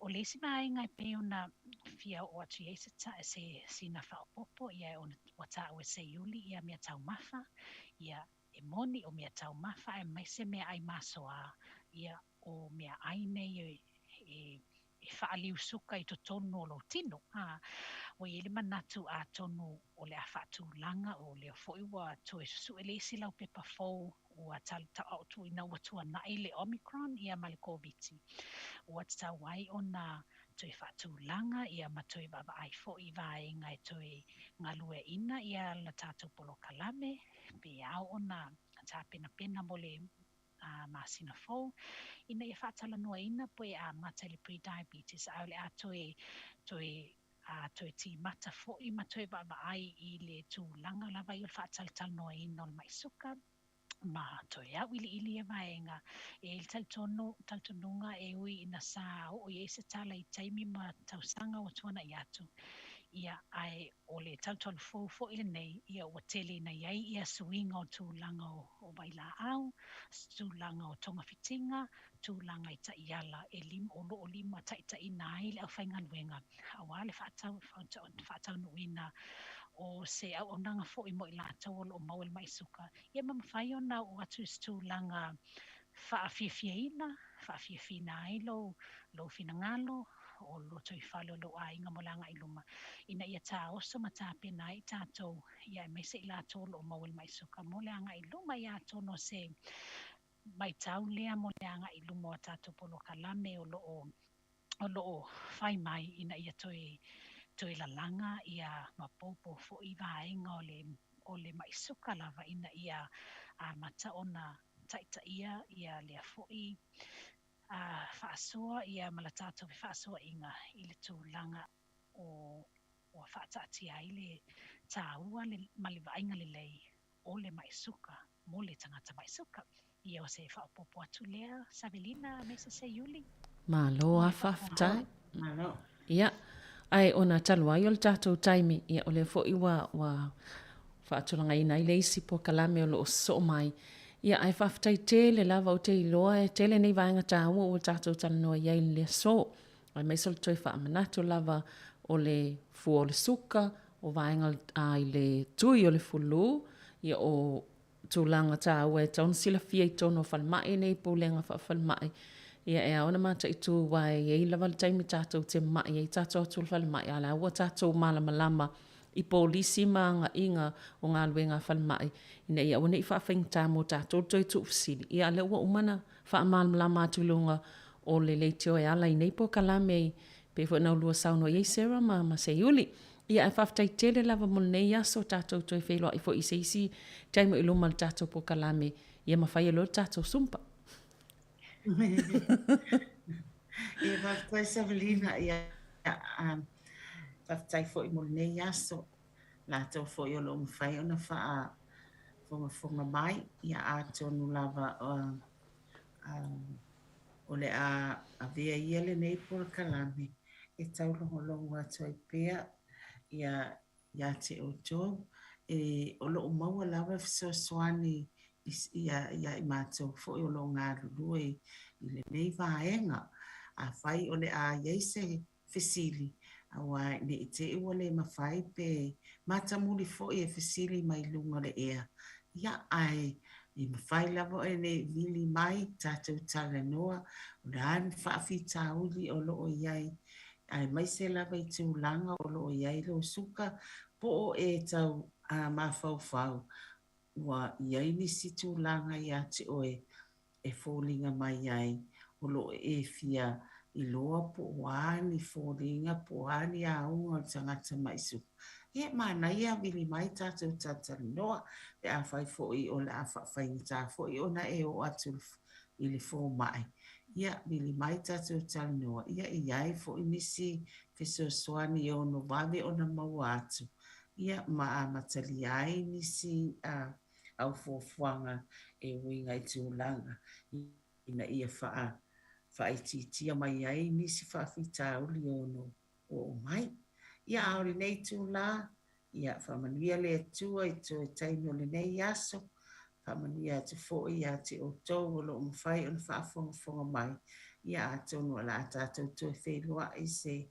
O le isi vaega e pei ona fia oo atu i ai se, ta, se sina faaopoopo, ia ona ua taua e Seiuli ia meataumafa, ia e moni o meataumafa aemaise meaai masoa, ia o meaai nei e, e, e faaliu suka i totonu o lou tino. A, ua i ai le manatu atonu o le a faatulaga o lea foi ua toe susue le isi laupepa fou ua ina ua tuanai le Omicron ia ma le Koviti. Ua tatau ai ona toe faatulaga ia ma toe vaavaai foi i vaega e toe galueaiina ia la tatou polokalame pe ao ona tapenapena mo le masina fou ina ia faatalanoaina po e amata i le pre-diabetes ae o le a toe toe toe timata foi ma toe vaavaai i le tulaga lava ia o le faatalatalanoaina o le ma'i suka ma toe auiliili ia vaega. E i ai le talitonu, talitonuga e ui ina sa oo i ai se tala i taimi ma tausaga ua tuanai atu, ia, ae o le tautau fou foi lenei, ia ua tele ina i ai ia suiga o tulaga o, o vailaau, tulaga o togafitiga, tulaga i taiala e lima, o lo o limataitaiina ai le aufaigaluega aua le faatau, faataunuuina o se auaunaga foi mo i latou o lo o maua i le ma'i suka, ia ma mafai ona oo atu i se tulaga faafiafiaina, faafiafiina ai lou, lou finagalo, o le lotoifale o lou aiga mo le agai i luma, ina ia taoso ma tapena ai i tatou, ia aemaise i latou o lo o maua i le ma'i suka mo le agai i luma. Ia atonu o se matau lea mo le agai i luma o a tatou polokalame o lo o o lo o fai mai ina ia toe toe lalaga ia ma poupou foi vaega o le o le ma'i suka lava ina ia amata ona taitaia ia lea foi a faasoa ia ma la tatou fefaasoa'iga i le tulaga o ua faataatia ai le taua le, ma le vaaiga lelei o le ma'i suka mo le tagata ma'i suka. Ia o se faaopoopo atu lea Savelina aemaise Seiuli. Malo a faafetai. Malo. Ia, ae ona talu ai o le tatou taimi, ia o lea foi ua, ua faatulagaina ai le isi polokalame o lo o sosoo mai. Ia, ae faafetai tele lava, ou te iloa e tele nei vaega taua ua tatou talanoa i ai i le aso. Aemaise o le toe faamanatu lava o le fua o le suka, o vaega a i le tui o le fulu, ia o tulaga taua e tatau ona silafia i totonu o falemai nei, pulega faafalemai, ia e ao ona mataitu aua e i ai lava le taimi tatou te mai ai tatou atu i le falemai, a o la ua tatou malamalama i polisi ma agaiga o galuega a falemai ina ia aua ne i faafaigata mo tatou le toe tuufesili. Ia a o lea ua uma ona faamalamalama atu i luga o le leitio e ala i nei polokalame i pei foi ona ulua saunoa i ai Sarah ma, ma Seiuli. Ia ae faafetai tele lava mo lenei aso, tatou toe feiloai foi i se isi taimi o i luma o le tatou polokalame, ia ma fai ai loa le tatou sumpa. Ia faafetai Savelina, ia faafetai foi mo lenei aso. Latou foi o lo o mafai ona faafogafoga mai, ia atonu lava o le a avea ia lenei polokalame e taulogologo atu ai pea ia ia te outou. E, o lo o maua lava le fesoasoani ia i matou foi o lo o galulue i lenei vaega. Afai o le a i ai se fesili, aua ne i te i ua le mafai pe matamuli foi e fesili mai luga o le ea, ia, ae e mafai lava ona e vili mai tatou talanoa, o le a ni faafitauli o lo o i ai, aemaise lava i tulaga o lo o i ai lou suka, po o e tau mafaufau ua i ai nisi tulaga ia te oe e foliga mai ai o lo o e fia iloa po o a ni foliga po o a ni auga o le tagata ma'i suka. Ia, manaia vili mai tatou talatalanoa pe afai foi o le a faafaigata foi ona e oo atu i le fomai. Ia, vili mai tatou talanoa, ia e i ai foi nisi fesoasoani e ono vave ona maua atu, ia ma amatalia ai nisi au fuafuaga e uiga i tulaga ina ia faaitiitia mai ai nisi faafitauli e ono oo mai. Ia, a o lenei itulā, ia faamanuia le Atua i toe taimi o lenei aso, faamanuia atu foi ia te outou o lo o mafai ona faafogafoga mai, ia atonu o le a tatou toe feiloai i se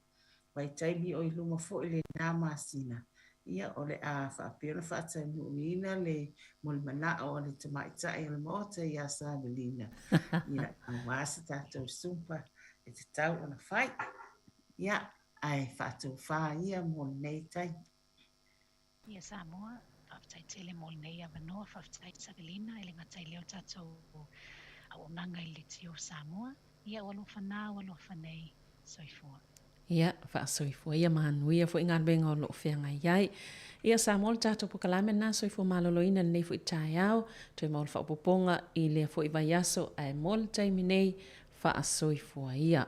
vaitaimi o i luma foi i lena masina, ia o le a faapea ona faataunuuina le molimanaʻo a le tamaitai o le Maota ia Savelina, ia aua se tatou Zumba e tatau ona fai. Ia, ae faatofā ia mo lenei taimi. Ia Samoa, faafetai tele mo lenei avanoa, faafetai Savelina e le gata i lea o tatou auaunaga i le Leitio o Samoa. Ia ua alofa na, ua alofa nei, soifua. Ia, faasoifua ia manuia foi galuega o lo o feagai ai. Ia Samoa le tatou polokalame lena soifua maloloina i lenei foi taeao, toe maua le faaopoopoga i lea foi vaiaso ae mo le taimi nei, faasoifua ia.